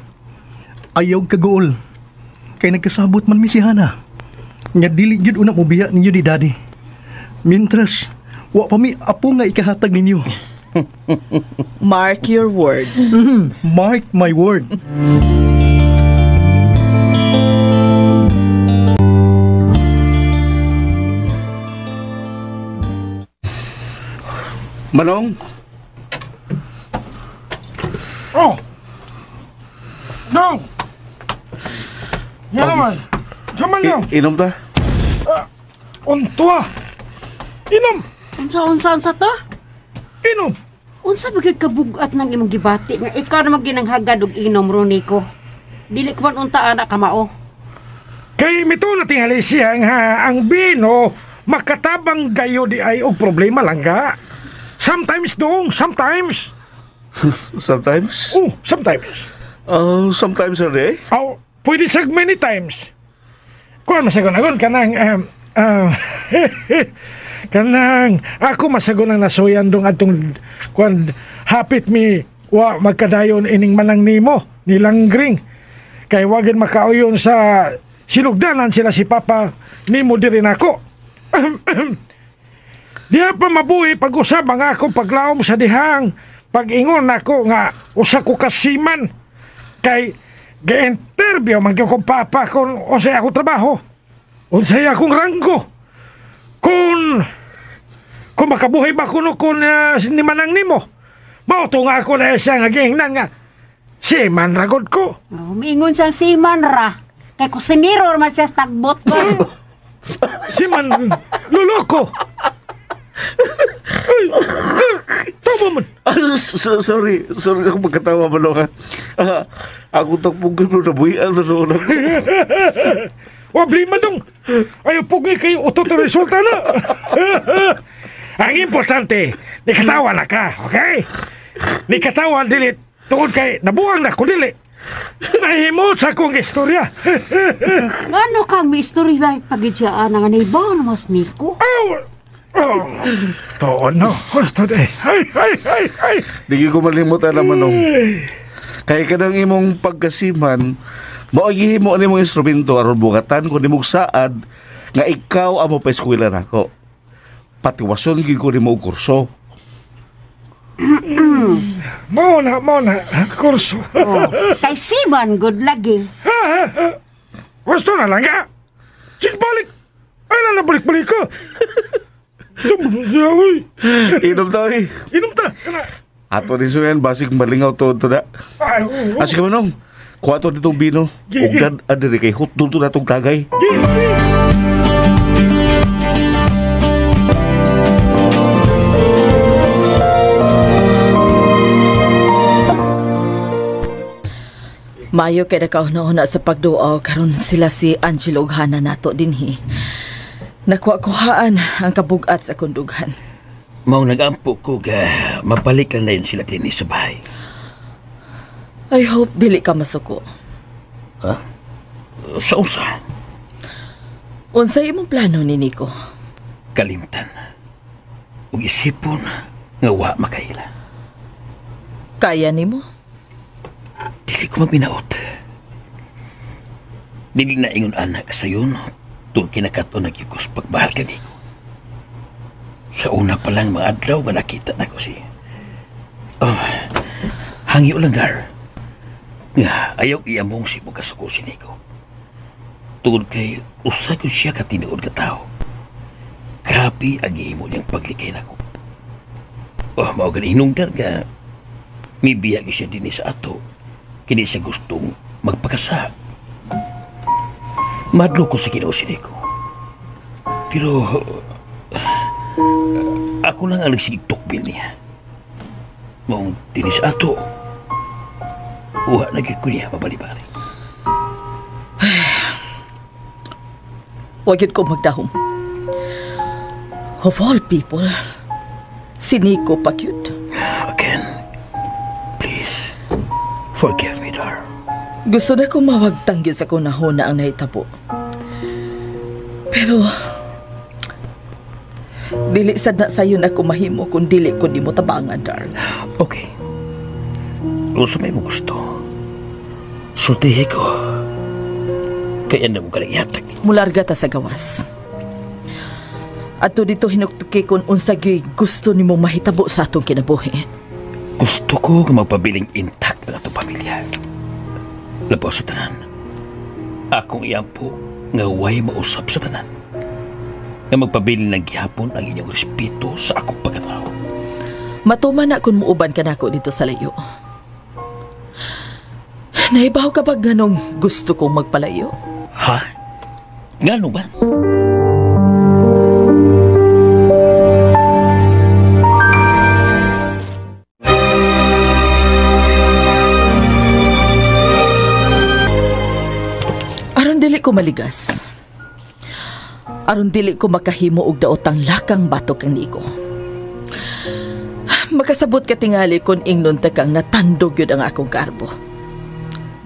ayaw kagool. Kay nagkasabot man mi si Hana. Nga dili gyud una mobiya ninyo ni Daddy. Mintras, wa pa mi apo nga ikahatag ninyo. Mark your word. Mark my word. Manong? Oh! Dong! Yan naman! Saman lang! Inom ta? Untua! Inom! Unsa to? Inom! Unsa ba gyud kabugat ng imong gibati nga ikaw na maginanghagad og inom Ronico? Dili ko man unta ana kamao. Kay mito na tingali siya nga ang bino makatabang gayo di ay og problema lang ga. Sometimes dong, sometimes. Sometimes? Oh, sometimes. Sometimes a day? Oh, pwede sag many times. Kuan masagon-agon kanang kanang ako masagon ang nasuyan dong atong kuan hapit mi wa magkadayon ining manang nimo nilanggring kay wagin makauyon sa sinugdanan sila si Papa nimo diri nako. Diha pa mabuhi pag-usab ang akong paglaom sa dihang pag-ingon nako nga usa ko kasiman kay ga-interview man gyud kong papa kung unsay akong trabaho, unsay akong ranggo, kung makabuhay ba kuno kung ni manang nimo. Mao to nga ako na siya nga gihingnan nga si man ragod ko. Oh, miingon siya si man ra. Kay kusinero man siya sa tagbot ko. Si man luloko. Ay, tama man. Sorry, sorry ako pagkatawa mo lang. Ako takpong kayo nabuhian na noon ako. Wabli man dong. Ayaw pugi kayo utot na resulta na. Ang importante, nikatawa na ka, okay? Nikatawa dili tungod kay nabuang na ko dili. Nahimot sa akong istorya. Ano kang may istorya pagidyaan nga naibaw mas Nico? Oh, tuon no. Gusto de. Ay, ay, ay, ay. Di ko malimutan naman nung. Kaya ka ng imong pagkasiman, maoy mo ani mong instrumento aron bugatan ko nimog saad nga ikaw ang mopaeskwela nako. Patiwason gid ko nimo og kurso. Mao na kurso. Oh, kay Siman good lagi. Gusto na lang ka. Sige balik. Ay na balik-balik ka. Inom ta eh. Inom ta. Ato ni suyan basig malingaw to na. Asige manong. Kuha to ditong bino. Ugdan adiri kay hutdon to natong tagay. Mayo kay nakauna-una sa pagduaw karon sila si Angelo ug Hana nato dinhi. Nakuha-kuhaan ang kabugat sa kundughan. Mao nagampo ko ga mabalik lang na yun sila dinhi sa bahay. I hope dili ka masuko. Ha? Sa unsa? Unsay imong plano ni Nico? Kalimtan. Ug isipon nga wa makaila. Kaya nimo? Dili ko mabinaot. Dili na ingon anak sayon tungod kinakaton nagyugos pagmahal kaniko. Sa una pa lang mga adlaw nga nakita nako siya. Oh, hangyo lang dar. Nga ayaw iyamong si magkasuko si Nico. Tungod kay usa ko siya katinuod ka tao. Grabe ang gihimo niyang paglikay nako. Oh, mao gani hinungdan nga mibiyag siya dinhi sa ato. Kini siya gustong magpakasa. Madlo ko sa Ginoo si Nico. Pero ako lang ang nagsigig tukbil niya. Maong dinhi sa ato, uha na gid ko niya mabalibali. Huwag yun ko magdahom. Of all people, si Nico pa cute. Again, please, forgive me, Dar. Gusto na kong mawagtanggil sa kunahon na ang nahitabo. Pero, dili sad na sayo na kumahimo kung dili ko di mo tabangan, Dar. Okay. Kung may mo gusto, sultihi ko. Kaya na mo galing ihatag. Mularga ta sa gawas. Ato dito hinuktuki kung unsa gyud gusto nimo mahitabo sa atong kinabuhi. Gusto ko nga magpabiling intact ang atong pamilya. Labaw sa tanan. Akong iyampo nga way mausap sa tanan. Nga magpabiling ng gihapon ang inyong respeto sa akong pagkatao. Matuman na kung muuban ka nako dito sa layo. Naibaw ka ba ganong gusto kong magpalayo? Ha? Ngano ba? Aron dili ko maligas. Aron dili ko makahimo og daotang lakang batok kang Nico. Makasabot ka tingali kun ingnon ta kang natandog yun ang akong karbo.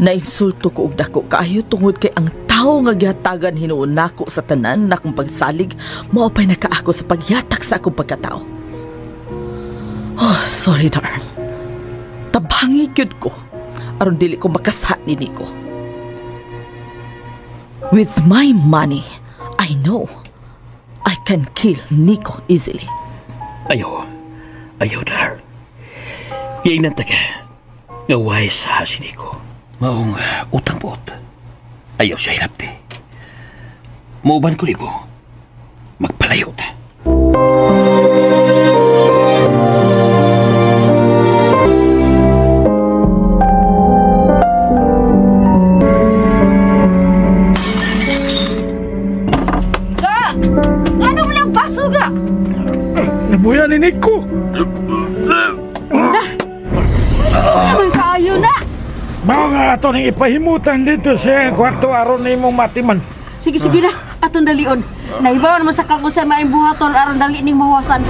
Nainsulto ko og dako kaayo tungod kay ang tawo nga gihatagan hinuon nako sa tanan na akong pagsalig mao pay nakaako sa pagyatak sa akong pagkatao. Oh, sorry darl. Tabangi gyud ko aron dili ko makasa ni Nico. With my money, I know I can kill Nico easily. Ayaw. Ayaw, dar. Giingnan ta ka. Nga way sa si Nico. Maong utang buot. Ayaw siya hilapti. Muuban ko libo. Magpalayo ta. Ga! Ano mo lang baso, ga? Nabuya ni Nico. Na, Naman kaayo na. Mao nga ato ning ipahimutan dito sa kwarto aron nimong matiman. Sige, sige na. Atong dalion. Naibaw naman sa kang unsay maayong buhaton aron dali ning mahuwasan.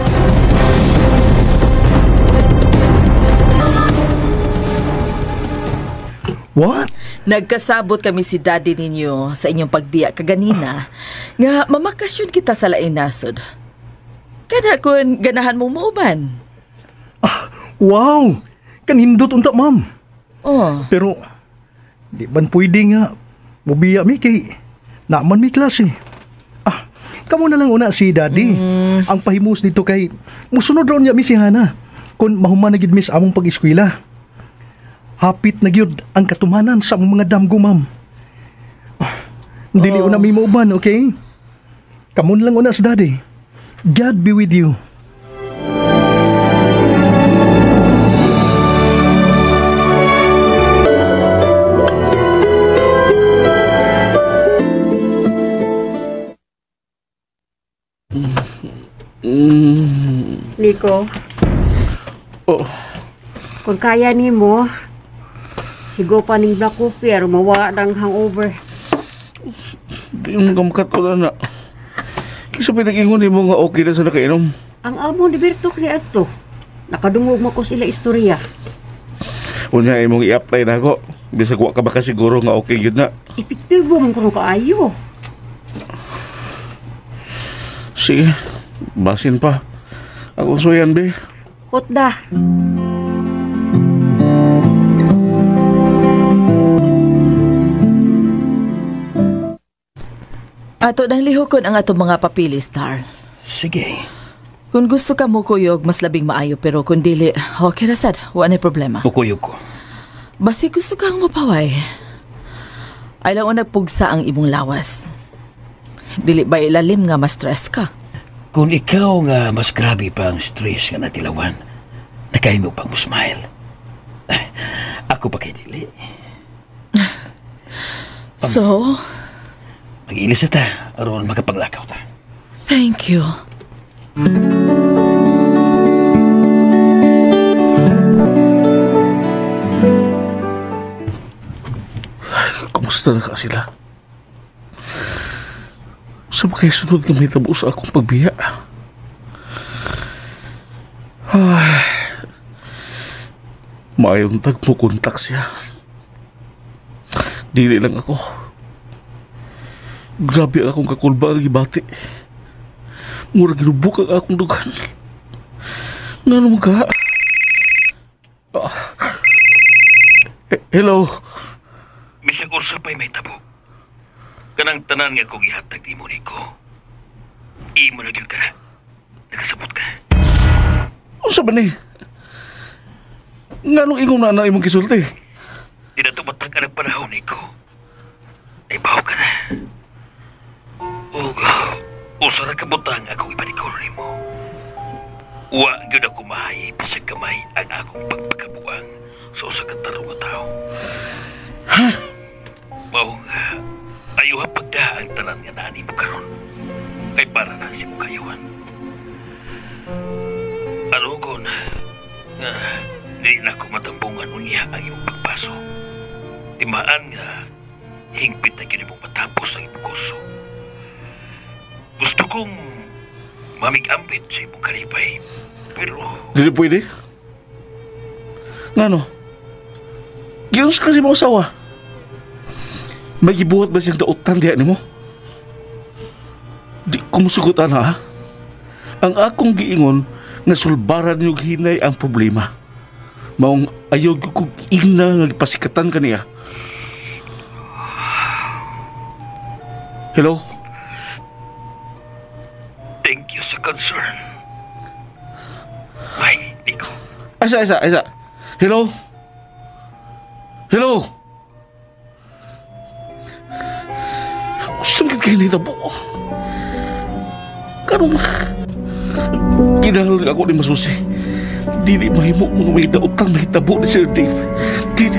What? Nagkasabot kami si daddy ninyo sa inyong pagbiya kaganina nga mamakasyon kita sa laing nasod. Kana kun ganahan mo muuban. Wow! Kanindot unta, ma'am. Oh. Pero di man pwede nga mubiya mi kay naaman mi klase. Ah, kamo na lang una si daddy. Ang pahimus dito kay musunod raw niya mi si Hana kung mahuman na gid mi sa among pag-eskwela. Hapit na gyud ang katumanan sa among mga damgo, ma'am. Dili una mi mauban, okay? Kamo na lang una si daddy. God be with you. Nico. Oh. Kung kaya nimo, higo pa ning black coffee aron mawa ng hangover. Di mo ka makatulan na. Kisa pinag-ingon nimo nga okay na sa nakainom. Ang amo ni Berto kaniadto. Nakadungog man ko sila istorya. Unya imong i-apply na ako. Bisag wa ka ba kasiguro nga okay gyud na. Epektibo man kuno kaayo. Sige, basin pa. Ako suyan, be. Hotda. Ato nang lihokon ang atong mga papilis, Star. Sige. Kung gusto ka mo kuyog, mas labing maayo. Pero kung dili, okay ra sad. Wa nay problema. Mukuyog ko. Basi gusto kang mapaway. Ay lang nagpugsa ang imong lawas. Dili ba ilalim nga ma-stress ka? Kung ikaw nga mas grabe pa ang stress nga natilawan, nakahimo pang mo smile. Ako pa kay dili. So? Mag-ilis na ta, aron makapaglakaw ta. Thank you. Kumusta na ka sila? Sa mga sunod nga may tabo sa akong pagbiya. Ay, maayong tag mo kontak siya. Dili lang ako. Grabe ang akong kakulba ang gibati. Mura ginubok ang akong dugan. Ngano mo ka? Hello? Bisag ursa pa'y may tabo. Kanang tanan nga kong ihatag nimo niko. Imo na gyud ka. Nakasabot ka. Unsa ba ni? Nganong ingon na na imong gisulti? Di na tumatag ang panahon niko. Ay baho ka na. Ug usa ra ka butang akong ipanikor nimo. Wa gyud ako mahayi bisag gamay ang akong pagpakabuang sa usa ka tarong nga tawo. Ha? Mao nga ayuha pagda ang tanan nga naa nimo karon. Kay para na si kayuhan. Arugon nga di na ko matambungan unya ang imong pagpaso. Timaan nga hingpit na gyud imong matapos ang imong kurso. Gusto kong mamig-ambit sa imong kalipay, pero Dili pwede? Ngano? Giunsa kasi mo asawa? May gibuhat ba siyang dautan diha nimo? Di ko musugot ana, ha? Ang akong giingon nga sulbaran niyo hinay ang problema. Maong ayaw ko ingna nga gipasikatan kaniya. Hello? Thank you sa concern. Bye, Nico. Asa, asa, asa. Hello? Hello? Sumikit kayo nito po. Karong kinahanglan ako ni masusi. Dili mahimo mga may daotang mahitabo ni Sir Dave. Dili.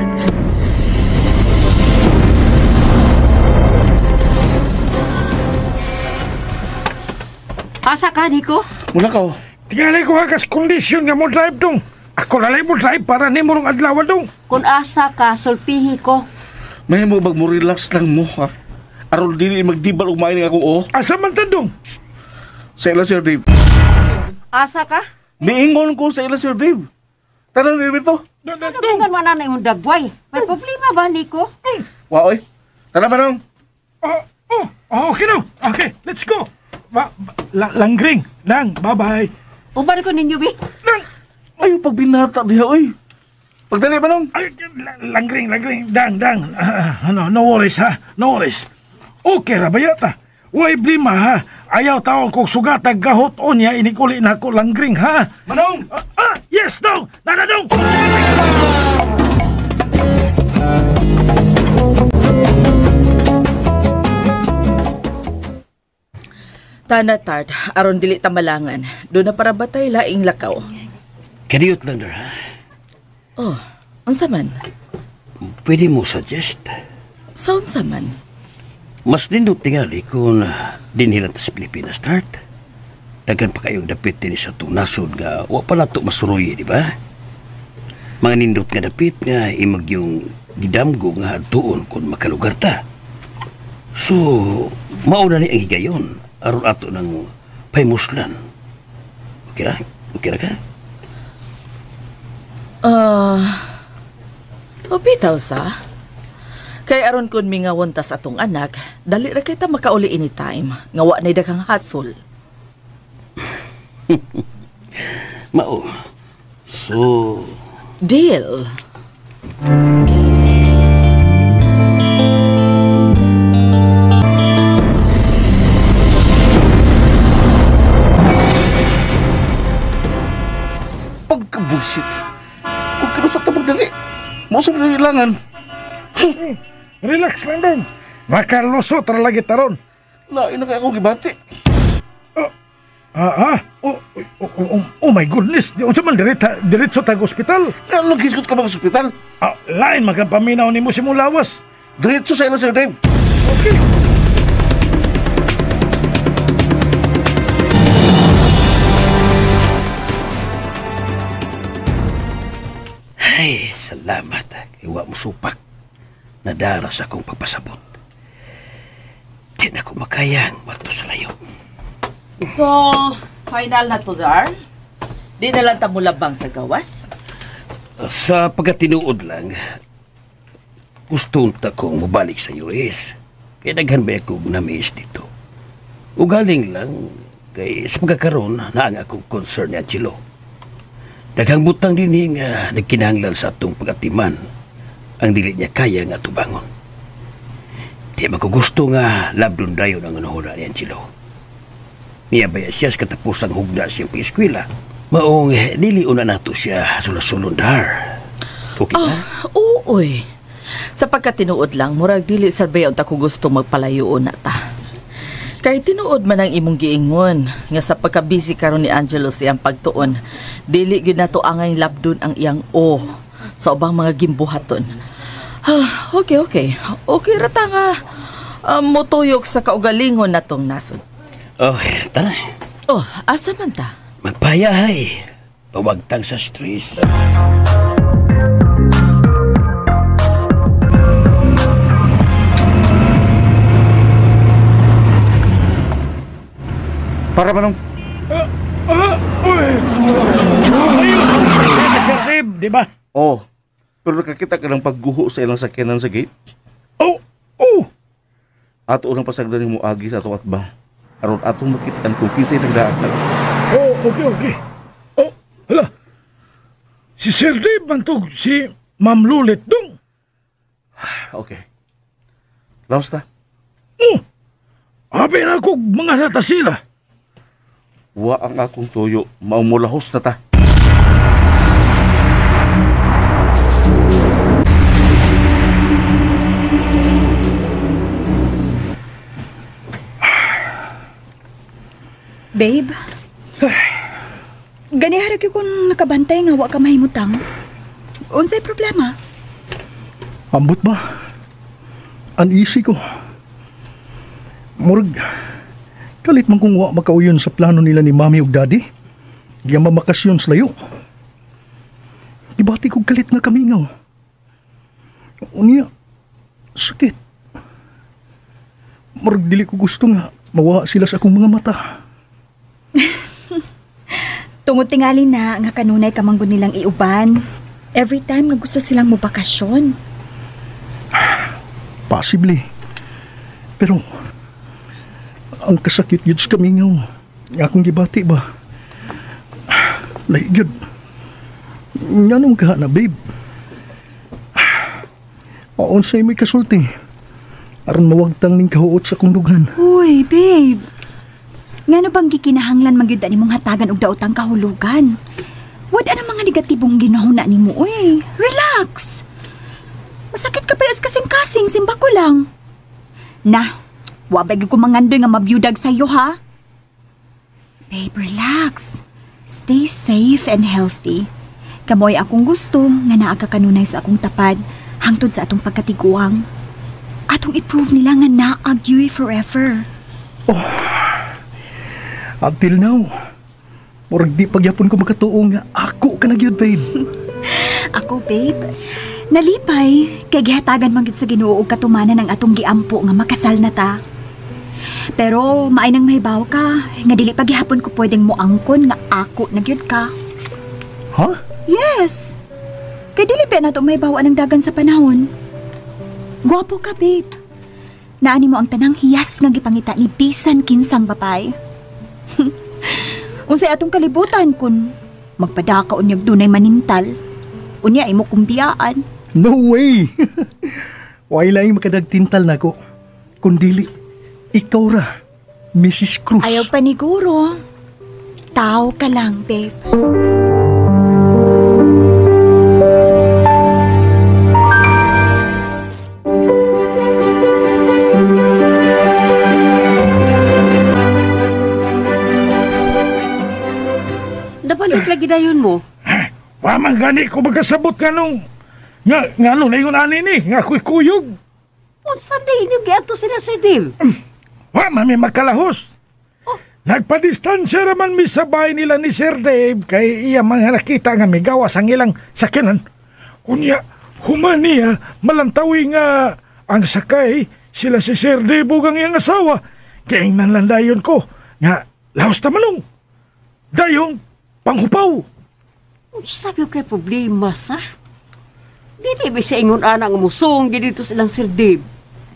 Asa ka, Nico? Mula ka, oh. Tingali ko hagas kondisyon nga mo drive dong. Ako na lang mo drive para nimo rong adlaw dong. Kung asa ka, sultihi ko. May mo bag mo relax lang mo ha. Aron dili magdibal og main akong oh. Asa man ta dong? Sa ila Sir Dave. Asa ka? Niingon ko sa ila Sir Dave. Tanong ni Berto. Ano gingon man na imong dagway? May problema ba niko? Wa oy. Tara manong. Oh, okay no. Okay, let's go. Langgring, lang, bye-bye. Uban ko ninyo bi. Lang. Ayo pagbinata diha oy. Pagdali manong. Ay, langgring, dang. Ano, no worries ha. No worries. Okay ra ba yata? Way blima ha. Ayaw taon kong sugatag gahot o niya inikuli na ako langgring ha. Manong! Yes, dong! Nana dong! Tana tart, aron dili tamalangan. Doon na para batay laing lakaw. Kaniyot lang dar ha. Oh, unsa man? Pwede mo suggest? Sa unsa man? Mas nindot tingali kung dinhilan ta sa Pilipinas, Tart. Daghan pa kayong dapit din sa itong nasod nga wa pa nato masuruyi, di ba? Mga nindot nga dapit nga imag yung gidamgo nga doon kung makalugar ta. So, mauna ni ang higayon aron ato ng paymuslan. Okay ra? Okay ra ka? Bitaw sa. Kay aron kun mingawon ta sa atong anak, dali ra kay ta makauli anytime. Nga wa nay daghang hasol. Mao. So, deal. Pagkabusit. Kung kinusak ta magdali, mo sa pinailangan. Relax lang dong. Makalusot ra lagi taron. Lain na kaya akong gibati. Oh my goodness. Di unsa man diretso tag ospital? Ano naghisgot ka ba sa ospital? Lain magpaminaw nimo si mong lawas. Diretso sa ila Sir Dave. Okay. Ay, salamat. Iwa mo supak. Nadara sa akong pagpasabot. Di na ko makayang mato sa layo. So, final na to, Dar? Di na lang ta mulabang sa gawas? Sa pagkatinuod lang, gusto ta kong mabalik sa US. Kaya daghan ba akong na-miss dito. Ugaling lang, kay sa pagkakaroon na ang akong concern ni Angelo. Daghang butang din nga nagkinahanglan sa atong pagatiman ang dili niya kaya nga tubangon. Di man ko gusto nga labdon dayon ang anuhuna ni Angelo. Niya baya siya sa katapusang hugna siyang pag-eskwela. Maong dili una nato siya sulasulon dar. Okay na? Uuy. Sa pagkatinuod lang, murag dili sarbay unta ko gusto magpalayoon na ta. Kay tinuod man ang imong giingon nga sa pagkabisi karon ni Angelo sa iyang pagtuon, dili gyud nato angay labdon ang iyang o sa ubang mga gimbuhaton. Okay. Okay ra ta nga motuyok sa kaugalingon natong nasod. Oh, tara. Oh, asa man ta? Magpayahay. Pawagtang sa stress. Para manong. Sir Dave, di ba? Oh, pero nakakita ka ng pagguho sa ilang sakyanan sa gate? Oh, oh! Ato unang pasagdan mo agi sa atong atbang. Aron atong makitaan kung kinsay nagdaat na. Oh, okay. Oh, hala. Si Sir Dave man to, si Ma'am Lulit dong. Okay. Laos ta. Oh, abi na ko mga nata sila. Wa ang akong tuyo, maumulahos na ta. Babe, ganihara ko kung nakabantay nga wa ka mahimutang. Unsay problema? Ambot ba? Uneasy ko. Murag, kalit man kung wa makauyon sa plano nila ni Mami ug Daddy. Giyang mamakasyon sa layo. Gibati kong kalit nga kamingaw. Unya, sakit. Murag dili ko gusto nga mawa sila sa akong mga mata. Tungod tingali na nga kanunay kamanggod nilang iuban. Every time nga gusto silang mobakasyon. Possibly. Pero ang kasakit yun sa kamingaw. Nga akong gibati ba? Lahi gyud. Nganong ka na, babe? Unsay may kasulti? Aron mawagtang ning kahuot sa akong dughan. Uy, babe. Ngano bang gikinahanglan man gyud ani mong hatagan og daotang kahulugan? Wad ana mga negatibong ginahuna nimo, uy. Relax. Masakit ka pa as kasing-kasing, simba ko lang. Na, wa ba gyud ko mangandoy nga mabiyudag sayo, ha? Babe, relax. Stay safe and healthy. Kamoy akong gusto nga naa ka kanunay sa akong tapad hangtod sa atong pagkatiguang. Atong i-prove nila nga naa gyud forever. Oh, until now, murag di pagyapon ko makatuo nga ako ka na gyud, babe. Ako, babe, nalipay kay gihatagan man gyud sa Ginoo og katumanan ang atong giampo nga makasal na ta. Pero maay nang mahibaw ka nga dili pagyapon ko pwedeng moangkon nga ako na gyud ka. Ha? Yes. Kay dili pa nato mahibaw ang dagan sa panahon. Gwapo ka, babe. Naani mo ang tanang hiyas nga gipangita ni bisan kinsang babae. Unsay atong kalibutan kun magpadaka unyag dunay manintal. Unya imo kumbiyaan. No way. Way laing makadagtintal nako. Kun dili ikaw ra, Mrs. Cruz. Ayaw paniguro. Tao ka lang, babe. Nabalik lagi dayon mo. Wa man gani ko magkasabot nga nung nga nung naingon ani ni nga ako'y kuyog. Unsa day inyo giadto sila Sir Dave? Wa man mi magkalahos. Oh. Nagpadistansya raman mi sa bahay nila ni Sir Dave kay iya mga nakita nga migawas ang ilang sakyanan. Unya human niya malantawi nga ang sakay sila si Sir Dave ug ang iyang asawa. Giingnan lang dayon ko nga lahos ta manong. Dayong panghupaw. Sabi ko kay problema sa? Dili ba siya ingon ana nga musong dito silang Sir Dave?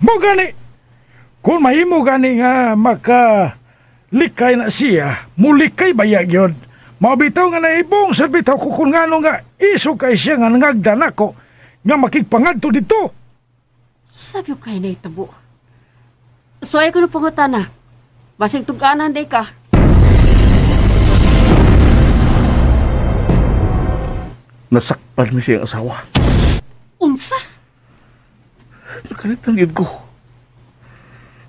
Mo gani. Kung mahimo gani nga makalikay na siya, mulikay baya gyud. Mabitaw nga naibong sir bitaw ko kung ngano nga iso kay siya nga nangagda nako nga makigpangadto dito. Sabi ko kay nahitabo. So ay ko na pangutana. Basig tug-anan day ka. Nasakpan mi siyang asawa. Unsa? Nakalitang yun ko.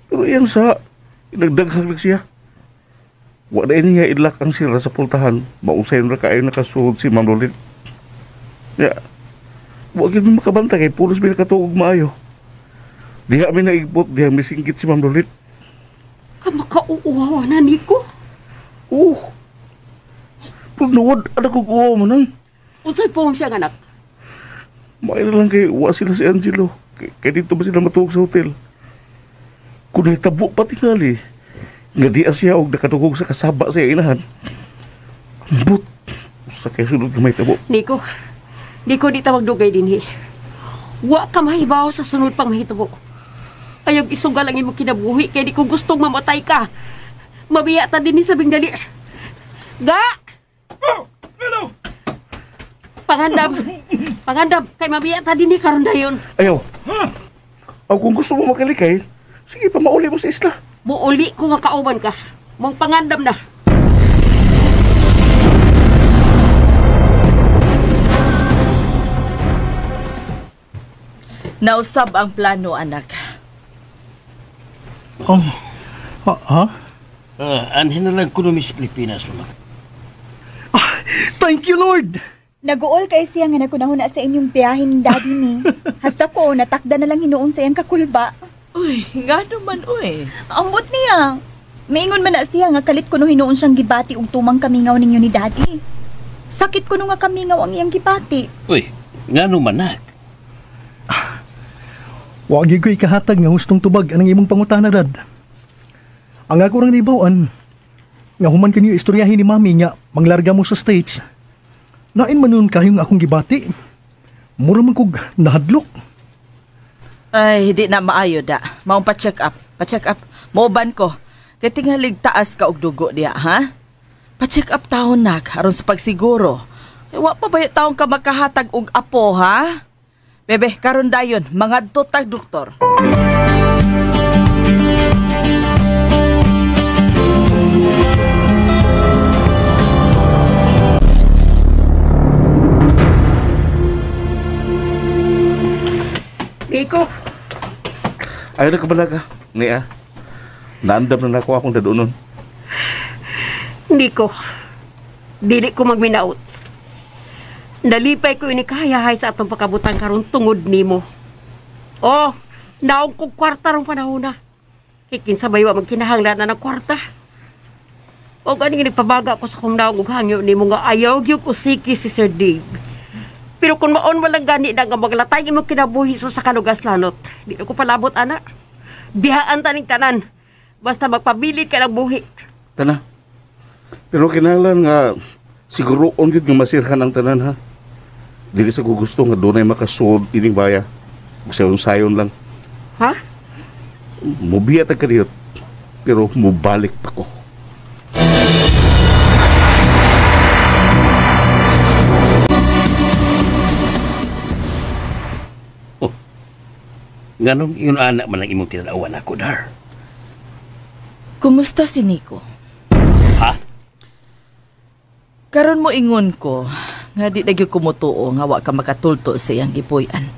Pero iyan sa, nagdaghag lang siya. Wala niya ilak ang sira sa pultahan. Mausay na kayo nakasuod si Ma'am Lolit. Ya, wag yun makabanta kay pulos mi nakatuog maayo. Diha mi naigpot, diha mi singgit si Ma'am Lolit. Kamakauuhaw na, Nico. Oo. Pero nawad, anak ko kuha mo nang. Unsay pong siya, anak? Maay na lang kay wa sila si Angelo. Kay dito ba sila matuog sa hotel? Kung nahitabo pa tingali, nga di siya og nakatugog sa kasaba sa inahan. Ambot, sa kay sunod na may tabo. Nico, Nico, di ta magdugay dinhi. Wa ka mahibaw sa sunod pang mahitabo. Ayaw isugal ang imong kinabuhi kay di ko gustong mamatay ka. Mabiya ta dinhi sa bingdali. Ga! Oh, hello! Pangandam. Pangandam, kay mabiya ta dinhi karon dayon. Ayaw. Ha? O kung gusto mo makalikay, sige pa mauli mo sa isla. Muuli ko nga kauban ka. Mong pangandam na. Nausab ang plano, anak. Oh, ha? Anhin na lang ko no, Miss Pilipinas, mama. Ah, thank you, Lord! Naguol kay siya nga nagkunahuna sa inyong biyahe ni Daddy ni. Hasta ko, natakda na lang hinuon sa iyang kakulba. Uy, nga naman, uy. Ambot niya. Maingon man na siya nga kalit kuno hinuon siyang gibati og tumang kamingaw ninyo ni Daddy. Sakit ko nga kamingaw ang iyang gibati. Uy, ngano man nak? Wa gyud ko'y kahatag nga hustong tubag anang imong pangutana, Dad. Ang ako rang nibaw-an, nga human kanyo istoryahin ni Mami nga manglarga mo sa States. Nain man nun kayong akong gibati. Mura man kog nahadlok. Ay, hindi na maayo da. Maong pa-check up. Pa-check up. Mooban ko. Kay tingalig taas ka og dugo diya, ha? Pa-check up taon nak aron sa pagsiguro. Kay wa pa ba taon ka makahatag og apo, ha? Bebe, karon dayon, mangadto tag doktor. Nico. Ayaw na kabalaga. Nia, naandam na nako akong dadunon. Nico, dili ko magminaot. Nalipay ko inikahayahay sa atong pagkabutang karon tungod nimo. Oh, naong kong kwarta rong panahon na. Kikinsa ba yung magkinahanglan na ng kwarta? O ganing nagpabaga ko sa kong naong og hangyo nimo nga ayaw gyud usiki si Sir Dave. Pero kung maon walang gani na nga maglatay imong kinabuhi so sa kalugas lanot, di ko palabot ana. Bihaan taning tanan. Basta magpabilid ka ng buhi. Tana. Pero kinahanglan nga siguro on gyud nga masirhan ang tanan, ha. Dili sa gusto nga dunay makasuod ining baya. Sayon-sayon lang. Ha? Mubiya ta kadiyot, pero mubalik pa ko. Oh. Nganong ingon anak man ang imong tinanawan ako, Dar? Kumusta si Nico? Ha? Karon mo ingon ko nga di na gyud kumutuo nga wa ka makatulto sa iyang gipuy-an.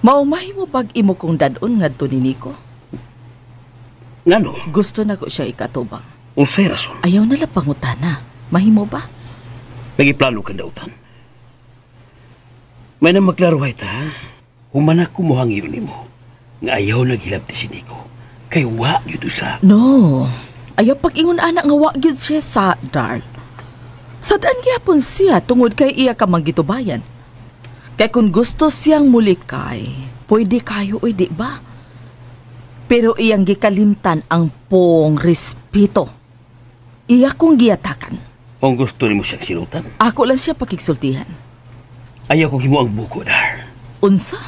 Maumahi mo bag imo kong dad-on ngadto ni Nico? Ngano? Gusto na ko siya ikatubang. Unsay rason? Ayaw na lang pangutana. Mahimo ba? Nagiplano kang dautan. May na maklaruhay ta, ha? Human ako muhang iyon nimo nga ayaw naghilabti si Nico. Kay wa gyud usa. No. Ayaw pag-ingon anak nga wa gyud siya sa darl. Sadaan gyapon siya tungod kay iya ka manggitubayan. Kay kung gusto siyang mulikay, pwede kayo oy, di ba? Pero iyang gikalimtan ang pong respeto. Iya kong giyatakan. Kung gusto nimo siyang silutan? Ako lang siya pakigsultihan. Ayaw kong himo ang buko, dar. Unsa?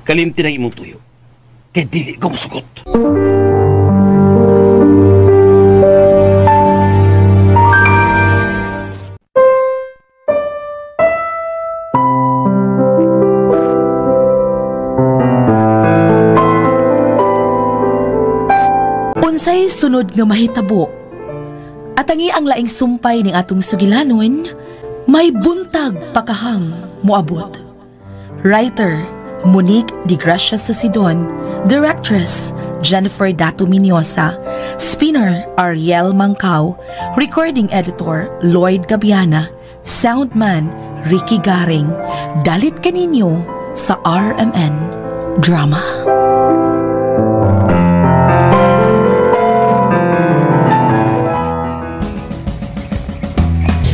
Kalimti ng imong tuyo. Kay dili ko musugot. Unsay sunod nga mahitabo? Atangi ang laing sumpay ning atong sugilanon, may buntag pakahang moabot. Writer, Monique Di Gracia Sasidon. Directress, Jennifer Dato Miniosa. Spinner, Ariel Mangkao. Recording Editor, Lloyd Gabiana. Soundman, Ricky Garing. Dalit kaninyo sa RMN Drama.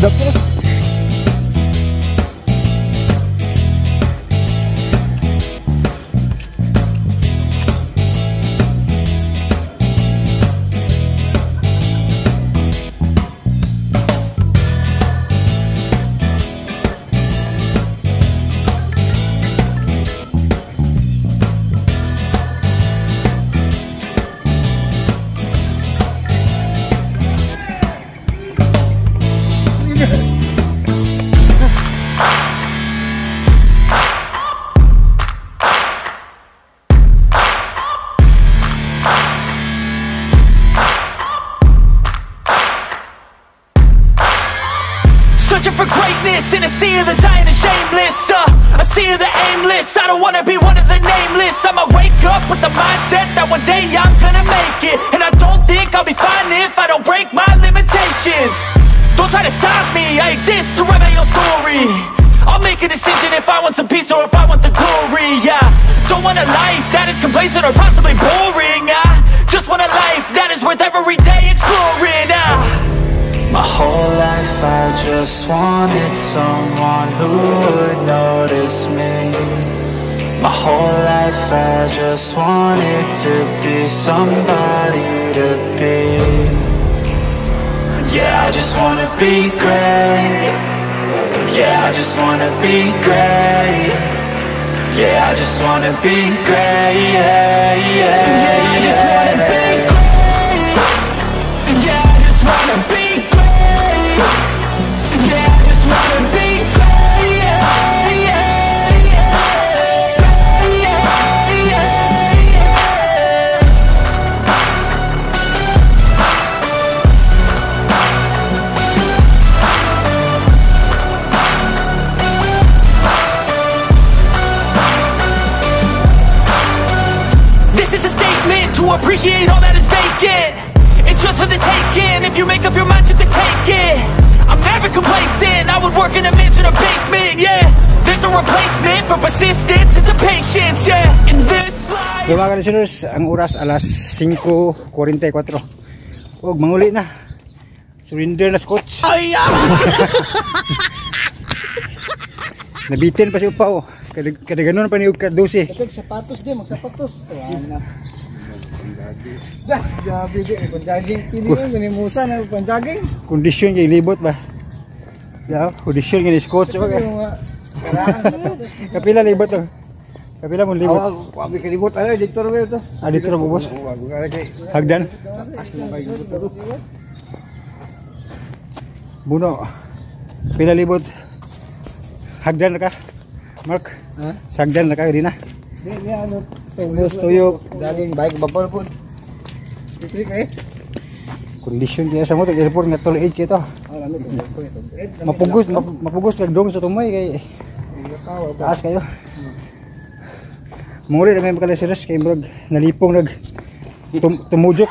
Doctor. Searching for greatness in a sea of the dying and shameless, a sea of the aimless. I don't wanna be one of the nameless. I'ma wake up with the mindset that one day I'm gonna make it. And I don't think I'll be fine if I don't break my limitations. Don't try to stop me, I exist to write my own story. I'll make a decision if I want some peace or if I want the glory, yeah. Don't want a life that is complacent or possibly boring. I just want a life that is worth every day exploring. My whole life I just wanted someone who would notice me. My whole life I just wanted to be somebody to be. Yeah, I just wanna be great. Yeah, I just wanna be great. Yeah, I just wanna be great. Yeah, yeah, yeah, I just wanna be great. Yeah, I just wanna be great. Yeah, I just wanna be great. Yeah, yeah, yeah, yeah, yeah, yeah. This is a statement to appreciate all that is vacant. It's just for the taking. If you make up your mind, you can take it. I'm never complacent. I would work in a mansion or basement, yeah. There's no replacement for persistence. It's a patience, yeah. In this life. So mga listeners, ang oras alas 5:44. Og manguli na. Surrender na scotch. Ay! Nabitin pa si Upa oh. Kada ganun pa ni og 12. Kapag sapatos di, magsapatos. Wala. Grabe di, panjaging pili yun, ganimusa na panjaging. Kondisyon kay libot ba? Ya, kondisyon kay scotch ba? Kapila libot to. Kapila mo libot. Wabi ka libot ay dito ra ito. Ah, dito ra boss. Hagdan. Buno. Pila libot. Hagdan ka. Mark. Ha? Sagdan na ka din na. Di ni ano tuyok, tuyok, daging bike babal po. Pipili kay. Kondisyon kaya sa mo tag airport nga tol 8 kito. Mapugos, mapugos nagdong sa tumay kay taas kayo. Manguli na may makaliseres kay murag nalipong nag tumujok.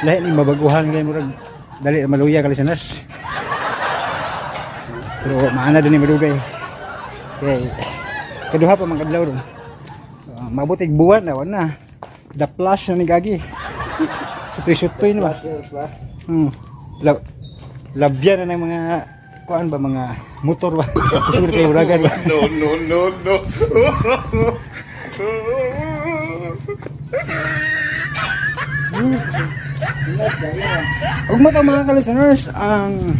Lahi ni mabaguhan kay murag dali maluya kaliseres. Pero maana din ni madugay. Kay kaduha pa man kadlaw ron. Mabutig buwan na wala na. The flash na ni Gagi. Sutoy-sutoy na ba? Labyan na ng mga kuan ba, mga motor ba? Kusur kay uragan ba? No, no, no, no. Ug mata mga ka-listeners, ang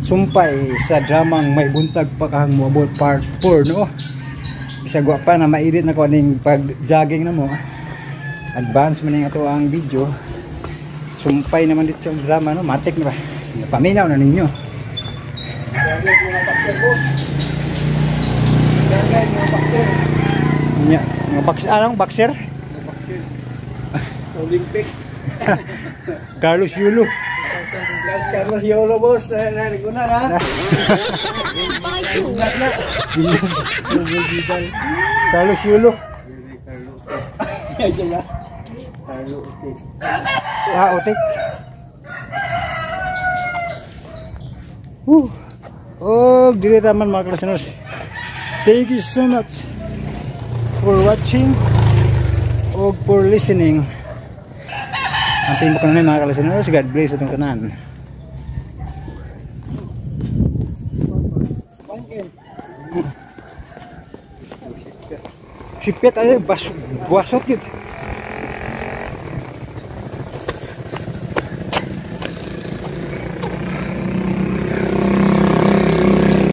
sumpay sa dramang May Buntag Pa Kahang Moabot Part 4, no? Bisag wa pa na maedit na ko aning pag-jogging na mo. Advance man ning ato ang video. Sumpay naman dito sa drama, no? Matik na ba? Paminaw na ninyo. Nya, mga boxer, anong boxer? Olympic. Carlos Yulo. Carlos Yulo, boss. Naguna na. Carlos Yulo. Ah, otik. Oh, dili taman mga listeners. Thank you so much for watching o for listening. Ang tingin ko na mga listeners, God bless atong tanan. Sipit ay basot yun.